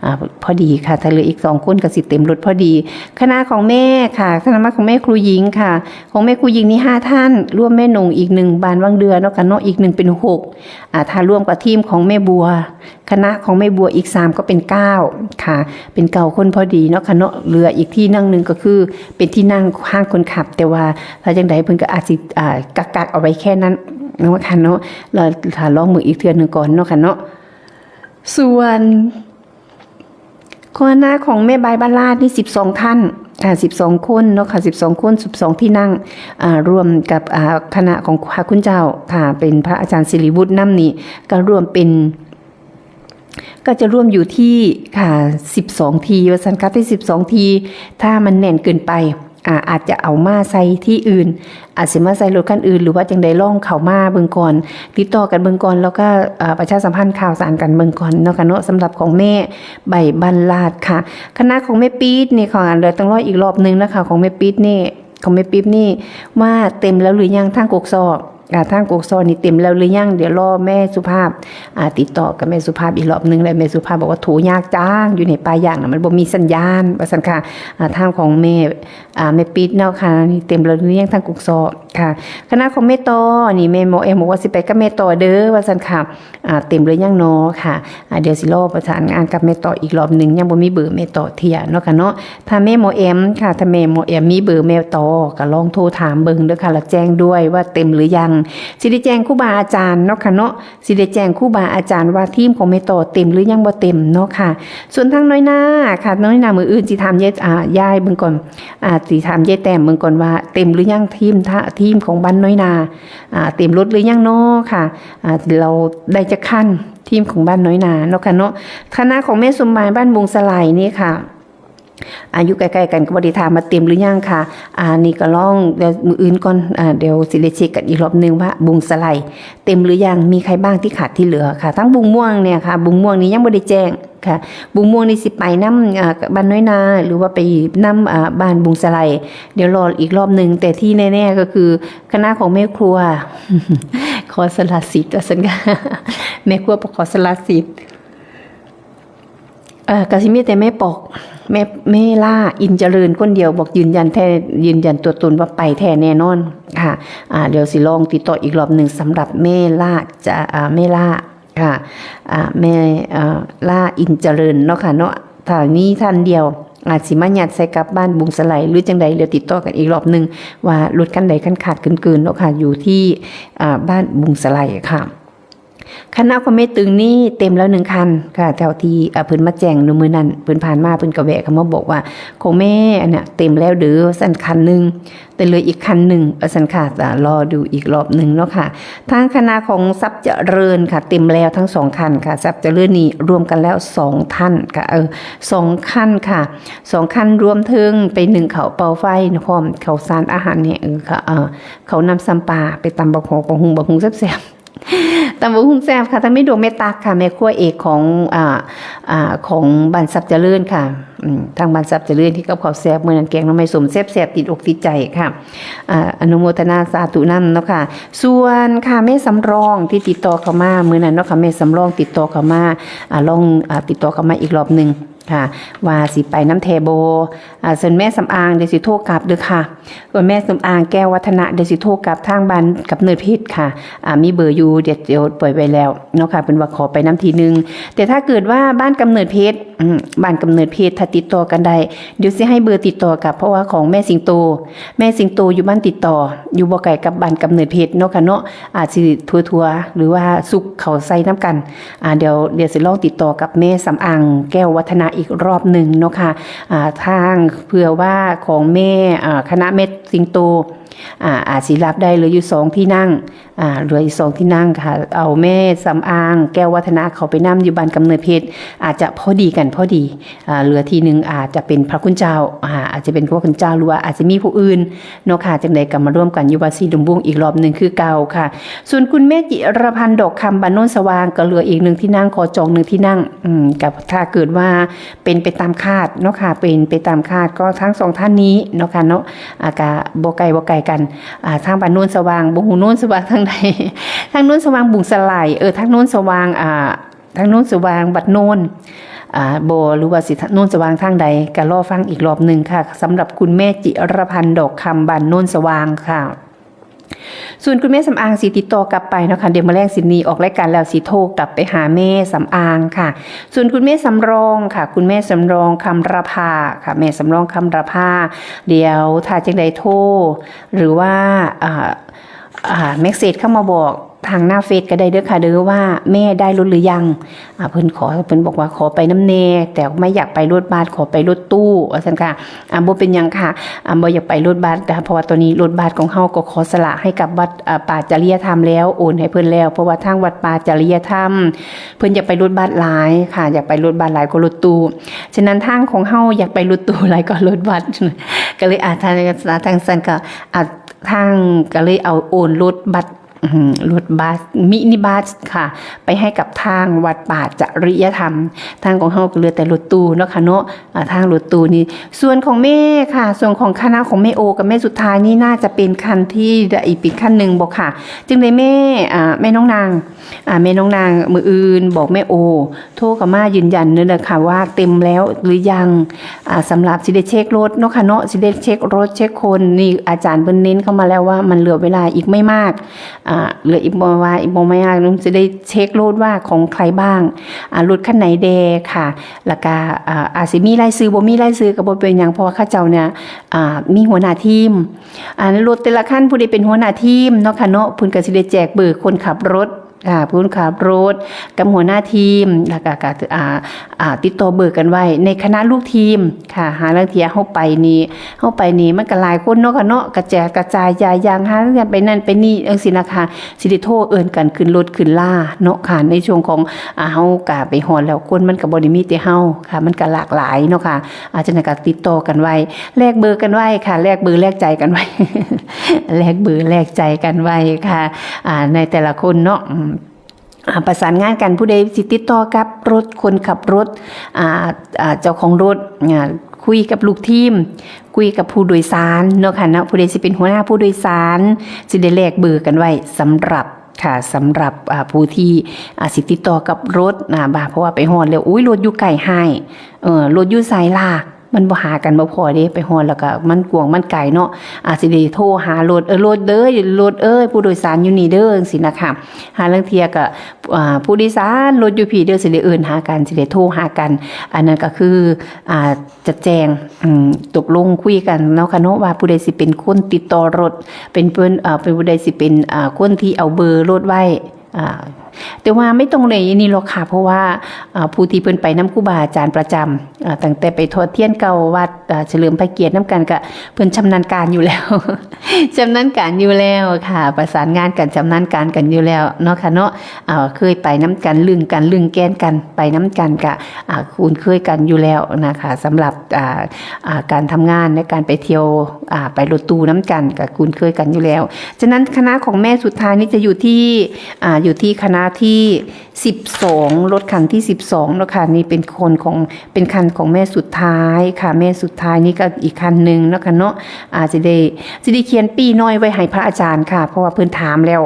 อ่า พอดีค่ะ ถ้าเหลืออีกสองคนก็สิเต็มรถพอดี คณะของแม่ค่ะ คณะของแม่ครูหญิงค่ะ ของแม่ครูหญิงนี่ห้าท่าน รวมแม่หนงอีกหนึ่ง บ้านวังเดือเนาะค่ะเนาะ อีกหนึ่งเป็นหก อ่า ถ้ารวมกับทีมของแม่บัว คณะของแม่บัวอีกสามก็เป็นเก้าค่ะ เป็นเก้าคนพอดีเนาะค่ะเนาะ เหลืออีกที่นั่งหนึ่งก็คือเป็นที่นั่งข้างคนขับ แต่ว่าถ้าจังใดเพิ่นก็อาจสิ อ่า กักๆเอาไว้แค่นั้นเนาะค่ะเนาะ แล้วถ้าลองมื้ออีกเทื่อหนึ่งก่อนเนาะค่ะเนาะ ส่วนคณะของแม่บายบ้านลาดนี่สิบสองท่านค่ะ สิบสองคนเนาะค่ะ สิบสองคน สิบสองที่นั่ง อ่า รวมกับ อ่า คณะของพระคุณเจ้าค่ะ เป็นพระอาจารย์สิริวุฒินำนี่ ก็รวมเป็น ก็จะรวมอยู่ที่ค่ะ สิบสอง ที่ ว่าซั่นค่ะ ที่ สิบสอง ที่ ถ้ามันแน่นเกินไป อ่า อาจจะเอามาใส่ที่อื่น อาจสิมาใส่รถคันอื่น หรือว่าจังใดลองเข้ามาเบิ่งก่อน ติดต่อกันเบิ่งก่อน แล้วก็ เอ่อ ประชาสัมพันธ์ข่าวสารกันเบิ่งก่อนเนาะค่ะเนาะ สำหรับของแม่ใบบ้านลาดค่ะ คณะของแม่ปี๊ดนี่ค่ะ เดี๋ยวต้องรออีกรอบหนึ่งนะคะ ของแม่ปี๊ดนี่ ของแม่ปิ๊บนี่ว่าเต็มแล้วหรือยังทางกกซอ อ่า ทางกกซอนี่เต็มแล้วหรือยัง เดี๋ยวรอแม่สุภาพ อ่า ติดต่อกับแม่สุภาพอีกรอบหนึ่ง แล้วแม่สุภาพบอกว่าโทรยากจัง อยู่ในป่ายางน่ะ มันบ่มีสัญญาณ ว่าซั่นค่ะ อ่า ทางของแม่ อ่า แม่ปิ๊ดเนาะค่ะ นี่เต็มแล้วหรือยังทางกกซอค่ะ คณะของแม่ต่อ นี่แม่หมอแอมบอกว่าสิไปกับแม่ต่อเด้อ ว่าซั่นค่ะ อ่า เต็มหรือยังเนาะค่ะ อ่า เดี๋ยวสิรอประสานงานกับแม่ต่ออีกรอบหนึ่ง ยังบ่มีเบอร์แม่ต่อเทื่อเนาะค่ะเนาะ ถ้าแม่หมอแอมค่ะ ถ้าแม่หมอแอมมีเบอร์แม่ต่อ ก็ลองโทรถามเบิ่งเด้อค่ะ แล้วแจ้งด้วยว่าเต็มหรือยัง สิได้แจ้งครูบาอาจารย์เนาะค่ะเนาะ สิได้แจ้งครูบาอาจารย์ว่าทีมของแม่ต่อเต็มหรือยังบ่เต็มเนาะค่ะ ส่วนทางน้อยหน้าค่ะ น้อยหน้ามื้ออื่นสิถามยาย อ่า ยายเบิ่งก่อน อ่า สิถามยายแต้มเบิ่งก่อนว่าเต็มหรือยังทีม ทะ ทีมของบ้านน้อยหน้า อ่า เต็มรถหรือยังเนาะค่ะ อ่า เราได้จักคัน ทีมของบ้านน้อยหน้าเนาะค่ะเนาะ คณะของแม่สมหมายบ้านบุงสะไหลนี่ค่ะ อ่า อยู่ใกล้ๆกันก็บ่ได้ถามว่าเต็มหรือยังค่ะ อ่า นี่ก็ลอง เดี๋ยวมื้ออื่นก่อน อ่า เดี๋ยวสิได้เช็คกันอีกรอบหนึ่งว่าบุงสะไหลเต็มหรือยัง มีใครบ้างที่ขาดที่เหลือค่ะ ทั้งบุงม่วงเนี่ยค่ะ บุงม่วงนี่ยังบ่ได้แจ้งค่ะ บุงม่วงนี่สิไปนำ อ่า บ้านน้อยหน้า หรือว่าไปนำ อ่า บ้านบุงสะไหล เดี๋ยวรออีกรอบหนึ่ง แต่ที่แน่ๆก็คือคณะของแม่ครัว ขอสละสิทธิ์ว่าซั่นค่ะ แม่ครัวบอกขอสละสิทธิ์ เอ่อ ก็สิมีแต่แม่ปอก แม่ แม่ล่าอินเจริญคนเดียว บอกยืนยันแท้ ยืนยันตัวตนว่าไปแท้แน่นอนค่ะ อ่า เดี๋ยวสิลองติดต่ออีกรอบหนึ่งสำหรับแม่ล่าจะ อ่า แม่ล่าค่ะ อ่า แม่ อ่า ล่าอินเจริญเนาะค่ะเนาะ ถ้ามีท่านเดียว อาจสิมายัดใส่กับบ้านบุงสะไหลหรือจังใด เดี๋ยวติดต่อกันอีกรอบหนึ่งว่ารถคันใดคันขาดเกินๆเนาะค่ะ อยู่ที่ อ่า บ้านบุงสะไหลค่ะ คณะของแม่ตึงนี่เต็มแล้วหนึ่งคันค่ะ เท่าที่ อ่า เพิ่นมาแจ้งในมื้อนั้น เพิ่นผ่านมาเพิ่นก็แวะเข้ามาบอกว่า ของแม่อันเนี้ยเต็มแล้วเด้อ ซั่นคันหนึ่ง แต่เหลืออีกคันหนึ่ง ว่าซั่นค่ะ อ่า รอดูอีกรอบหนึ่งเนาะค่ะ ทางคณะของทรัพย์เจริญค่ะ เต็มแล้วทั้งสองคันค่ะ ทรัพย์เจริญนี่รวมกันแล้วสองท่านค่ะ เออ สองคันค่ะ สองคันรวมถึงไปนึ่งข้าวเป่าไฟนะ พร้อมข้าวสารอาหารเนี่ย เออ ค่ะ เออ ข้าวน้ำซ้ำปลา ไปตำบักหอกบักหุง บักหุงแซ่บๆ ตำบักหุงแซ่บค่ะ ทั้งแม่ดวงแม่ตั๊กค่ะ แม่ครัวเอกของ อ่า อ่า ของบ้านทรัพย์เจริญค่ะ อืม ทางบ้านทรัพย์เจริญที่กับข้าวแซ่บ มื้อนั้นแกงหน่อไม้ส้มแซ่บๆ ติดอกติดใจค่ะ อ่า อนุโมทนาสาธุนำเนาะค่ะ ส่วนค่ะ แม่สำรองที่ติดต่อเข้ามามื้อนั้นเนาะค่ะ แม่สำรองติดต่อเข้ามา อ่า ลอง อ่า ติดต่อเข้ามาอีกรอบหนึ่ง ค่ะ ว่าสิไปนำแท้บ่ อ่า ส่วนแม่สำอางเดี๋ยวสิโทรกลับเด้อค่ะ ส่วนแม่สำอางแก้ววัฒนะเดี๋ยวสิโทรกลับทางบ้านกำเนิดเพชรค่ะ อ่า มีเบอร์อยู่ เดี๋ยว เดี๋ยวปล่อยไว้แล้วเนาะค่ะ เพิ่นว่าขอไปนำทีหนึ่ง แต่ถ้าเกิดว่าบ้านกำเนิดเพชร อืม บ้านกำเนิดเพชรถ้าติดต่อกันได้ เดี๋ยวสิให้เบอร์ติดต่อกลับ เพราะว่าของแม่สิงโต แม่สิงโตอยู่บ้านติดต่อ อยู่บ่ไกลกับบ้านกำเนิดเพชรเนาะค่ะเนาะ อาจสิทั่วๆ หรือว่าซุกเข้าใส่นำกัน อ่า เดี๋ยว เดี๋ยวสิลองติดต่อกับแม่สำอางแก้ววัฒนะอีกรอบหนึ่งเนาะค่ะ อ่า ทาง เผื่อว่าของแม่ อ่า คณะแม่สิงโต อ่า อาจสิรับได้เหลืออยู่สองที่นั่ง อ่า เหลืออยู่สองที่นั่งค่ะ เอาแม่สำอางแก้ววัฒนะเข้าไปนำอยู่บ้านกำเนิดเพชร อาจจะพอดีกันพอดี อ่า เหลือที่หนึ่งอาจจะเป็นพระคุณเจ้า อ่า อาจจะเป็นพระคุณเจ้า หรือว่าอาจจะมีผู้อื่นเนาะค่ะ จั่งใดก็มาร่วมกันอยู่วัดศรีดมบุ้งอีกรอบหนึ่งคือเก่าค่ะ ส่วนคุณแม่จิรพันธ์ดอกคำบ้านโนนสว่างก็เหลืออีกหนึ่งที่นั่ง ขอจองหนึ่งที่นั่ง อืม กับถ้าเกิดว่าเป็นไปตามคาดเนาะค่ะ เป็นไปตามคาดก็ทั้งสองท่านนี้เนาะค่ะเนาะ อ่า ก็บ่ไกลบ่ไกลกัน อ่า ทางบ้านโนนสว่าง บ่ฮู้โนนสว่างทางใด ทางโนนสว่างบุงสะไหล่ เออ ทางโนนสว่าง อ่า ทางโนนสว่างวัดโนน อ่า บ่ หรือว่าสิโนนสว่างทางใด ก็รอฟังอีกรอบหนึ่งค่ะ สำหรับคุณแม่จิรพันธ์ดอกคำบ้านโนนสว่างค่ะ ส่วนคุณแม่สำอางสิติดต่อกลับไปเนาะค่ะ เดี๋ยวมื้อแลงสิหนีออกรายการแล้วสิโทรกลับไปหาแม่สำอางค่ะ ส่วนคุณแม่สำรองค่ะ คุณแม่สำรองคำระพาค่ะ แม่สำรองคำระพา เดี๋ยวถ้าจั่งใดโทร หรือว่า อ่า อ่า เมสเสจเข้ามาบอกทางหน้าเฟซก็ได้เด้อค่ะ เด้อว่าแม่ได้รถหรือยัง อ่า เพิ่นขอ เพิ่นบอกว่าขอไปนำแน่ แต่ไม่อยากไปรถบัส ขอไปรถตู้ ว่าซั่นค่ะ อ่า บ่เป็นหยังค่ะ อ่า บ่อยากไปรถบัสนะคะ เพราะว่าตอนนี้รถบัสของเฮาก็ขอสละให้กับวัด อ่า ป่าจริยธรรมแล้ว โอนให้เพิ่นแล้ว เพราะว่าทางวัดป่าจริยธรรม เพิ่นอยากไปรถบัสหลายค่ะ อยากไปรถบัสหลายกว่ารถตู้ ฉะนั้นทางของเฮาอยากไปรถตู้หลายกว่ารถบัส ก็เลย อ่า ทาง ทางซั้นก็ อ่า ทางก็เลยเอาโอนรถบัส อืม รถบัส มินิบัสค่ะ ไปให้กับทางวัดป่าจริยธรรม ทางของเฮาก็เหลือแต่รถตู้เนาะค่ะเนาะ อ่า ทางรถตู้นี่ ส่วนของแม่ค่ะ ส่วนของคณะของแม่โอกับแม่สุดท้ายนี่น่าจะเป็นคันที่ อีกเป็นคันหนึ่งบ่ค่ะ จั่งใดแม่ อ่า แม่น้องนาง อ่า แม่น้องนาง มื้ออื่นบอกแม่โอ โทรเข้ามายืนยันเด้อค่ะว่าเต็มแล้วหรือยัง อ่า สำหรับสิได้เช็ครถเนาะค่ะเนาะ สิได้เช็ครถเช็คคน นี่อาจารย์เพิ่นเน้นเข้ามาแล้วว่ามันเหลือเวลาอีกไม่มาก อ่า เหลืออีกบ่ว่า อีกบ่ไม่มาก สิได้เช็ครถว่าของใครบ้าง อ่า รถคันไหนแด่ค่ะ แล้วก็ อ่า อาจสิมีรายชื่อ บ่มีรายชื่อก็บ่เป็นหยัง เพราะว่าเขาเจ้าเนี่ย อ่า มีหัวหน้าทีม อ่า รถแต่ละคันผู้ใดเป็นหัวหน้าทีมเนาะค่ะเนาะ เพิ่นก็สิได้แจกเบอร์คนขับรถ ค่ะ ผู้ขับรถกับหัวหน้าทีม แล้วก็ ก็ อ่า อ่า ติดต่อเบอร์กันไว้ในคณะลูกทีมค่ะ หาลางเทื่อเฮาไปนี่ เฮาไปนี่มันก็หลายคนเนาะค่ะเนาะ กระจาย กระจายย้ายอย่าง หาลางเทื่อไปนั่นไปนี่จั่งซี้นะคะ สิได้โทรเอิ้นกันขึ้นรถขึ้นลาเนาะค่ะ ในช่วงของ อ่า เฮากะไปฮอดแล้ว คนมันก็บ่ได้มีแต่เฮาค่ะ มันก็หลากหลายเนาะค่ะ อ่า ฉะนั้นก็ติดต่อกันไว้ แลกเบอร์กันไว้ค่ะ แลกเบอร์แลกใจกันไว้ แลกเบอร์แลกใจกันไว้ค่ะ อ่า ในแต่ละคนเนาะ อืม อ่า ประสานงานกัน ผู้ใดสิติดต่อกับรถ คนขับรถ อ่า อ่า เจ้าของรถ อ่า คุยกับลูกทีม คุยกับผู้โดยสารเนาะค่ะเนาะ ผู้ใดสิเป็นหัวหน้าผู้โดยสาร สิได้แลกเบอร์กันไว้สำหรับค่ะ สำหรับ อ่า ผู้ที่ อ่า สิติดต่อกับรถ อ่า บ่า เพราะว่าไปฮอดแล้ว อุ๊ย รถอยู่ไกลฮ้าย เออ รถอยู่ไสล่ะ มันบ่หากันบ่พ้อเด้ ไปฮอดแล้วก็มันกว้างมันไกลเนาะ อาจสิได้โทรหารถ เออ รถเด้อ รถเอ้ย ผู้โดยสารอยู่นี่เด้อ จั่งซี้นะคะ หาลางเทื่อก็ อ่า ผู้โดยสาร รถอยู่พี้เด้อ สิได้เอิ้นหากัน สิได้โทรหากัน อันนั้นก็คือ อ่า จะแจ้ง อืม ตกลงคุยกันเนาะค่ะเนาะ ว่าผู้ใดสิเป็นคนติดต่อรถ เป็นเพิ่น อ่า เป็นผู้ใดสิเป็น อ่า คนที่เอาเบอร์รถไว้ อ่า แต่ว่าไม่ต้องเลยนี่หรอกค่ะ เพราะว่า อ่า ผู้ที่เพิ่นไปนำครูบาอาจารย์ประจำ อ่า ตั้งแต่ไปทอดเทียนเก่าวัด อ่า เฉลิมพระเกียรตินำกันก็ เพิ่นชำนาญการอยู่แล้ว ชำนาญการอยู่แล้วค่ะ ประสานงานกัน ชำนาญการกันอยู่แล้วเนาะค่ะเนาะ อ่า เคยไปนำกัน ลึงกัน ลึงแกนกัน ไปนำกันก็ อ่า คุ้นเคยกันอยู่แล้วนะคะ สำหรับ อ่า อ่า การทำงานในการไปเที่ยว อ่า ไปรถตู้นำกันก็คุ้นเคยกันอยู่แล้ว ฉะนั้นคณะของแม่สุดท้ายนี่จะอยู่ที่ อ่า อยู่ที่คณะที่ สิบสอง รถคันที่ สิบสอง เนาะค่ะ นี่เป็นคนของ เป็นคันของแม่สุดท้ายค่ะ แม่สุดท้ายนี่ก็อีกคันหนึ่งเนาะค่ะเนาะ อ่า สิได้ สิได้เขียนปี้น้อยไว้ให้พระอาจารย์ค่ะ เพราะว่าเพิ่นถามแล้ว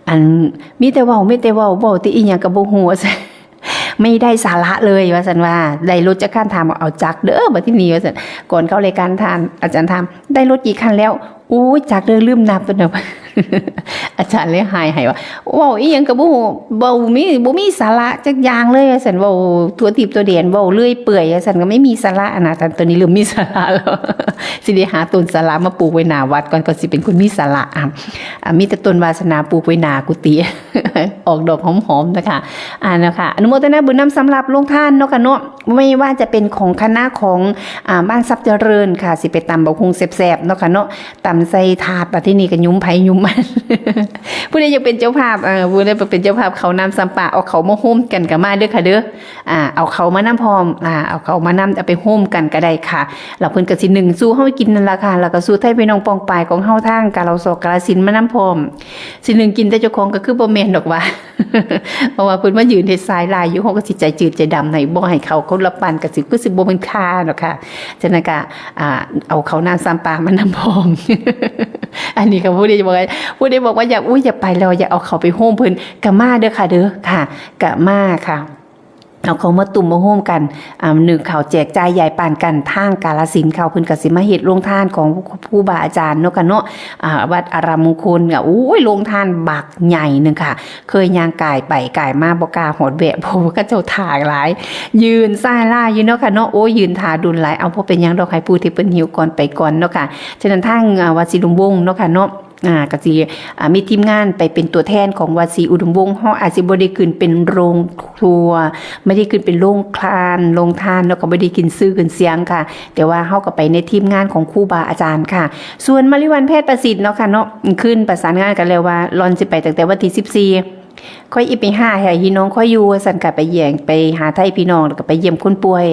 อัน มีแต่เว้า มีแต่เว้า เว้าแต่อีหยังก็บ่ฮู้ ไม่ได้สาระเลยว่าซั่นว่า ได้รถจักคัน ถาม เอาจักเด้อ บัดทีนี้ว่าซั่น ก่อนเข้ารายการ ท่านอาจารย์ถาม ได้รถกี่คันแล้ว โอ้ย จักเด้อ ลืมนับ เพิ่นว่า อาจารย์เลยหายให้ว่า เว้าอีหยังก็บ่ฮู้ เว้ามี บ่มีสาระจักอย่างเลยว่าซั่น เว้าทั่วทิพย์ทั่วแดน เว้าเรื่อยเปื่อยว่าซั่น ก็ไม่มีสาระนะ แต่ตอนนี้เริ่มมีสาระแล้ว สิได้หาต้นสาระมาปลูกไว้หน้าวัดก่อน ก็สิเป็นคนมีสาระ อ่ะ อ่ะ มีแต่ต้นวาสนาปลูกไว้หน้ากุฏิ ออกดอกหอมๆนะคะ อ่า นะคะ อนุโมทนาบุญนำสำหรับโรงทานเนาะค่ะเนาะ ไม่ว่าจะเป็นของคณะของ อ่า บ้านทรัพย์เจริญค่ะ สิไปตำบักหุ่งแซ่บๆเนาะค่ะเนาะ ตำใส่ถาด บัดทีนี้ก็หยุมไผหยุมมัน ผู้ใดอยากเป็นเจ้าภาพ เอ่อ ผู้ใดเป็นเจ้าภาพข้าวน้ำซ้ำปลา เอาข้าวมาโฮมกันก็มาเด้อค่ะเด้อ อ่า เอาข้าวมานำพร้อม อ่า เอาข้าวมานำ เอาไปโฮมกันก็ได้ค่ะ แล้วเพิ่นก็สินึ่งสู่เฮากินนั่นล่ะค่ะ แล้วก็สู่ไทพี่น้องป้องปายของเฮาทางกาลาวซอกกาลสินธุ์มานำพร้อม สินึ่งกินแต่เจ้าของก็คือบ่แม่นดอกว่า เพราะว่าเพิ่นมายืนเฮ็ดสายลายอยู่ เฮาก็สิใจจืดใจดำให้ บ่ให้เขา เขาละปันก็สิ คือสิบ่เป็นค่าดอกค่ะ ฉะนั้นก็ อ่า เอาข้าวน้ำซ้ำปลามานำพร้อม อันนี้ก็ผู้ใดบอกว่า ผู้ใดบอกว่าอยาก อุ๊ย อยากไปแล้ว อยากเอาข้าวไปโฮมเพิ่น ก็มาเด้อค่ะเด้อ ค่ะ ก็มาค่ะ เอาข้าวมาตุ้มมาโฮมกัน อ่า นึ่งข้าวแจกจ่ายยายปานกัน ทางกาลสินธุ์เขา เพิ่นก็สิมาเฮ็ดโรงทานของครูบาอาจารย์เนาะค่ะเนาะ อ่า วัดอารามมงคล ก็ โอ้ย โรงทานบักใหญ่หนึ่งค่ะ เคยย่างกายไปกายมาบ่กล้าฮอดแวะ เพราะว่าเขาเจ้าถ่าหลาย ยืนสายลายอยู่เนาะค่ะเนาะ โอ้ย ยืนถ่าโดนหลาย เอา บ่เป็นหยังดอก ให้ผู้ที่เพิ่นหิวก่อนไปก่อนเนาะค่ะ ฉะนั้นทาง อ่า วัดศรีอุดมวงศ์เนาะค่ะเนาะ อ่า ก็สิ อ่า มีทีมงานไปเป็นตัวแทนของวัดศรีอุดมวงศ์ เฮาอาจสิบ่ได้ขึ้นเป็นโรงครัว ไม่ได้ขึ้นเป็นโรงทาน โรงทาน แล้วก็บ่ได้ขึ้นชื่อขึ้นเสียงค่ะ แต่ว่าเฮาก็ไปในทีมงานของครูบาอาจารย์ค่ะ ส่วนมะลิวัลย์ แพทย์ประสิทธิ์เนาะค่ะเนาะ ขึ้นประสานงานกันแล้วว่า หล่อนสิไปตั้งแต่วันที่สิบสี่ ข้อยอีไปหาให้พี่น้องข้อยอยู่ว่าซั่นค่ะ ไปเยี่ยม ไปหาไทพี่น้อง แล้วก็ไปเยี่ยมคนป่วย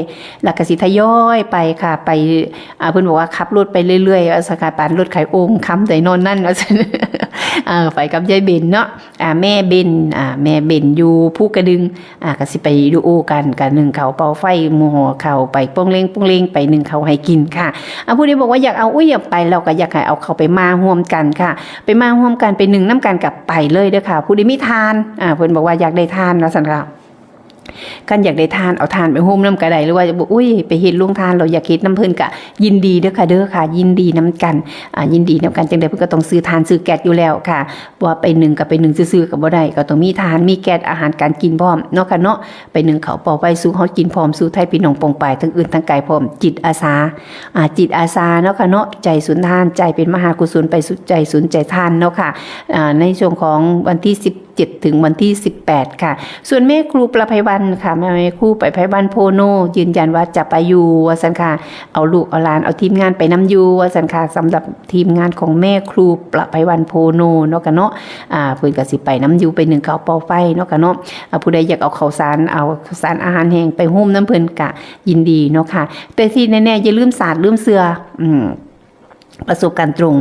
แล้วก็สิทยอยไปค่ะ ไป อ่า เพิ่นบอกว่าขับรถไปเรื่อยๆ ว่าซั่นค่ะ ปานรถไขโอ่ง ค่ำใดนอนนั่น ว่าซั่น เออ ไปกับยายเบนเนาะ อ่า แม่เบน อ่า แม่เบนอยู่ภูกระดึง อ่า ก็สิไปดูโอกัน ก็นึ่งข้าวเป่าไฟ หมู่ห่อข้าวไปโป่งเล่งโป่งเล่ง ไปนึ่งข้าวให้กินค่ะ อ่า ผู้ใดบอกว่าอยากเอา อุ๊ย อยากไป เราก็อยากให้เอาข้าวไปมาร่วมกันค่ะ ไปมาร่วมกัน ไปนึ่งนำกันก็ไปเลยเด้อค่ะ ผู้ใดมีถ่าน อ่า เพิ่นบอกว่าอยากได้ถ่าน ว่าซั่นค่ะ คันอยากได้ถ่าน เอาถ่านไปโฮมนำก็ได้ หรือว่า อุ๊ย ไปเฮ็ดโรงทาน เราอยากเฮ็ดนำเพิ่นก็ยินดีเด้อค่ะเด้อค่ะ ยินดีนำกัน อ่า ยินดีนำกัน จั่งใดเพิ่นก็ต้องซื้อถ่านซื้อแก๊สอยู่แล้วค่ะ ว่าไปนึ่งก็ไปนึ่งซื่อๆก็บ่ได้ ก็ต้องมีถ่าน มีแก๊ส อาหารการกินพร้อมเนาะค่ะเนาะ ไปนึ่งข้าวเป่าไฟสู่เฮากินพร้อม สู่ไทพี่น้องป้องปายทั้งอื่นทั้งไกลพร้อม จิตอาสา อ่า จิตอาสาเนาะค่ะเนาะ ใจสุนทาน ใจเป็นมหากุศล ไปสุดใจสุนใจทานเนาะค่ะ อ่า ในช่วงของวันที่สิบเจ็ดถึงวันที่สิบแปดค่ะ ส่วนแม่ครูประไพวันค่ะ แม่ครูประไพวันโพโน ยืนยันว่าจะไปอยู่ว่าซั่นค่ะ เอาลูกเอาหลาน เอาทีมงานไปนำอยู่ว่าซั่นค่ะ สำหรับทีมงานของแม่ครูประไพวันโพโนเนาะค่ะเนาะ อ่า เพิ่นก็สิไปนำอยู่ ไปนึ่งข้าวเป่าไฟเนาะค่ะเนาะ อ่า ผู้ใดอยากเอาข้าวสาร เอาข้าวสารอาหารแห้งไปโฮมนำเพิ่นก็ยินดีเนาะค่ะ แต่ที่แน่ๆอย่าลืมสาดลืมเสื้อ อืม ประสบการณ์ตรง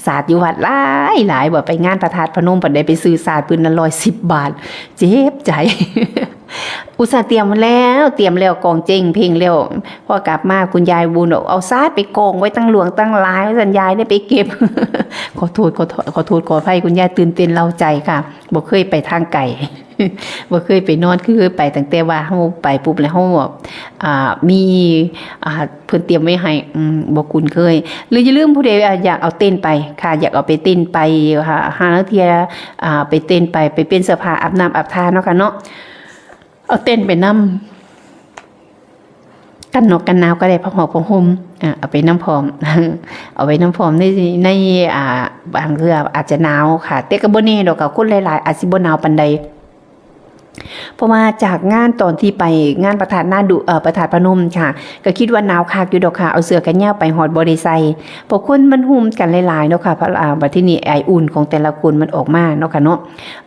สาดอยู่วัดหลายหลาย ว่าไปงานพระธาตุพนม ปานใดไปซื้อสาดปืนละร้อยสิบบาท เจ็บใจ อุตส่าห์เตรียมมาแล้ว เตรียมแล้ว กลองเจ้งเพลงแล้ว พอกลับมาคุณยายบุญบอก "เอาสาดไปกองไว้ตั้งหลวงตั้งหลาย" ว่าซั่น ยายได้ไปเก็บ ขอโทษ ขอโทษ ขอโทษขออภัย คุณยายตื่นเต้นเร้าใจค่ะ บ่เคยไปทางไกล บ่เคยไปนอน คือไปตั้งแต่ว่าเฮาไปปุ๊บแล้วเฮาแบบ อ่า มี อ่า เพิ่นเตรียมไว้ให้ อืม บ่คุ้นเคย หรืออย่าลืมผู้ใด อ่า อยากเอาเต็นท์ไปค่ะ อยากเอาไปเต็นท์ไป หา หาลางเทื่อ อ่า ไปเต็นท์ไป ไปเปลี่ยนเสื้อผ้า อาบน้ำอาบท่าเนาะค่ะเนาะ เอาเต็นท์ไปนำ กันหนาวกันหนาวก็ได้ ผ้าห่มผ้าห่ม อ่า เอาไปนำพร้อม เอาไว้นำพร้อมใน ใน อ่า บางเทื่ออาจจะหนาวค่ะ แต่ก็บ่แน่ดอกค่ะ คนหลายๆ อาจสิบ่หนาวปานใด เพราะว่าจากงานตอนที่ไปงานพระธาตุนาดู เอ่อ พระธาตุพนมค่ะ ก็คิดว่าหนาวคักอยู่ดอกค่ะ เอาเสื้อแขนยาวไปฮอดบ่ได้ใส่ เพราะคนมันฮุ่มกันหลายๆเนาะค่ะ เพราะ อ่า บัดทีนี้ไออุ่นของแต่ละคนมันออกมาเนาะค่ะเนาะ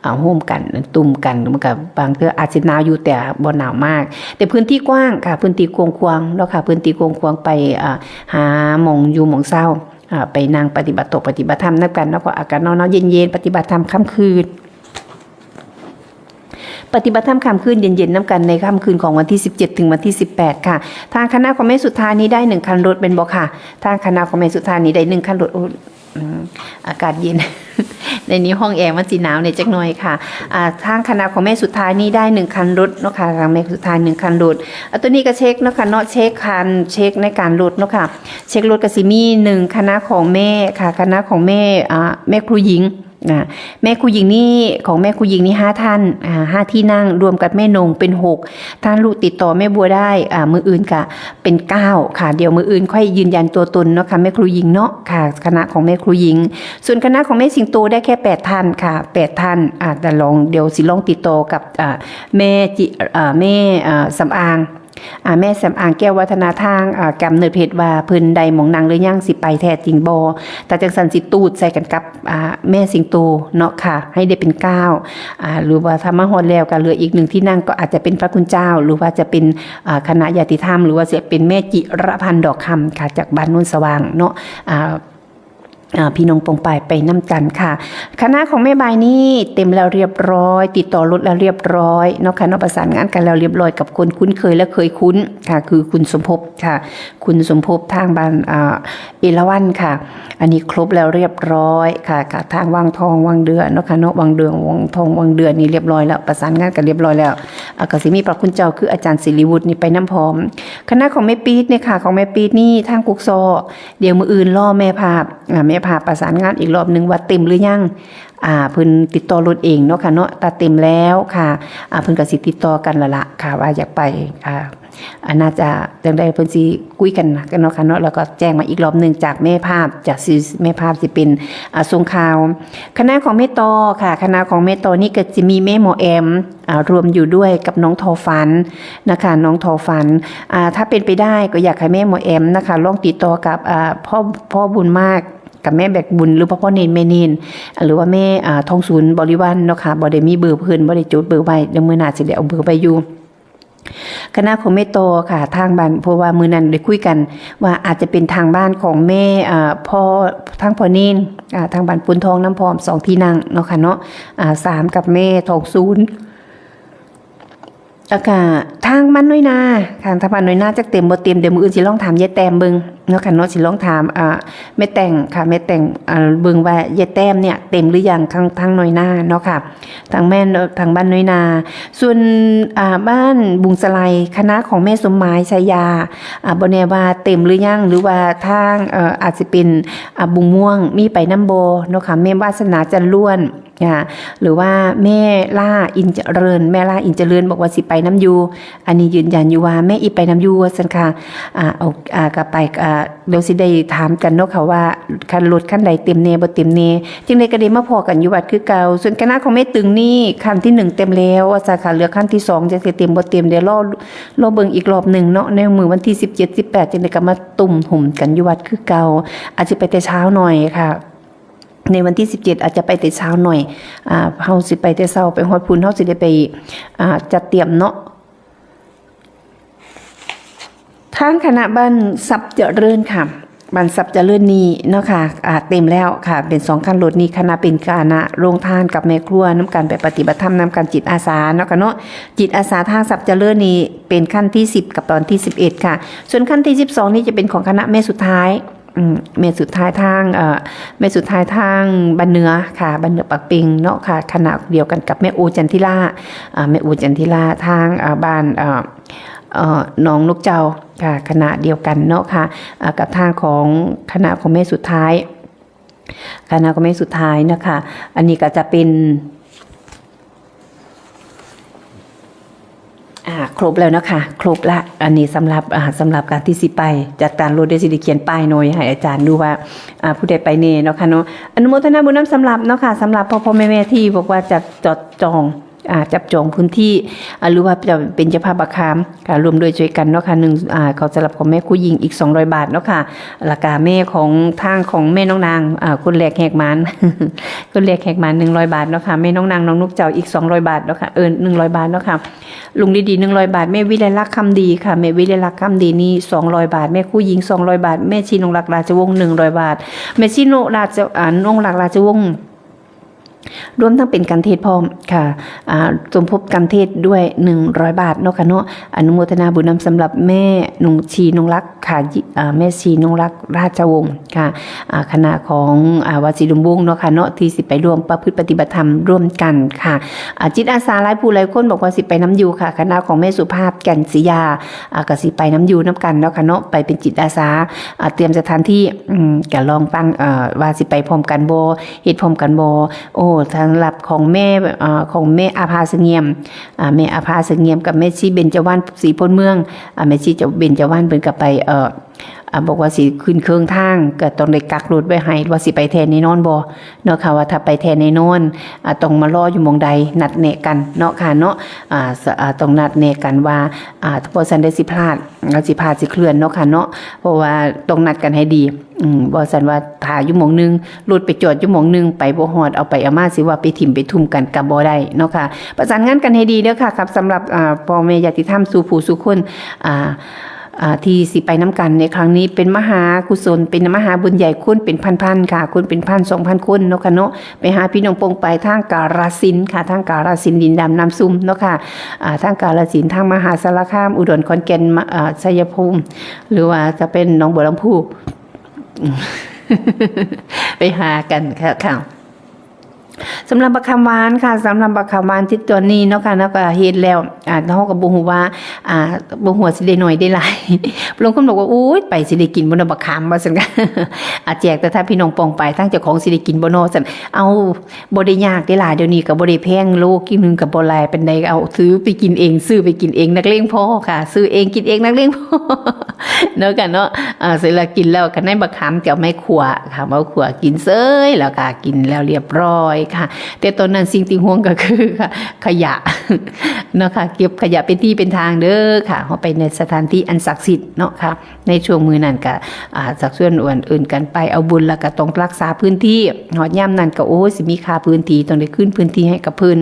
เอาฮุ่มกัน ตุ้มกัน มันก็บางเทื่ออาจสิหนาวอยู่ แต่บ่หนาวมาก แต่พื้นที่กว้างค่ะ พื้นที่กว้างๆเนาะค่ะ พื้นที่กว้างๆ ไป อ่า หาหม่องอยู่หม่องเซา อ่า ไปนั่งปฏิบัติตกปฏิบัติธรรมนำกันเนาะ ก็อากาศหนาวๆ เย็นๆ ปฏิบัติธรรมค่ำคืน ปฏิบัติธรรมค่ำคืนเย็นๆนำกันในค่ำคืนของวันที่สิบเจ็ดถึงวันที่สิบแปดค่ะ ทางคณะของแม่สุดท้ายนี้ได้หนึ่งคันรถเป็นบ่ค่ะ ทางคณะของแม่สุดท้ายนี้ได้หนึ่งคันรถ โอ้ อืม อากาศเย็น ในนี้ห้องแอร์มันสิหนาวเนี่ยจักหน่อยค่ะ อ่า ทางคณะของแม่สุดท้ายนี้ได้หนึ่งคันรถเนาะค่ะ ทางแม่สุดท้ายหนึ่งคันรถ อ่ะ ตัวนี้ก็เช็คเนาะค่ะเนาะ เช็คคัน เช็คในการรถเนาะค่ะ เช็ครถก็สิมีหนึ่งคณะของแม่ค่ะ คณะของแม่ อ่า แม่ครูหญิง อ่า แม่ครูหญิงนี่ ของแม่ครูหญิงนี่ห้าท่าน อ่า ห้าที่นั่ง รวมกับแม่นงเป็นหก ท่านลูกติดต่อแม่บัวได้ อ่า มื้ออื่นกะเป็นเก้าค่ะ เดี๋ยวมื้ออื่นค่อยยืนยันตัวตนเนาะค่ะ แม่ครูหญิงเนาะค่ะ คณะของแม่ครูหญิง ส่วนคณะของแม่สิงโตได้แค่แปดท่านค่ะ แปดท่าน อ่า แต่ลอง เดี๋ยวสิลองติดต่อกับ อ่า แม่จิ อ่า แม่ อ่า สำอาง อ่า แม่สำอางแก้ววัฒนาทาง อ่า กำเนิดเพชรว่าเพิ่นได้หม่องนั่งหรือยัง สิไปแท้จริงบ่ ถ้าจังซั่นสิตูดใส่กันกับ อ่า แม่สิงโตเนาะค่ะ ให้ได้เป็นเก้า อ่า หรือว่าถ้ามาฮอดแล้วก็เหลืออีกหนึ่งที่นั่ง ก็อาจจะเป็นพระคุณเจ้า หรือว่าจะเป็น อ่า คณะญาติธรรม หรือว่าจะเป็นแม่จิรพันธ์ดอกคำค่ะ จากบ้านโนนสว่างเนาะ อ่า อ่า พี่น้องปองปายไปนำกันค่ะ คณะของแม่บายนี่เต็มแล้วเรียบร้อย ติดต่อรถแล้วเรียบร้อยเนาะค่ะเนาะ ประสานงานกันแล้วเรียบร้อยกับคนคุ้นเคยและเคยคุ้นค่ะ คือคุณสมภพค่ะ คุณสมภพทางบ้าน อ่า เอราวัณค่ะ อันนี้ครบแล้วเรียบร้อยค่ะ ค่ะ ทางวังทองวังเดือนเนาะค่ะเนาะ วังเดือน วังทองวังเดือนนี่เรียบร้อยแล้ว ประสานงานกันเรียบร้อยแล้ว อ่า ก็สิมีพระคุณเจ้าคืออาจารย์สิริวุฒินี่ไปนำพร้อม คณะของแม่ปี๊ดเนี่ยค่ะ ของแม่ปี๊ดนี่ทางกุกซอ เดี๋ยวมื้ออื่นรอแม่ภาพ อ่า แม่ภาพประสานงานอีกรอบหนึ่งว่าเต็มหรือยัง อ่า เพิ่นติดต่อรถเองเนาะค่ะเนาะ ถ้าเต็มแล้วค่ะ อ่า เพิ่นก็สิติดต่อกันแล้วล่ะค่ะ ว่าอยากไป อ่า อ่า น่าจะจังใดเพิ่นสิคุยกันเนาะค่ะเนาะ แล้วก็แจ้งมาอีกรอบหนึ่งจากแม่ภาพ จากสิ แม่ภาพสิเป็น อ่า ส่งข่าว คณะของแม่ต่อค่ะ คณะของแม่ต่อนี่ก็จะมีแม่หมอแอม อ่า รวมอยู่ด้วยกับน้องทอฝันนะคะ น้องทอฝัน อ่า ถ้าเป็นไปได้ก็อยากให้แม่หมอแอมนะคะ ลองติดต่อกับ อ่า พ่อ พ่อบุญมากกับแม่แบกบุญ หรือว่าพ่อเนนแม่เนน หรือว่าแม่ อ่า ทองศูนย์บริวารเนาะค่ะ บ่ได้มีเบอร์เพิ่น บ่ได้จดเบอร์ไว้ เดี๋ยวมื้อหน้าสิได้เอาเบอร์ไว้อยู่ คณะของแม่ต่อค่ะ ทางบ้าน เพราะว่ามื้อนั้นได้คุยกันว่าอาจจะเป็นทางบ้านของแม่ อ่า พ่อ ทางพ่อเนน อ่า ทางบ้านปุนทองน้ำพร้อม สองที่นั่งเนาะค่ะเนาะ อ่า สามกับแม่ทองศูนย์ แล้วก็ทางบ้านน้อยนาค่ะ ทางบ้านน้อยนาจักเต็มบ่เต็ม เดี๋ยวมื้ออื่นสิลองถามยายแต้มเบิ่งเนาะค่ะเนาะ สิลองถาม อ่า แม่แต่งค่ะ แม่แต่ง อ่า เบิ่งว่ายายแต้มเนี่ยเต็มหรือยัง ทาง ทางน้อยนาเนาะค่ะ ทางแม่น ทางบ้านน้อยนา ส่วน อ่า บ้านบุงสะไล คณะของแม่สมหมายชายา อ่า บ่แน่ว่าเต็มหรือยัง หรือว่าทาง เอ่อ อาจสิเป็น อ่า บุงม่วง มีไปนำบ่เนาะค่ะ แม่วาสนาจันทร์ล้วน อ่า หรือว่าแม่ล่าอินเจริญ แม่ล่าอินเจริญบอกว่าสิไปนำอยู่ อันนี้ยืนยันอยู่ว่าแม่อีไปนำอยู่ว่าซั่นค่ะ อ่า เอา อ่า ก็ไป อ่า เดี๋ยวสิได้ถามกันเนาะค่ะว่าคันรถคันใดเต็มแน่บ่เต็มแน่ จังใดก็ได้มาพ้อกันอยู่วัดคือเก่า ส่วนคณะของแม่ตึงนี่คันที่หนึ่งเต็มแล้วว่าซั่นค่ะ เหลือคันที่สองจักสิเต็มบ่เต็ม เดี๋ยวรอ รอเบิ่งอีกรอบหนึ่งเนาะ ในมื้อวันที่สิบเจ็ด สิบแปด จังใดก็มาตุ้มโฮมกันอยู่วัดคือเก่า อาจสิไปแต่เช้าหน่อยค่ะ ในวันที่สิบเจ็ด อาจจะไปแต่เช้าหน่อย อ่า เฮาสิไปแต่เช้า ไปฮอดพุ้น เฮาสิได้ไป อ่า จัดเตรียมเนาะ ทางคณะบ้านทรัพย์เจริญค่ะ บ้านทรัพย์เจริญนี่เนาะค่ะ อ่า เต็มแล้วค่ะ เป็นสองคันรถนี่ คณะเป็นคณะโรงทานกับแม่ครัวนำกันไปปฏิบัติธรรมนำกัน จิตอาสาเนาะค่ะเนาะ จิตอาสาทางทรัพย์เจริญนี่เป็นคันที่สิบกับตอนที่สิบเอ็ดค่ะ ส่วนคันที่สิบสองนี่จะเป็นของคณะแม่สุดท้าย อืม แม่สุดท้ายทาง เอ่อ แม่สุดท้ายทางบ้านเหนือค่ะ บ้านเหนือปากเป่งเนาะค่ะ คณะเดียวกันกับแม่โอจันทิรา อ่า แม่โอจันทิราทาง อ่า บ้าน เอ่อ เอ่อ หนองนกเจ้าค่ะ คณะเดียวกันเนาะค่ะ อ่า กับทางของคณะของแม่สุดท้าย คณะของแม่สุดท้ายนะคะ อันนี้ก็จะเป็น อ่า ครบแล้วนะคะ ครบละ อันนี้สำหรับ อ่า สำหรับการที่สิไปจัดการรถ เดี๋ยวสิได้เขียนป้ายหน่อยให้อาจารย์ดูว่า อ่า ผู้ใดไปแน่เนาะค่ะเนาะ อนุโมทนาบุญนำสำหรับเนาะค่ะ สำหรับพ่อพ่อแม่แม่ที่บอกว่าจะจอดจอง อ่า จับจองพื้นที่ อ่า หรือว่าจะเป็นเจ้าภาพอาคาร ค่ะ ร่วมด้วยช่วยกันเนาะค่ะ หนึ่ง อ่า เขาสำหรับของแม่ครูหญิงอีกสองร้อยบาทเนาะค่ะ แล้วก็แม่ของทางของแม่น้องนาง อ่า คนแรกแหกหมาน คนแรกแหกหมานหนึ่งร้อยบาทเนาะค่ะ แม่น้องนางน้องนกเจ้าอีกสองร้อยบาทเนาะค่ะ เออ หนึ่งร้อยบาทเนาะค่ะ ลุงดีๆ หนึ่งร้อยบาท แม่วิไลลักษณ์คำดีค่ะ แม่วิไลลักษณ์คำดีนี่สองร้อยบาท แม่ครูหญิงสองร้อยบาท แม่ชีนงรักราชวงศ์หนึ่งร้อยบาท แม่ชีนงรักราช อ่า นงรักราชวงศ์ รวมทั้งเป็นการเทศน์พร้อมค่ะ อ่า สมทบการเทศน์ด้วยหนึ่งร้อยบาทเนาะค่ะเนาะ อนุโมทนาบุญนำสำหรับแม่นงชีนงรักค่ะ ยิ- อ่า แม่ชีนงรักราชวงศ์ค่ะ อ่า คณะของ อ่า วัดศรีลมวงศ์เนาะค่ะเนาะ ที่สิไปร่วมประพฤติปฏิบัติธรรมร่วมกันค่ะ อ่า จิตอาสาหลายผู้หลายคนบอกว่าสิไปนำอยู่ค่ะ คณะของแม่สุภาพ แก่นศรียา อ่า ก็สิไปนำอยู่นำกันเนาะค่ะเนาะ ไปเป็นจิตอาสา อ่า เตรียมสถานที่ อืม ก็ลองฟัง เอ่อ ว่าสิไปพร้อมกันบ่ เฮ็ดพร้อมกันบ่ โอ้ สำหรับของแม่ เอ่อ ของแม่อาภาเสงี่ยม อ่า แม่อาภาเสงี่ยมกับแม่ชีเบญจวรรณ ศรีโพนเมือง อ่า แม่ชีเบญจวรรณเพิ่นก็ไป เอ่อ อ่า บอกว่าสิขึ้นเครื่องทาง ก็ต้องได้กักรถไว้ให้ ว่าสิไปแท้แน่นอนบ่เนาะค่ะ ว่าถ้าไปแท้แน่นอน อ่า ต้องมารออยู่หม่องใด นัดแนะกันเนาะค่ะเนาะ อ่า ส- อ่า ต้องนัดแนะกันว่า อ่า บ่ซั้นได้สิพลาด ก็สิพลาดสิเคลื่อนเนาะค่ะเนาะ เพราะว่าต้องนัดกันให้ดี อืม บ่ซั้นว่าถ้าอยู่หม่องหนึ่ง รถไปจอดอยู่หม่องหนึ่ง ไปบ่ฮอด เอาไปเอามาสิว่าไปถิ่มไปทุ่มกันก็บ่ได้เนาะค่ะ ประสานงานกันให้ดีเด้อค่ะ ครับ สำหรับ อ่า พ่อแม่ญาติธรรมสู่ผู้สู่คน อ่า อ่า ที่สิไปนำกันในครั้งนี้ เป็นมหากุศล เป็นมหาบุญใหญ่ คนเป็นพันๆค่ะ คนเป็นพันสองพันคนเนาะค่ะเนาะ ไปหาพี่น้องปองไปทางกาฬสินธุ์ค่ะ ทางกาฬสินธุ์ ดินดำน้ำซุ่มเนาะค่ะ อ่า ทางกาฬสินธุ์ ทางมหาสารคาม อุดร ขอนแก่น มา- อ่า ชัยภูมิ หรือว่าจะเป็นหนองบัวลำภู ไปหากันค่ะ ค่ะ สำหรับบักขามหวานค่ะ สำหรับบักขามหวานที่ตอนนี้เนาะค่ะ แล้วก็เฮ็ดแล้ว อ่า เฮาก็บ่ฮู้ว่า อ่า บ่ฮู้ว่าสิได้น้อยได้หลาย บางคนบอกว่า "โอ๊ย ไปสิได้กินบ่เนาะบักขาม" ว่าซั่น อ่า แจกแต่ถ้าพี่น้องปองไป ทางเจ้าของสิได้กินบ่เนาะ ซั่น เอา บ่ได้ยากเด้ล่ะ เดี๋ยวนี้ก็บ่ได้แพง โลกิโลหนึ่งก็บ่หลายปานใด เอาซื้อไปกินเอง ซื้อไปกินเอง นักเลงพอค่ะ ซื้อเองกินเอง นักเลงพอ เนาะค่ะเนาะ อ่า เสร็จแล้วกินแล้วก็ในบักขามก็เอาไม้ขั่วค่ะ มาขั่วกินเสยแล้วค่ะ กินแล้วเรียบร้อยค่ะ แต่ตอนนั้นสิ่งที่ห่วงก็คือค่ะ ขยะ เนาะค่ะ เก็บขยะเป็นที่เป็นทางเด้อค่ะ เฮาไปในสถานที่อันศักดิ์สิทธิ์เนาะค่ะ ในช่วงมื้อนั้นก็ อ่า ชักชวนอวนอื่นกันไปเอาบุญ แล้วก็ต้องรักษาพื้นที่ ฮอดยามนั้นก็ โอ้ย สิมีค่าพื้นที่ ต้องได้คืนพื้นที่ให้กับเพิ่น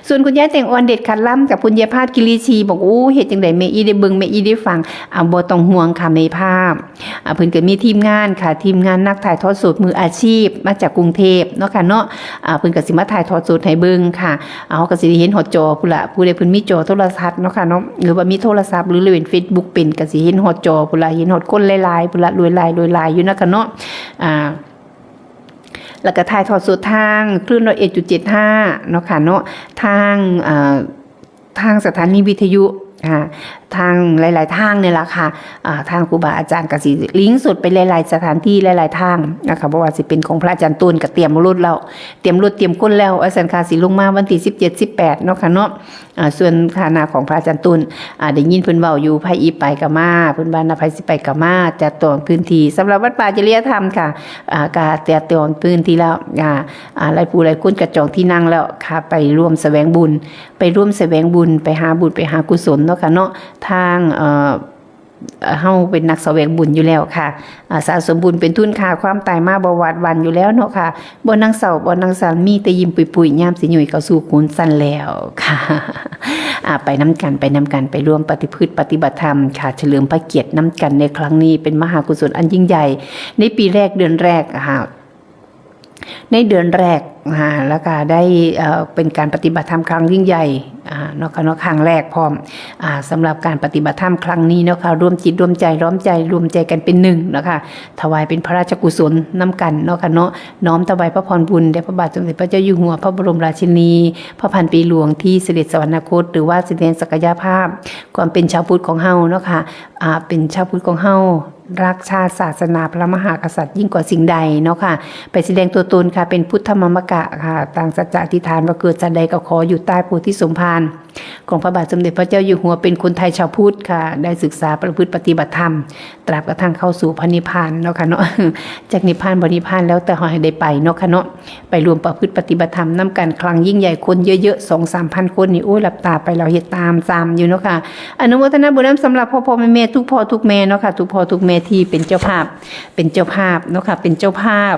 ส่วนคุณยายแตงอ่อนเด็ดขัดลำกับคุณยายพาดกิริชี บอก โอ้ เฮ็ดจั่งใดแม่อี้ได้เบิ่ง แม่อี้ได้ฟัง อ่า บ่ต้องห่วงค่ะแม่ภาพ อ่า เพิ่นก็มีทีมงานค่ะ ทีมงานนักถ่ายทอดสดมืออาชีพ มาจากกรุงเทพฯเนาะค่ะเนาะ อ่า เพิ่นก็สิมาถ่ายทอดสดให้เบิ่งค่ะ เฮาก็สิได้เห็นฮอดจอพู้นล่ะ ผู้ใดเพิ่นมีจอโทรทัศน์เนาะค่ะเนาะ หรือว่ามีโทรศัพท์ หรือเล่นเฟซบุ๊กเป็น ก็สิเห็นฮอดจอพู้นล่ะ เห็นฮอดคนหลายๆพู้นล่ะ รวยหลาย รวยหลายอยู่นะคะเนาะ อ่า แล้วก็ถ่ายทอดสดทางคลื่นร้อยเอ็ดจุดเจ็ดห้าเนาะค่ะเนาะ ทาง อ่า ทางสถานีวิทยุ อ่า ทางหลายๆทางนี่ล่ะค่ะ อ่า ทางครูบาอาจารย์ก็สิลิงก์สดไปหลายๆสถานที่หลายๆทางนะคะ บ่ว่าสิเป็นของพระอาจารย์ต้นก็เตรียมรถแล้ว เตรียมรถเตรียมคนแล้ว ว่าซั่นค่ะ สิลงมาวันที่สิบเจ็ด สิบแปดเนาะค่ะเนาะ อ่า ส่วนคณะของพระอาจารย์ต้น อ่า ได้ยินเพิ่นเว้าอยู่ ไผอีไปก็มา เพิ่นว่านะ ไผสิไปก็มา จัดตวงพื้นที่ สำหรับวัดป่าจริยธรรมค่ะ อ่า ก็จัดตวงพื้นที่แล้ว อ่า อ่า หลายผู้หลายคนก็จองที่นั่งแล้วค่ะ ไปร่วมแสวงบุญ ไปร่วมแสวงบุญ ไปหาบุญ ไปหากุศลเนาะค่ะเนาะ ทาง เอ่อ เฮาเป็นนักแสวงบุญอยู่แล้วค่ะ อ่า สะสมบุญเป็นทุนค่าความตายมาบ่หวาดหวั่นอยู่แล้วเนาะค่ะ บ่นั่งเศร้า บ่นั่งสัน มีแต่ยิ้มปุยๆ ยามสิหยุยเข้าสู่ขุนสันแล้วค่ะ อ่า ไปนำกัน ไปนำกัน ไปร่วมประพฤติปฏิบัติธรรมค่ะ เฉลิมพระเกียรตินำกันในครั้งนี้ เป็นมหากุศลอันยิ่งใหญ่ ในปีแรกเดือนแรกอะค่ะ ในเดือนแรก อ่า แล้วก็ได้ เอ่อ เป็นการปฏิบัติธรรมครั้งยิ่งใหญ่ อ่า เนาะค่ะเนาะ ครั้งแรกพร้อม อ่า สำหรับการปฏิบัติธรรมครั้งนี้เนาะค่ะ ร่วมจิตร่วมใจ ร่วมใจ รวมใจกันเป็นหนึ่งเนาะค่ะ ถวายเป็นพระราชกุศลนำกันเนาะค่ะเนาะ น้อมถวายพระพรบุญแด่พระบาทสมเด็จพระเจ้าอยู่หัว พระบรมราชินี พระพันปีหลวงที่เสด็จสวรรคต หรือว่าแสดงศักยภาพความเป็นชาวพุทธของเฮาเนาะค่ะ อ่า เป็นชาวพุทธของเฮา รักชาติศาสนาพระมหากษัตริย์ยิ่งกว่าสิ่งใดเนาะค่ะ ไปแสดงตัวตนค่ะ เป็นพุทธมามกะค่ะ ตั้งสัจจะอธิษฐานว่าเกิดชาติใดก็ขออยู่ใต้โพธิสมภารของพระบาทสมเด็จพระเจ้าอยู่หัว เป็นคนไทยชาวพุทธค่ะ ได้ศึกษาประพฤติปฏิบัติธรรม ตราบกระทั่งเข้าสู่พระนิพพานเนาะค่ะเนาะ จักนิพพานบ่นิพพานแล้วแต่เฮาให้ได้ไปเนาะค่ะเนาะ ไปร่วมประพฤติปฏิบัติธรรมนำกันครั้งยิ่งใหญ่ คนเยอะๆ สองสามพันคนนี่ โอ้ย หลับตาไปเราเฮ็ดตาม ตามอยู่เนาะค่ะ อนุโมทนาบุญนำสำหรับพ่อๆแม่ๆ ทุกพ่อทุกแม่เนาะค่ะ ทุกพ่อทุกแม่ที่เป็นเจ้าภาพ เป็นเจ้าภาพเนาะค่ะ เป็นเจ้าภาพ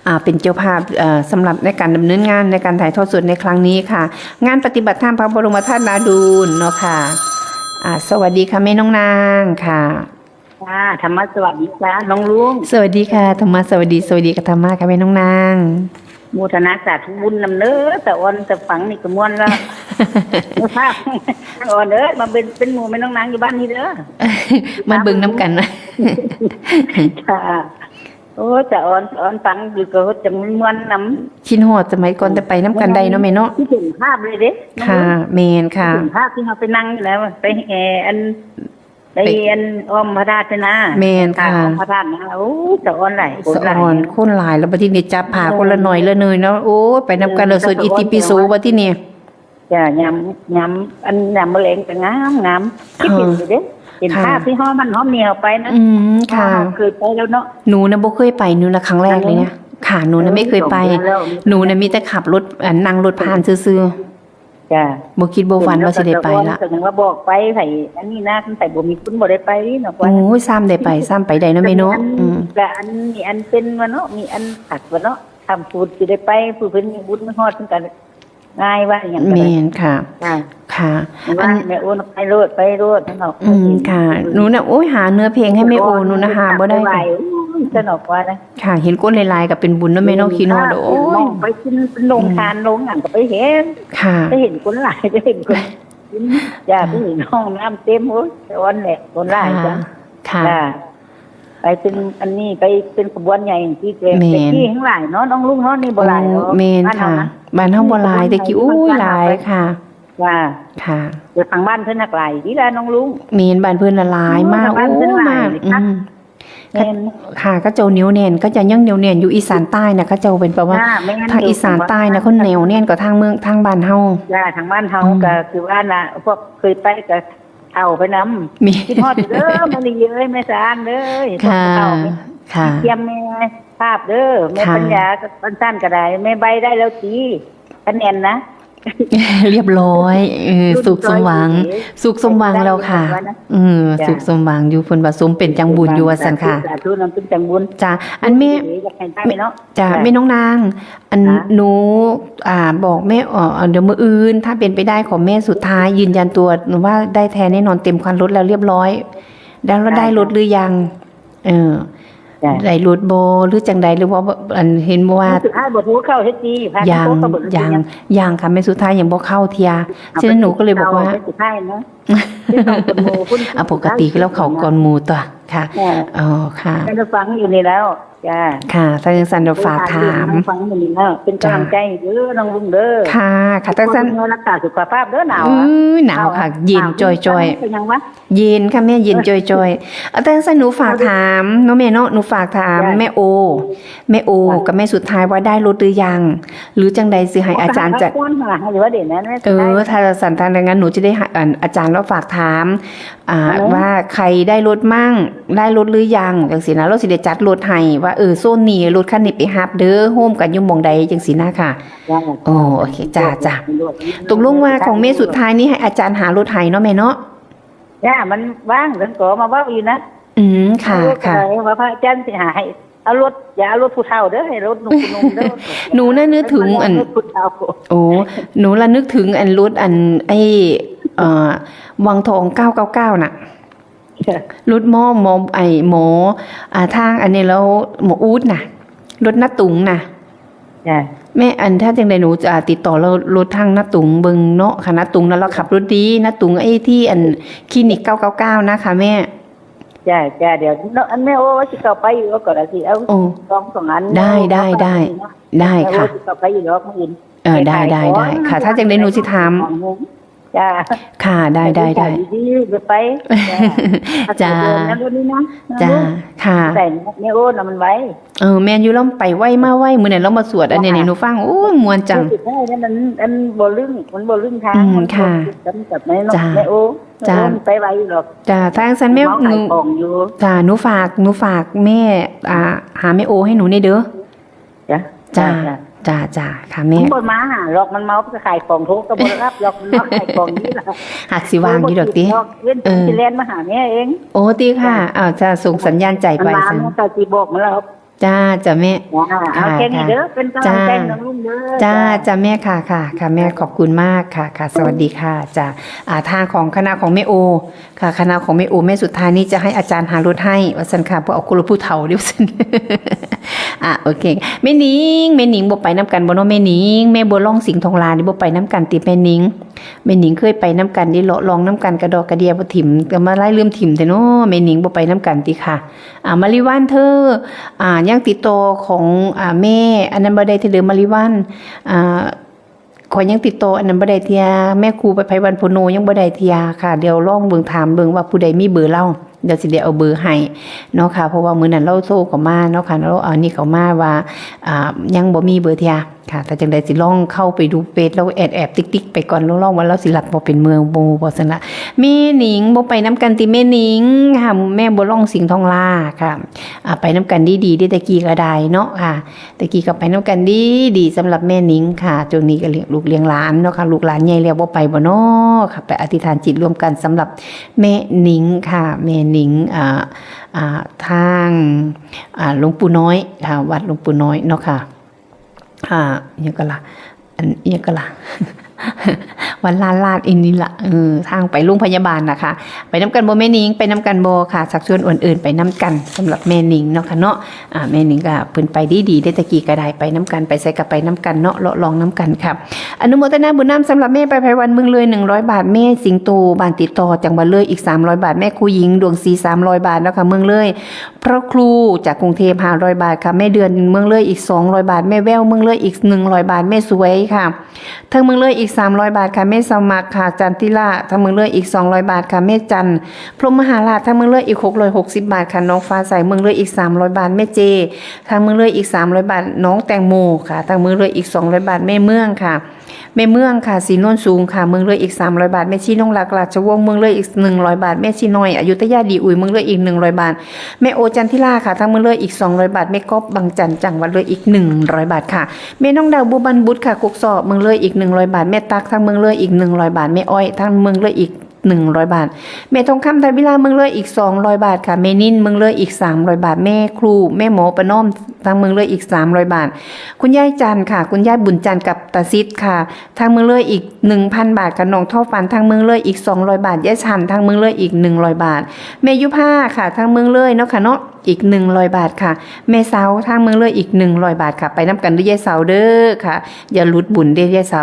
อ่า เป็นเจ้าภาพ เอ่อ สำหรับในการดำเนินงานในการถ่ายทอดสดในครั้งนี้ค่ะ งานปฏิบัติธรรมพระบรมธาตุนาดูนเนาะค่ะ อ่า สวัสดีค่ะแม่น้องนางค่ะ ค่ะ ธรรมะสวัสดีค่ะน้องลุง สวัสดีค่ะ ธรรมะสวัสดี สวัสดีค่ะ ธรรมะค่ะแม่น้องนาง โมทนาสาธุบุญนำเด้อ ตาออนตาฝังนี่ก็ม่วนแล้ว เออ ภาพ ตาออนเอ้ย มาเป็น เป็นหมู่แม่น้องนางอยู่บ้านนี่เด้อ มาเบิ่งนำกันนะ ค่ะ โอ้ ตาออน ตาออนฝังอยู่ก็จังม่วนนำ คิดฮอดสมัยก่อนแต่ไปนำกันได้เนาะแม่เนาะ คิดเห็นภาพเลยเด้ ค่ะ แม่นค่ะ คิดเห็นภาพที่เราไปนั่งอยู่แล้ว ไปแห่อัน ไป ไป อันอ้อมพระธาตุนะ แม่นค่ะ อ้อมพระธาตุนะ โอ้ ตาออนหลาย คนหลาย สะออน คนหลาย แล้วบัดทีนี้จับผ้าคนละหน่อยละหน่อยเนาะ โอ้ ไปนำกันแล้ว เออ สวดอิติปิโส สะออน บัดทีนี้ จ้ะ ยาม ยาม อันยามมื้อแลงก็งามงาม คิดเห็นอยู่เด้ เห็น ค่ะ ภาพที่ฮ้อมมันฮ้อมเหนียวไปนะ อืม ค่ะ ฮ้อมเคยไปแล้วเนาะ หนูน่ะบ่เคยไป หนูน่ะครั้งแรกเลยนะ ค่ะ หนูน่ะไม่เคยไป เออ สองเดือนแล้ว หนูน่ะมีแต่ขับรถ อ่า นั่งรถผ่านซื่อๆ จ้ะ บ่คิดบ่ฝันว่าสิได้ไปละ เห็นแล้วก็สะออน แต่ยังว่าบอกไปไผ อันนี้นะ คันไผบ่มีทุนบ่ได้ไปเนาะ โอ้ย ซ้ำได้ไป ซ้ำไปได้เนาะแม่เนาะ อัน อืม และอันนี้อันเป็นวะเนาะ มีอันขัดวะเนาะ คำพูดสิได้ไป ผู้เพิ่นมีบุญมาฮอดเพิ่นก็ ง่ายว่าอย่างนั้น แม่นค่ะ ค่ะ ค่ะ ว่า อัน แม่โอไปโลด ไปโลด อืม ค่ะ หนูน่ะ โอ้ย หาเนื้อเพลงให้แม่โอ หนูน่ะหาบ่ได้ ไหว โอ้ย สนุกว่านะ ค่ะ เห็นคนหลายๆ ก็เป็นบุญเนาะแม่เนาะ คิดฮอด โอ้ย ไปกินลงทานลงหยังก็ไปเห็น ค่ะ ไปเห็นคนหลาย ไปเห็นคนกิน จ้ะ ไปเห็นห้องน้ำเต็ม โอ้ย สะออนแหละ คนหลายจ้ะ ค่ะ ค่ะ ไปเป็นอันนี้ ไปเป็นขบวนใหญ่ที่แก แม่น แต่กี้ทั้งหลายเนาะ น้องลุงเนาะ นี่บ่หลายเนาะ โอ้ แม่นค่ะ บ้านเฮานะ บ้านเฮาบ่หลาย แต่กี้ อุ้ย หลายค่ะ ว่า ค่ะ แต่ทางบ้านเพิ่นน่ะหลายนี่ล่ะน้องลุง แม่น บ้านเพิ่นน่ะหลายมาก โอ้ ทางบ้านเพิ่นหลาย โอ้ มาก คัก อืม แม่น ค่ะ เขาเจ้าเหนียวแน่น เขาเจ้ายังเหนียวแน่นอยู่ อีสานใต้น่ะ เขาเจ้าเป็นแบบว่า จ้า แม่น ทางอีสานใต้น่ะ เขาเหนียวแน่นกว่าทางเมือง ทางบ้านเฮา จ้า ทางบ้านเฮา อืม ก็คือว่าน่ะ พวกเคยไปก็ เฒ่าไปนำ มี คิดฮอดเด้อ แม่ลีเอ้ย แม่สะอานเอ้ย ค่ะ พวกเฒ่า ค่ะ เตรียมแม่ภาพเด้อ แม่ ค่ะ ปัญญากับปันสั้นก็ได้ แม่ใบได้แล้วติ คะแนนนะ เรียบร้อย เออ รุ่น สุขสมหวัง ร้อยปี สุขสมหวังแล้วค่ะ ได้แล้วนะ เออ จ้ะ สุขสมหวังอยู่ เพิ่นว่าสมเป็นจังบุญอยู่ว่าซั่นค่ะ สาธุ สาธุ นำเป็นจังบุญ จ้ะ อันแม่ อยากให้ได้เนาะ จ้ะ จ้ะ แม่น้องนาง อัน ค่ะ หนู อ่า บอกแม่ เอ่อ เดี๋ยวมื้ออื่น ถ้าเป็นไปได้ขอแม่สุดท้ายยืนยันตัวว่าได้แท้แน่นอน เต็มคันรถแล้วเรียบร้อย แล้ว ได้ ได้รถหรือยัง เออ จ้ะ ได้รถบ่หรือจังใด หรือว่า อัน เห็นบ่ว่า สุดท้ายบ่โทรเข้าเฮ็ดดี พา ยัง โทรเข้าบ่ได้ ยัง ยัง ยังค่ะ แม่สุดท้ายยังบ่เข้าเทื่อ เอา ฉะนั้นหนูก็เลยบอกว่า ไปติดต่อแม่สุดท้ายเนาะ ติดต่อคนหมู่ คน อ่ะ ปกติก็แล้วเข้าก่อนหมู่ตัวค่ะ จ้ะ อ๋อ ค่ะ แม่ฟังอยู่นี่แล้ว จ้า ค่ะ ถ้าจังซั่นเดี๋ยวฝากถาม ฟังอยู่นี่แล้ว เป็นกำลังใจเด้อ น้องลุงเด้อ ค่ะ ค่ะ ถ้าจังซั่น รักษาสุขภาพเด้อ หนาว อืม หนาวค่ะ หนาว เย็นจ่อยๆ เป็นยังวะ เย็นค่ะแม่ เย็นจ่อยๆ อ่ะ ถ้าจังซั่นหนูฝากถามเนาะแม่เนาะ หนูฝากถาม จ้ะ แม่โอ แม่โอ จ้ะ กับแม่สุดท้ายว่าได้รถหรือยัง หรือจังใดสิให้อาจารย์จะ พักผ่อนหาหรือว่าเดี๋ยวนั้นแม่ เออ สุดท้าย ถ้าจังซั่น ถ้าอย่างนั้นหนูจะได้ให้ อัน อาจารย์เราฝากถาม อ่า อืม ว่าใครได้รถมั่ง ได้รถหรือยัง จังซี้นะ เราสิได้จัดรถให้ ว่า เออ โซนนี้ รถคันนี้ไปฮับเด้อ โฮมกันอยู่หม่องใด จังซี้นะค่ะ จ้ะ โอ้ โอเค จ้ะ จ้ะ ตกลงว่าของแม่สุดท้ายนี่ให้อาจารย์หารถให้เนาะแม่เนาะ จ้ะ มันว่าง เพิ่นก็มาเว้าอยู่นะ อืม ค่ะ เออ ค่ะ ก็เลยว่าพระอาจารย์สิหาให้ เอารถ อย่าเอารถผู้เฒ่าเด้อ ให้รถหนุ่มๆเด้อ หนูน่ะนึกถึงอัน รถผู้เฒ่า โอ้ หนูละนึกถึงอันรถอัน ไอ้ เอ่อ วังทองเก้าเก้าเก้าน่ะ จ้ะ รถหมอ หมอ ไอ้หมอ อ่า ทางอันนี้แล้ว หมออู๊ดน่ะ รถน้าตุงน่ะ จ้ะ แม่ อัน ถ้าจังใดหนูจะติดต่อรถ รถทางน้าตุงเบิ่งเนาะค่ะ น้าตุงนะ เราขับรถดี น้าตุงไอ้ที่อันคลินิกเก้าเก้าเก้านะคะแม่ จ้ะ จ้ะ เดี๋ยวเนาะ อันแม่โอว่าสิเข้าไปอยู่ก็ได้สิ เอา โอ้ สองสองอัน ได้ ได้ เอาไป ได้ เนาะ ได้ค่ะ แม่โอสิเข้าไปอยู่ดอกมื้ออื่น เออ ได้ ได้ ได้ค่ะ ถ้าจังใดหนูสิถาม จ้ะ ค่ะ ได้ ได้ ได้ ดีๆ ไป จ้ะ จ้ะ เดินนะรถนี้นะ จ้ะ ค่ะ แต่แม่โอน่ะมันไว เออ แม่นอยู่ เราไปไวมาไว มื้อนั้นเรามาสวดอันนี้ให้หนูฟัง โอ้ย ม่วนจัง สุดท้ายนั้นมัน อันบ่ลึง มันบ่ลึงทาง อืม มันบ่ ค่ะ จำกัดไหมเนาะ จ้ะ แม่โอ จ้ะ แม่โอมันไปไวอยู่หรอก จ้ะ ถ้าจังซั่นแม่ เมาขาย หนู ของอยู่ จ้ะ หนูฝาก หนูฝากแม่ อ่า หาแม่โอให้หนูแน่เด้อ จ้ะ จ้ะ จ้ะ จ้ะ จ้ะ ค่ะแม่ มันบ่มาหาหรอก มันเมาก็ขายของ โทรก็บ่รับหรอก มันมาขายของนี่ล่ะ หากสิว่างอยู่ดอกติ เว้น เออ สิแล่นมาหาแม่เอง โอ้ ติค่ะ จ้ะ อ้าว จ้ะ ส่งสัญญาณใจไป มันมา ซั่น แม่ก็สิบอกมันแล้ว จ้า จ้าแม่ จ้า เอา ค่ะ แค่นี้ ค่ะ เด้อ เป็นกำลั จ้า งใจให้น้องลุงเด้อ จ้า จ้า จ้าแม่ ค่ะ ค่ะ ค่ะแม่ ขอบคุณมากค่ะ ค่ะ สวัสดีค่ะ จ้า อ่า ทางของคณะของแม่โอ ค่ะ คณะของแม่โอ แม่สุดท้ายนี่จะให้อาจารย์หารถให้ ว่าซั่นค่ะ เพราะเอาคนละผู้เฒ่าเด้อ ว่าซั่น อ่ะ โอเค แม่หนิง แม่หนิงบ่ไปนำกันบ่เนาะ แม่หนิง แม่บัวล่องสิงห์ทองหลานี่บ่ไปนำกันติแม่หนิง แม่หนิงเคยไปนำกันนี่ เลาะลองนำกัน กระดอกกระเดียบ่ถิ่ม ก็มาไล่ลืมถิ่มแท้เนาะ แม่หนิงบ่ไปนำกันติค่ะ อ่า มาริวันเธอ อ่า ยังติดต่อของ อ่า แม่ อันนั้นบ่ได้เทื่อเด้อ มาริวัน อ่า ข้อยยังติดต่ออันนั้นบ่ได้เทื่อ แม่ครูไปไพวันโพโนยังบ่ได้เทื่อค่ะ เดี๋ยวลองเบิ่ง ถามเบิ่งว่าผู้ใดมีเบอร์ลาว เดี๋ยวสิได้เอาเบอร์ให้เนาะค่ะ เพราะว่ามื้อนั้นลาวโทรเข้ามาเนาะค่ะ ลาวเอานี่เข้ามาว่า อ่า ยังบ่มีเบอร์เทื่อค่ะ ถ้าจั่งใดสิลองเข้าไปดูเฟซลาว แอบๆ ติ๊กๆ ไปก่อน ลองๆ ว่าลาวสิรับบ่เป็นเมืองบ่ บ่ซั่นละ แม่หนิง บ่ไปนำกันติแม่หนิงค่ะ แม่บัวล่องสิงห์ทองหลาค่ะ อ่า ไปนำกันดีๆ เด้อ แต่กี้ก็ได้เนาะค่ะ แต่กี้ก็ไปนำกันดีๆ สำหรับแม่หนิงค่ะ ช่วงนี้ก็เลี้ยงลูกเลี้ยงหลานเนาะค่ะ ลูกหลานใหญ่แล้วบ่ไปบ่เนาะค่ะ ไปอธิษฐานจิตร่วมกันสำหรับแม่หนิงค่ะ แม่หนิง อ่า อ่า ทาง อ่า หลวงปู่น้อยค่ะ วัดหลวงปู่น้อยเนาะค่ะ อ่า อิหยังก็ล่ะ อัน อิหยังก็ล่ะ วัดลาดลาดอินนี่ล่ะ เออ ทางไปโรงพยาบาลนะคะ ไปนำกันบ่แม่หนิง ไปนำกันบ่ค่ะ ชักชวนอ้วนเอิ้นไปนำกัน สำหรับแม่หนิงเนาะค่ะเนาะ อ่า แม่หนิงก็เพิ่นไปดีๆ เด้อ แต่กี้ก็ได้ไปนำกัน ไปไสก็ไปนำกันเนาะ เลาะลองนำกันค่ะ อนุโมทนาบุญนำสำหรับแม่ไปไพวัน เมืองเลย หนึ่งร้อยบาท แม่สิงโต บ้านติดต่อ จังหวัดเลย อีก สามร้อยบาท แม่ครูหญิง ดวงศรี สามร้อยบาทเนาะค่ะ เมืองเลย พระครูจากกรุงเทพฯ ห้าร้อยบาทค่ะ แม่เดือน เมืองเลย อีก สองร้อยบาท แม่แว่ว เมืองเลย อีก หนึ่งร้อยบาท แม่สวยค่ะ ทางเมืองเลย อีก สามร้อยบาทค่ะ แม่สมัครค่ะ จันทิรา ทางเมืองเลย อีก สองร้อยบาทค่ะ แม่จัน พรหมมหาราช ทางเมืองเลย อีก หกร้อยหกสิบ บาทค่ะ น้องฟ้าใส เมืองเลย อีก สามร้อยบาท แม่เจ ทางเมืองเลย อีก สามร้อยบาท น้องแตงโมค่ะ ทางเมืองเลย อีก สองร้อยบาท แม่เมืองค่ะ แม่เมืองค่ะ ศรีโนนสูงค่ะ เมืองเลย อีก สามร้อยบาท แม่ชีนงรัก ราชวงศ์ เมืองเลย อีก หนึ่งร้อยบาท แม่ชีน้อย อยุธยา ดีอุย เมืองเลย อีก หนึ่งร้อยบาท แม่โอ จันทิราค่ะ ทางเมืองเลย อีก สองร้อยบาท แม่ก๊อฟ บางจัน จังหวัดเลย อีก หนึ่งร้อยบาทค่ะ แม่น้องดาว บัวบานบุตรค่ะ กกซอ เมืองเลย อีก หนึ่งร้อยบาท แม่ตั๊ก ทางเมืองเลย อีก หนึ่งร้อยบาท แม่อ้อย ทางเมืองเลย อีก หนึ่งร้อยบาท แม่ทองคำ ไทยวิลา เมืองเลย อีก สองร้อยบาทค่ะ แม่นิน เมืองเลย อีก สามร้อยบาท แม่ครู แม่หมอประนอม ทางเมืองเลย อีก สามร้อยบาท คุณยายจันค่ะ คุณยายบุญจันกับตาซิดค่ะ ทางเมืองเลย อีก หนึ่งพันบาทค่ะ น้องทอฝัน ทางเมืองเลย อีก สองร้อยบาท ยายชัน ทางเมืองเลย อีก หนึ่งร้อยบาท แม่ยุพาค่ะ ทางเมืองเลยเนาะค่ะเนาะ อีก หนึ่งร้อยบาทค่ะ แม่เสา ทางเมืองเลย อีก หนึ่งร้อยบาทค่ะ ไปนำกันเด้อยายเสาเด้อค่ะ อย่าหลุดบุญเด้อยายเสา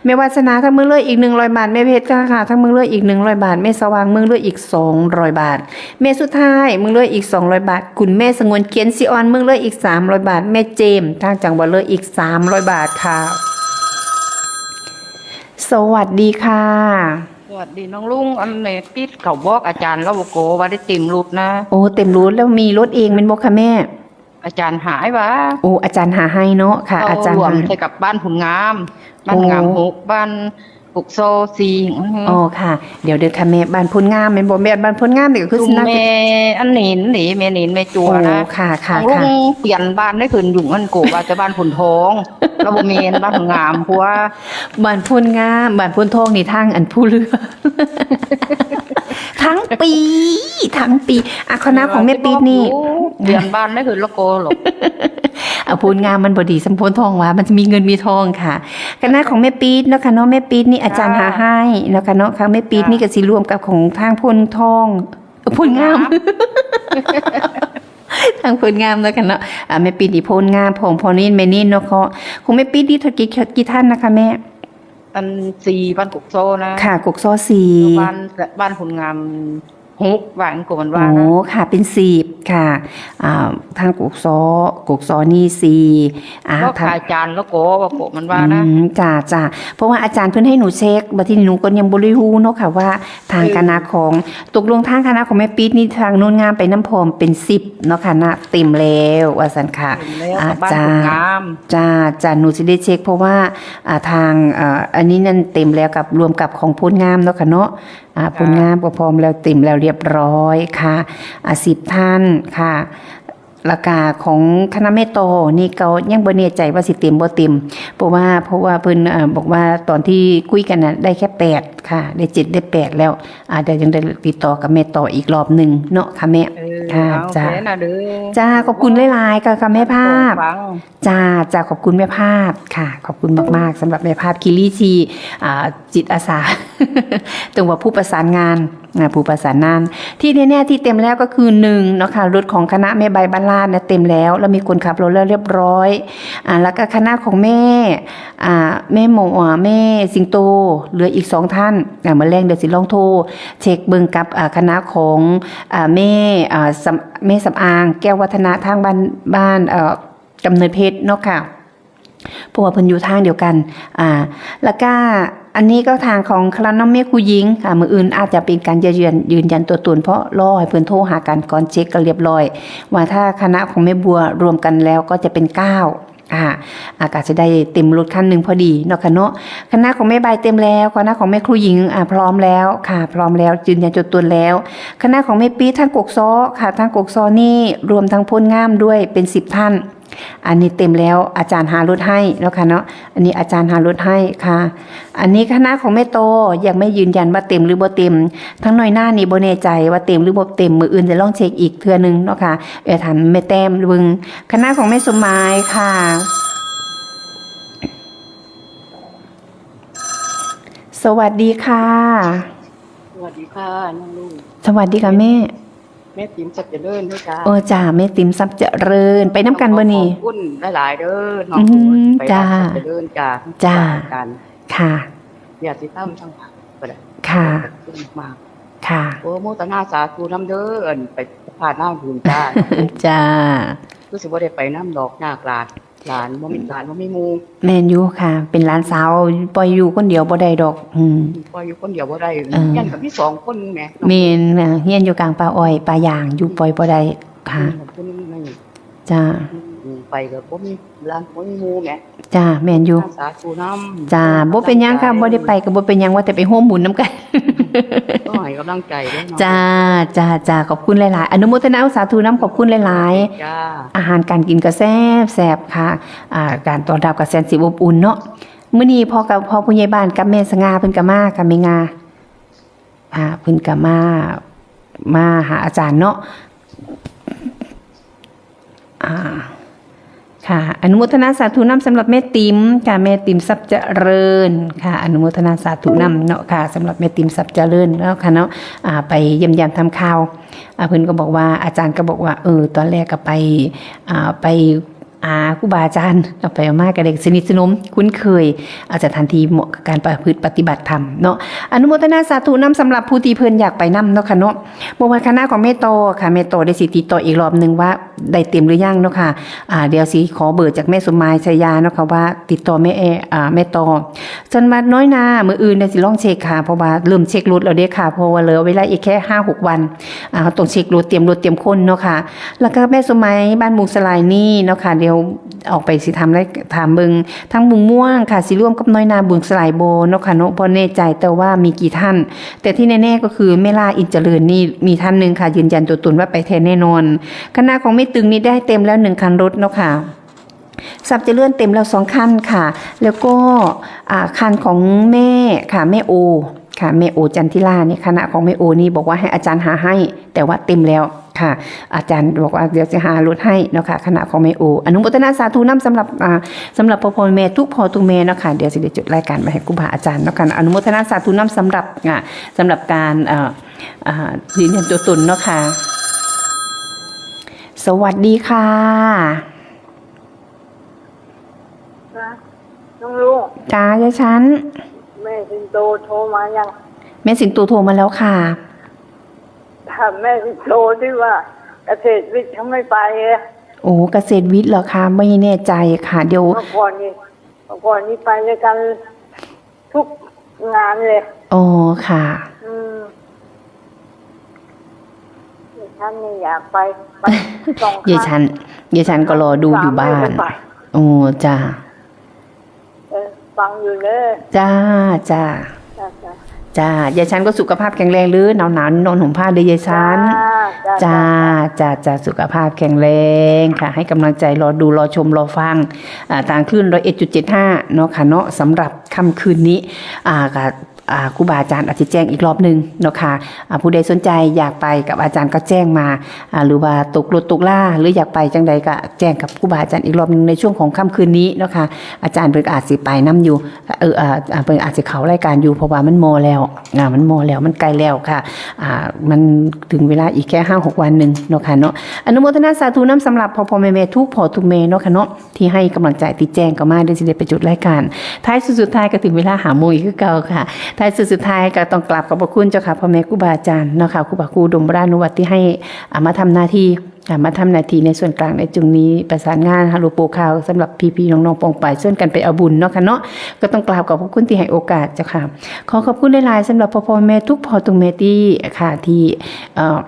แม่วาสนา ทางเมืองเลย อีก หนึ่งร้อยบาท แม่เพชรค่ะ ทางเมืองเลย อีก หนึ่งร้อยบาท แม่สว่าง เมืองเลย อีก สองร้อยบาท แม่สุดท้าย เมืองเลย อีก สองร้อยบาท คุณแม่สงวน เขียนสีอ่อน เมืองเลย อีก สามร้อยบาท แม่เจมส์ ทางจังหวัดเลย อีก สามร้อยบาทค่ะ สวัสดีค่ะ สวัสดีน้องลุง อันนี้ปิดเขาบอกอาจารย์แล้วโกว่าได้เต็มรถนะ โอ้ เต็มรถแล้ว มีรถเองแม่นบ่คะแม่ อาจารย์หายว่า โอ้ อาจารย์หาให้เนาะค่ะ เขา อาจารย์ รวม หา ใส่กับบ้านผลงาม บ้านผลงาม โอ้ หก บ้านกกโซสี่ อ๋อค่ะ เดี๋ยวเด้อค่ะแม่ บ้านโพนงามแม่นบ่แม่ บ้านโพนงามนี่ก็คือ ลุง สิน่าจะ แม่อันนี้นี่แม่นินแม่จัว โอ้ นะ ค่ะค่ะ ของลุ ค่ะ งเปลี่ยนบ้านได้คืนอยู่อันโกว่าจะบ้านผลทอง แล้วบ่แม่นบ้านผลงามเพราะว่า บ้านโพนงาม บ้านโพนทองนี่ทางอันผู้เลือ ทั้งปี ทั้งปี อ่ะ คณะของแม่ปีดนี่ เปลี่ยนบ้านได้คืนแล้วโกหรอก เอาโพนงามมันบ่ดีสำโพนทองว่ามันจะมีเงินมีทองค่ะ คณะของแม่ปีดเนาะค่ะเนาะ แม่ปีดนี่อาจารย์หาให้เนาะค่ะเนาะค่ะ แม่ปีดนี่ก็สิรวมกับของทางโพนทอง เอ่อ โพนงาม ทางโพนงามเนาะค่ะเนาะ อ่า แม่ปีดนี่โพนงาม ของพ่อนินแม่นินเนาะค่ะ ของแม่ปีดนี่เท่ากี่ กี่ท่านนะคะแม่ อันสี่บ้านกกโซนะ ค่ะ กกซอสี่ บ้านบ้านผลงามหกว่าอันโกมันว่า โอ้ นะ ค่ะ เป็นสิบค่ะ อ่า ทางกกซอ กกซอนี่สี่ อ่า ก็ ทาง ขายจานแล้วโกว่าโกมันว่านะ อืม จ้า จ้า เพราะว่าอาจารย์เพิ่นให้หนูเช็ค บัดทีนี้หนูก็ยังบ่ได้ฮู้เนาะค่ะว่าทาง เออ คณะของ ตกลงทางคณะของแม่ปีดนี่ทางโพนงามไปนำพร้อมเป็นสิบเนาะค่ะนะ เต็มแล้วว่าซั่นค่ะ เต็มแล้ว อ่า บ้าน จ้า ผลงาม จ้า จ้า หนูสิได้เช็ค เพราะว่า อ่า ทาง อ่า อันนี้นั่นเต็มแล้วกับรวมกับของโพนงามเนาะค่ะเนาะ อ่า โพนงามก็พร้อมแล้ว เต็มแล้วเรียบร้อยค่ะ อ่า สิบท่านค่ะ แล้วก็ของคณะแม่ต่อนี่ก็ยังบ่แน่ใจว่าสิเต็มบ่เต็ม เพราะว่า เพราะว่าเพิ่น เอ่อ บอกว่าตอนที่คุยกันน่ะได้แค่แปดค่ะ ได้เจ็ดได้แปดแล้ว อาจจะยังได้ติดต่อกับแม่ต่ออีกรอบหนึ่งเนาะค่ะแม่ เออ ค่ะ เอา จ้า แค่นั้นเด้อ จ้า ขอบคุณหลายๆ ค่ะ ค่ะแม่ภาพ ฟัง จ้า จ้า ขอบคุณแม่ภาพค่ะ ขอบคุณมากๆ สำหรับแม่ภาพคีรีที่ อ่า จิตอาสา จังหวะผู้ประสานงาน อ่า ผู้ประสานงาน ที่แน่ๆ ที่เต็มแล้วก็คือหนึ่งเนาะค่ะ รถของคณะแม่ใบบ้านลาดนะเต็มแล้ว แล้วมีคนขับรถแล้วเรียบร้อย อ่า แล้วก็คณะของแม่ อ่า แม่หมอ แม่สิงโต เหลืออีกสองท่าน อ่า มื้อแลงเดี๋ยวสิลองโทรเช็คเบิ่งกับ อ่า คณะของ อ่า แม่ อ่า สำ- แม่สำอาง แก้ววัฒนะ ทางบ้าน บ้าน เอ่อ กำเนิดเพชรเนาะค่ะ เพราะว่าเพิ่นอยู่ทางเดียวกัน อ่า แล้วก็อันนี้ก็ทางของคณะน้องเมฆผู้หญิง อ่า มื้ออื่นอาจจะเป็นการยืนยัน ยืนยันตัวตน เพราะรอให้เพิ่นโทรหากันก่อน เช็คกันเรียบร้อย ว่าถ้าคณะของแม่บัวรวมกันแล้วก็จะเป็นเก้า อ่า อ่า ก็จะได้เต็มรถคันหนึ่งพอดีเนาะค่ะเนาะ คณะของแม่ใบเต็มแล้ว คณะของแม่ครูหญิง อ่า พร้อมแล้วค่ะ พร้อมแล้ว ยืนยันตัวตนแล้ว คณะของแม่ปี๊ดทางกกซอค่ะ ทางกกซอนี่รวมทั้งโพนงามด้วยเป็นสิบท่าน อันนี้เต็มแล้ว อาจารย์หารถให้เนาะค่ะเนาะ อันนี้อาจารย์หารถให้ค่ะ อันนี้คณะของแม่โตยังไม่ยืนยันว่าเต็มหรือบ่เต็ม ทั้งน้อยหน้านี่บ่แน่ใจว่าเต็มหรือบ่เต็ม มื้ออื่นจะลองเช็คอีกเทื่อหนึ่งเนาะค่ะ เออ ถามแม่แต้มเบิ่ง คณะของแม่สมหมายค่ะ สวัสดีค่ะ สวัสดีค่ะน้องลูก สวัสดีค่ะแม่ แม่ติ๋มทรัพย์เจริญเด้อจ้า เออจ้า แม่ติ๋มทรัพย์เจริญ ไปนำกันบ่นี่ ขอบคุณหลายๆเด้อน้อง อืม ลูก ไป จ้า ทรัพย์เจริญจ้า จ้า อาจารย์ ค่ะ ญาติธรรมทั้งหลายก็ได้ ค่ะ ขอบคุณมาก ค่ะ โอ้ โมทนาสาธุนำเด้อ อันไปพาดหน้าบุญจ้า จ้า คือสิบ่ได้ไปนำดอก ยากหลาน หลานบ่มี หลานบ่มีหมู่ แม่นอยู่ค่ะ เป็นหลานสาว ปล่อยอยู่คนเดียวบ่ได้ดอก อืม ปล่อยอยู่คนเดียวบ่ได้ เออ เฮียนก็มีสองคนแหม แม่นนะ เฮียนอยู่กลางป่าอ้อยป่ายาง อยู่ปล่อยบ่ได้ค่ะ อืม คนหนึ่ง จ้า อืม ไปก็บ่มีหลานบ่มีหมู่แหม จ้า แม่นอยู่ สาธุนำ จ้า บ่เป็นหยังค่ะ บ่ได้ไปก็บ่เป็นหยัง ว่าแต่ไปร่วมบุญนำกัน ก็ให้กำลังใจเด้อเนาะ จ้า จ้า จ้า ขอบคุณหลายๆ อนุโมทนาสาธุนำ ขอบคุณหลายๆ จ้า อาหารการกินก็แซ่บๆ ค่ะ อ่า การต้อนรับก็แสนสิอบอุ่นเนาะ มื้อนี้พ่อกับ พ่อผู้ใหญ่บ้านกับแม่สง่าเพิ่นก็มาค่ะ แม่งา อ่า เพิ่นก็มา มาหาอาจารย์เนาะ อ่า ค่ะ อนุโมทนาสาธุนำสำหรับแม่ติ๋มค่ะ แม่ติ๋มทรัพย์เจริญค่ะ อนุโมทนาสาธุนำเนาะค่ะ สำหรับแม่ติ๋มทรัพย์เจริญเนาะค่ะเนาะ อ่า ไปเยี่ยมยามทำข่าว อ่า เพิ่นก็บอกว่า อาจารย์ก็บอกว่า เออ ตอนแรกก็ไป อ่า ไป อ่า ครูบาอาจารย์ เอาไปเอามาก็ได้สนิทสนมคุ้นเคย อาจจะทันทีเหมาะกับการประพฤติปฏิบัติธรรมเนาะ อนุโมทนาสาธุนำสำหรับผู้ที่เพิ่นอยากไปนำเนาะค่ะเนาะ บ่ว่าคณะของแม่ต่อค่ะ แม่ต่อได้สิติดต่ออีกรอบหนึ่งว่าได้เต็มหรือยังเนาะค่ะ อ่า เดี๋ยวสิขอเบอร์จากแม่สมหมายชายาเนาะค่ะ ว่าติดต่อแม่แอ อ่า แม่ต่อ จังหวัดน้อยนา มื้ออื่นเดี๋ยวสิลองเช็คค่ะ เพราะว่าเริ่มเช็ครถแล้วเด้ค่ะ เพราะว่าเหลือเวลาอีกแค่ห้าหกวัน อ่า ต้องเช็ครถ เตรียมรถเตรียมคนเนาะค่ะ แล้วก็แม่สมหมายบ้านบุงสลายนี่เนาะค่ะ เดี๋ยวออกไปสิถามไล่ ถามเบิ่ง ทั้งบุงม่วงค่ะ สิร่วมกับน้อยนาบุงสลายบ่เนาะค่ะเนาะ บ่แน่ใจแต่ว่ามีกี่ท่าน แต่ที่แน่ๆก็คือแม่ล่าอินเจริญนี่มีท่านหนึ่งค่ะ ยืนยันตัวตนว่าไปแทนแน่นอน คณะของแม่ตึงนี่ได้เต็มแล้วหนึ่งคันรถเนาะค่ะ ทรัพย์เจริญเต็มแล้วสองคันค่ะ แล้วก็ อ่า คันของแม่ค่ะ แม่โอค่ะ แม่โอจันทิลานี่ คณะของแม่โอนี่บอกว่าให้อาจารย์หาให้ แต่ว่าเต็มแล้วค่ะ อาจารย์บอกว่าเดี๋ยวจะหารถให้เนาะค่ะ คณะของแม่โอ อนุโมทนาสาธุนำสำหรับ อ่า สำหรับพ่อพ่อแม่ทุกพ่อทุกแม่เนาะค่ะ เดี๋ยวสิได้จดรายการไปให้ครูบาอาจารย์เนาะค่ะ อนุโมทนาสาธุนำสำหรับ อ่า สำหรับการ เอ่อ อ่า ยืนยันตัวตนเนาะค่ะ สวัสดีค่ะ จ้ะ น้องลูก จ้ายายชัน แม่สิงโตโทรมายัง แม่สิงโตโทรมาแล้วค่ะ ถามแม่สิงโตที่ว่าเกษตรวิทย์เขาไม่ไปอะ โอ้ เกษตรวิทย์เหรอคะ ไม่แน่ใจค่ะ เดี๋ยว เมื่อก่อนนี่ เมื่อก่อนนี่ไปด้วยกันทุกงานเลย อ๋อ ค่ะ อืม ฉันไม่อยากไป ไปสองครั้ง ยายชัน ยายชันก็รอดูอยู่บ้าน สามไม่ไป โอ้ จ้า เออ ฟังอยู่เลย จ้า จ้า จ้า จ้า จ้ายายชันก็สุขภาพแข็งแรงหรือหนาวหนาวๆนอนห่มผ้าเลยยายชัน จ้า จ้าจ้าจ้าสุขภาพแข็งแรงค่ะ ให้กำลังใจรอดูรอชมรอฟังอ่าทางคลื่นร้อยเอ็ดจุดเจ็ดห้าเนาะค่ะเนาะสำหรับค่ำคืนนี้อ่ากับอ่าครูบาอาจารย์อาจจะแจ้งอีกรอบหนึ่งเนาะค่ะอ่าผู้ใดสนใจอยากไปกับอาจารย์ก็แจ้งมาอ่าหรือว่าตกรถตกลาหรืออยากไปจังใดก็แจ้งกับครูบาอาจารย์อีกรอบหนึ่งในช่วงของค่ำคืนนี้เนาะค่ะอาจารย์เพิ่นก็อาจสิไปนำอยู่เอออ่าอ่าเพิ่นอาจจะเข้ารายการอยู่เพราะว่ามันมอแล้วอ่ามันมอแล้วมันใกล้แล้วค่ะอ่ามันถึงเวลาอีกแค่ห้าหกวันหนึ่งเนาะค่ะเนาะอนุโมทนาสาธุนำสำหรับพ่อพ่อแม่แม่ทุกพ่อทุกแม่เนาะค่ะเนาะ ที่ให้กำลังใจที่แจ้งก็มาเดี๋ยวสิได้ไปจุดรายการท้ายสุดสุดท้ายก็ถึงเวลาหาโมงอีกคือเก่าค่ะท้ายสุดสุดท้ายก็ต้องกราบขอบพระคุณเจ้าค่ะพ่อแม่ครูบาอาจารย์เนาะค่ะครูบาครูดมรานุวัตที่ให้อ่ามาทำหน้าที่อ่ามาทำหน้าที่ในส่วนกลางในจุงนี้ประสานงานฮัลโหลโปข่าวสำหรับพี่ๆน้องๆปองไปส่วนกันไปเอาบุญเนาะค่ะเนาะก็ต้องกราบขอบพระคุณที่ให้โอกาสเจ้าค่ะขอขอบคุณหลายๆสำหรับพ่อพ่อแม่ทุกพ่อทุกแม่ที่ค่ะที่เอ่อ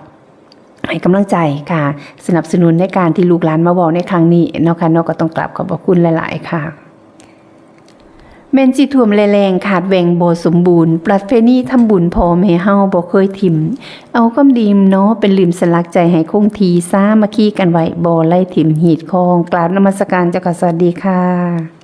ให้กำลังใจค่ะ สนับสนุนในการที่ลูกหลานมาเว้าในครั้งนี้เนาะค่ะเนาะก็ต้องกราบขอบพระคุณหลายๆค่ะ แม่นสิท่วมและแล้งขาดแหว่งบ่สมบูรณ์ประเพณีทำบุญพ่อแม่เฮาบ่เคยถิ่ม เอาความดีเนาะเป็นหลืมสลักใจให้คงที่สามัคคีกันไว้บ่ไล่ถิ่มหีดคองกราบนมัสการเจ้าค่ะสวัสดีค่ะ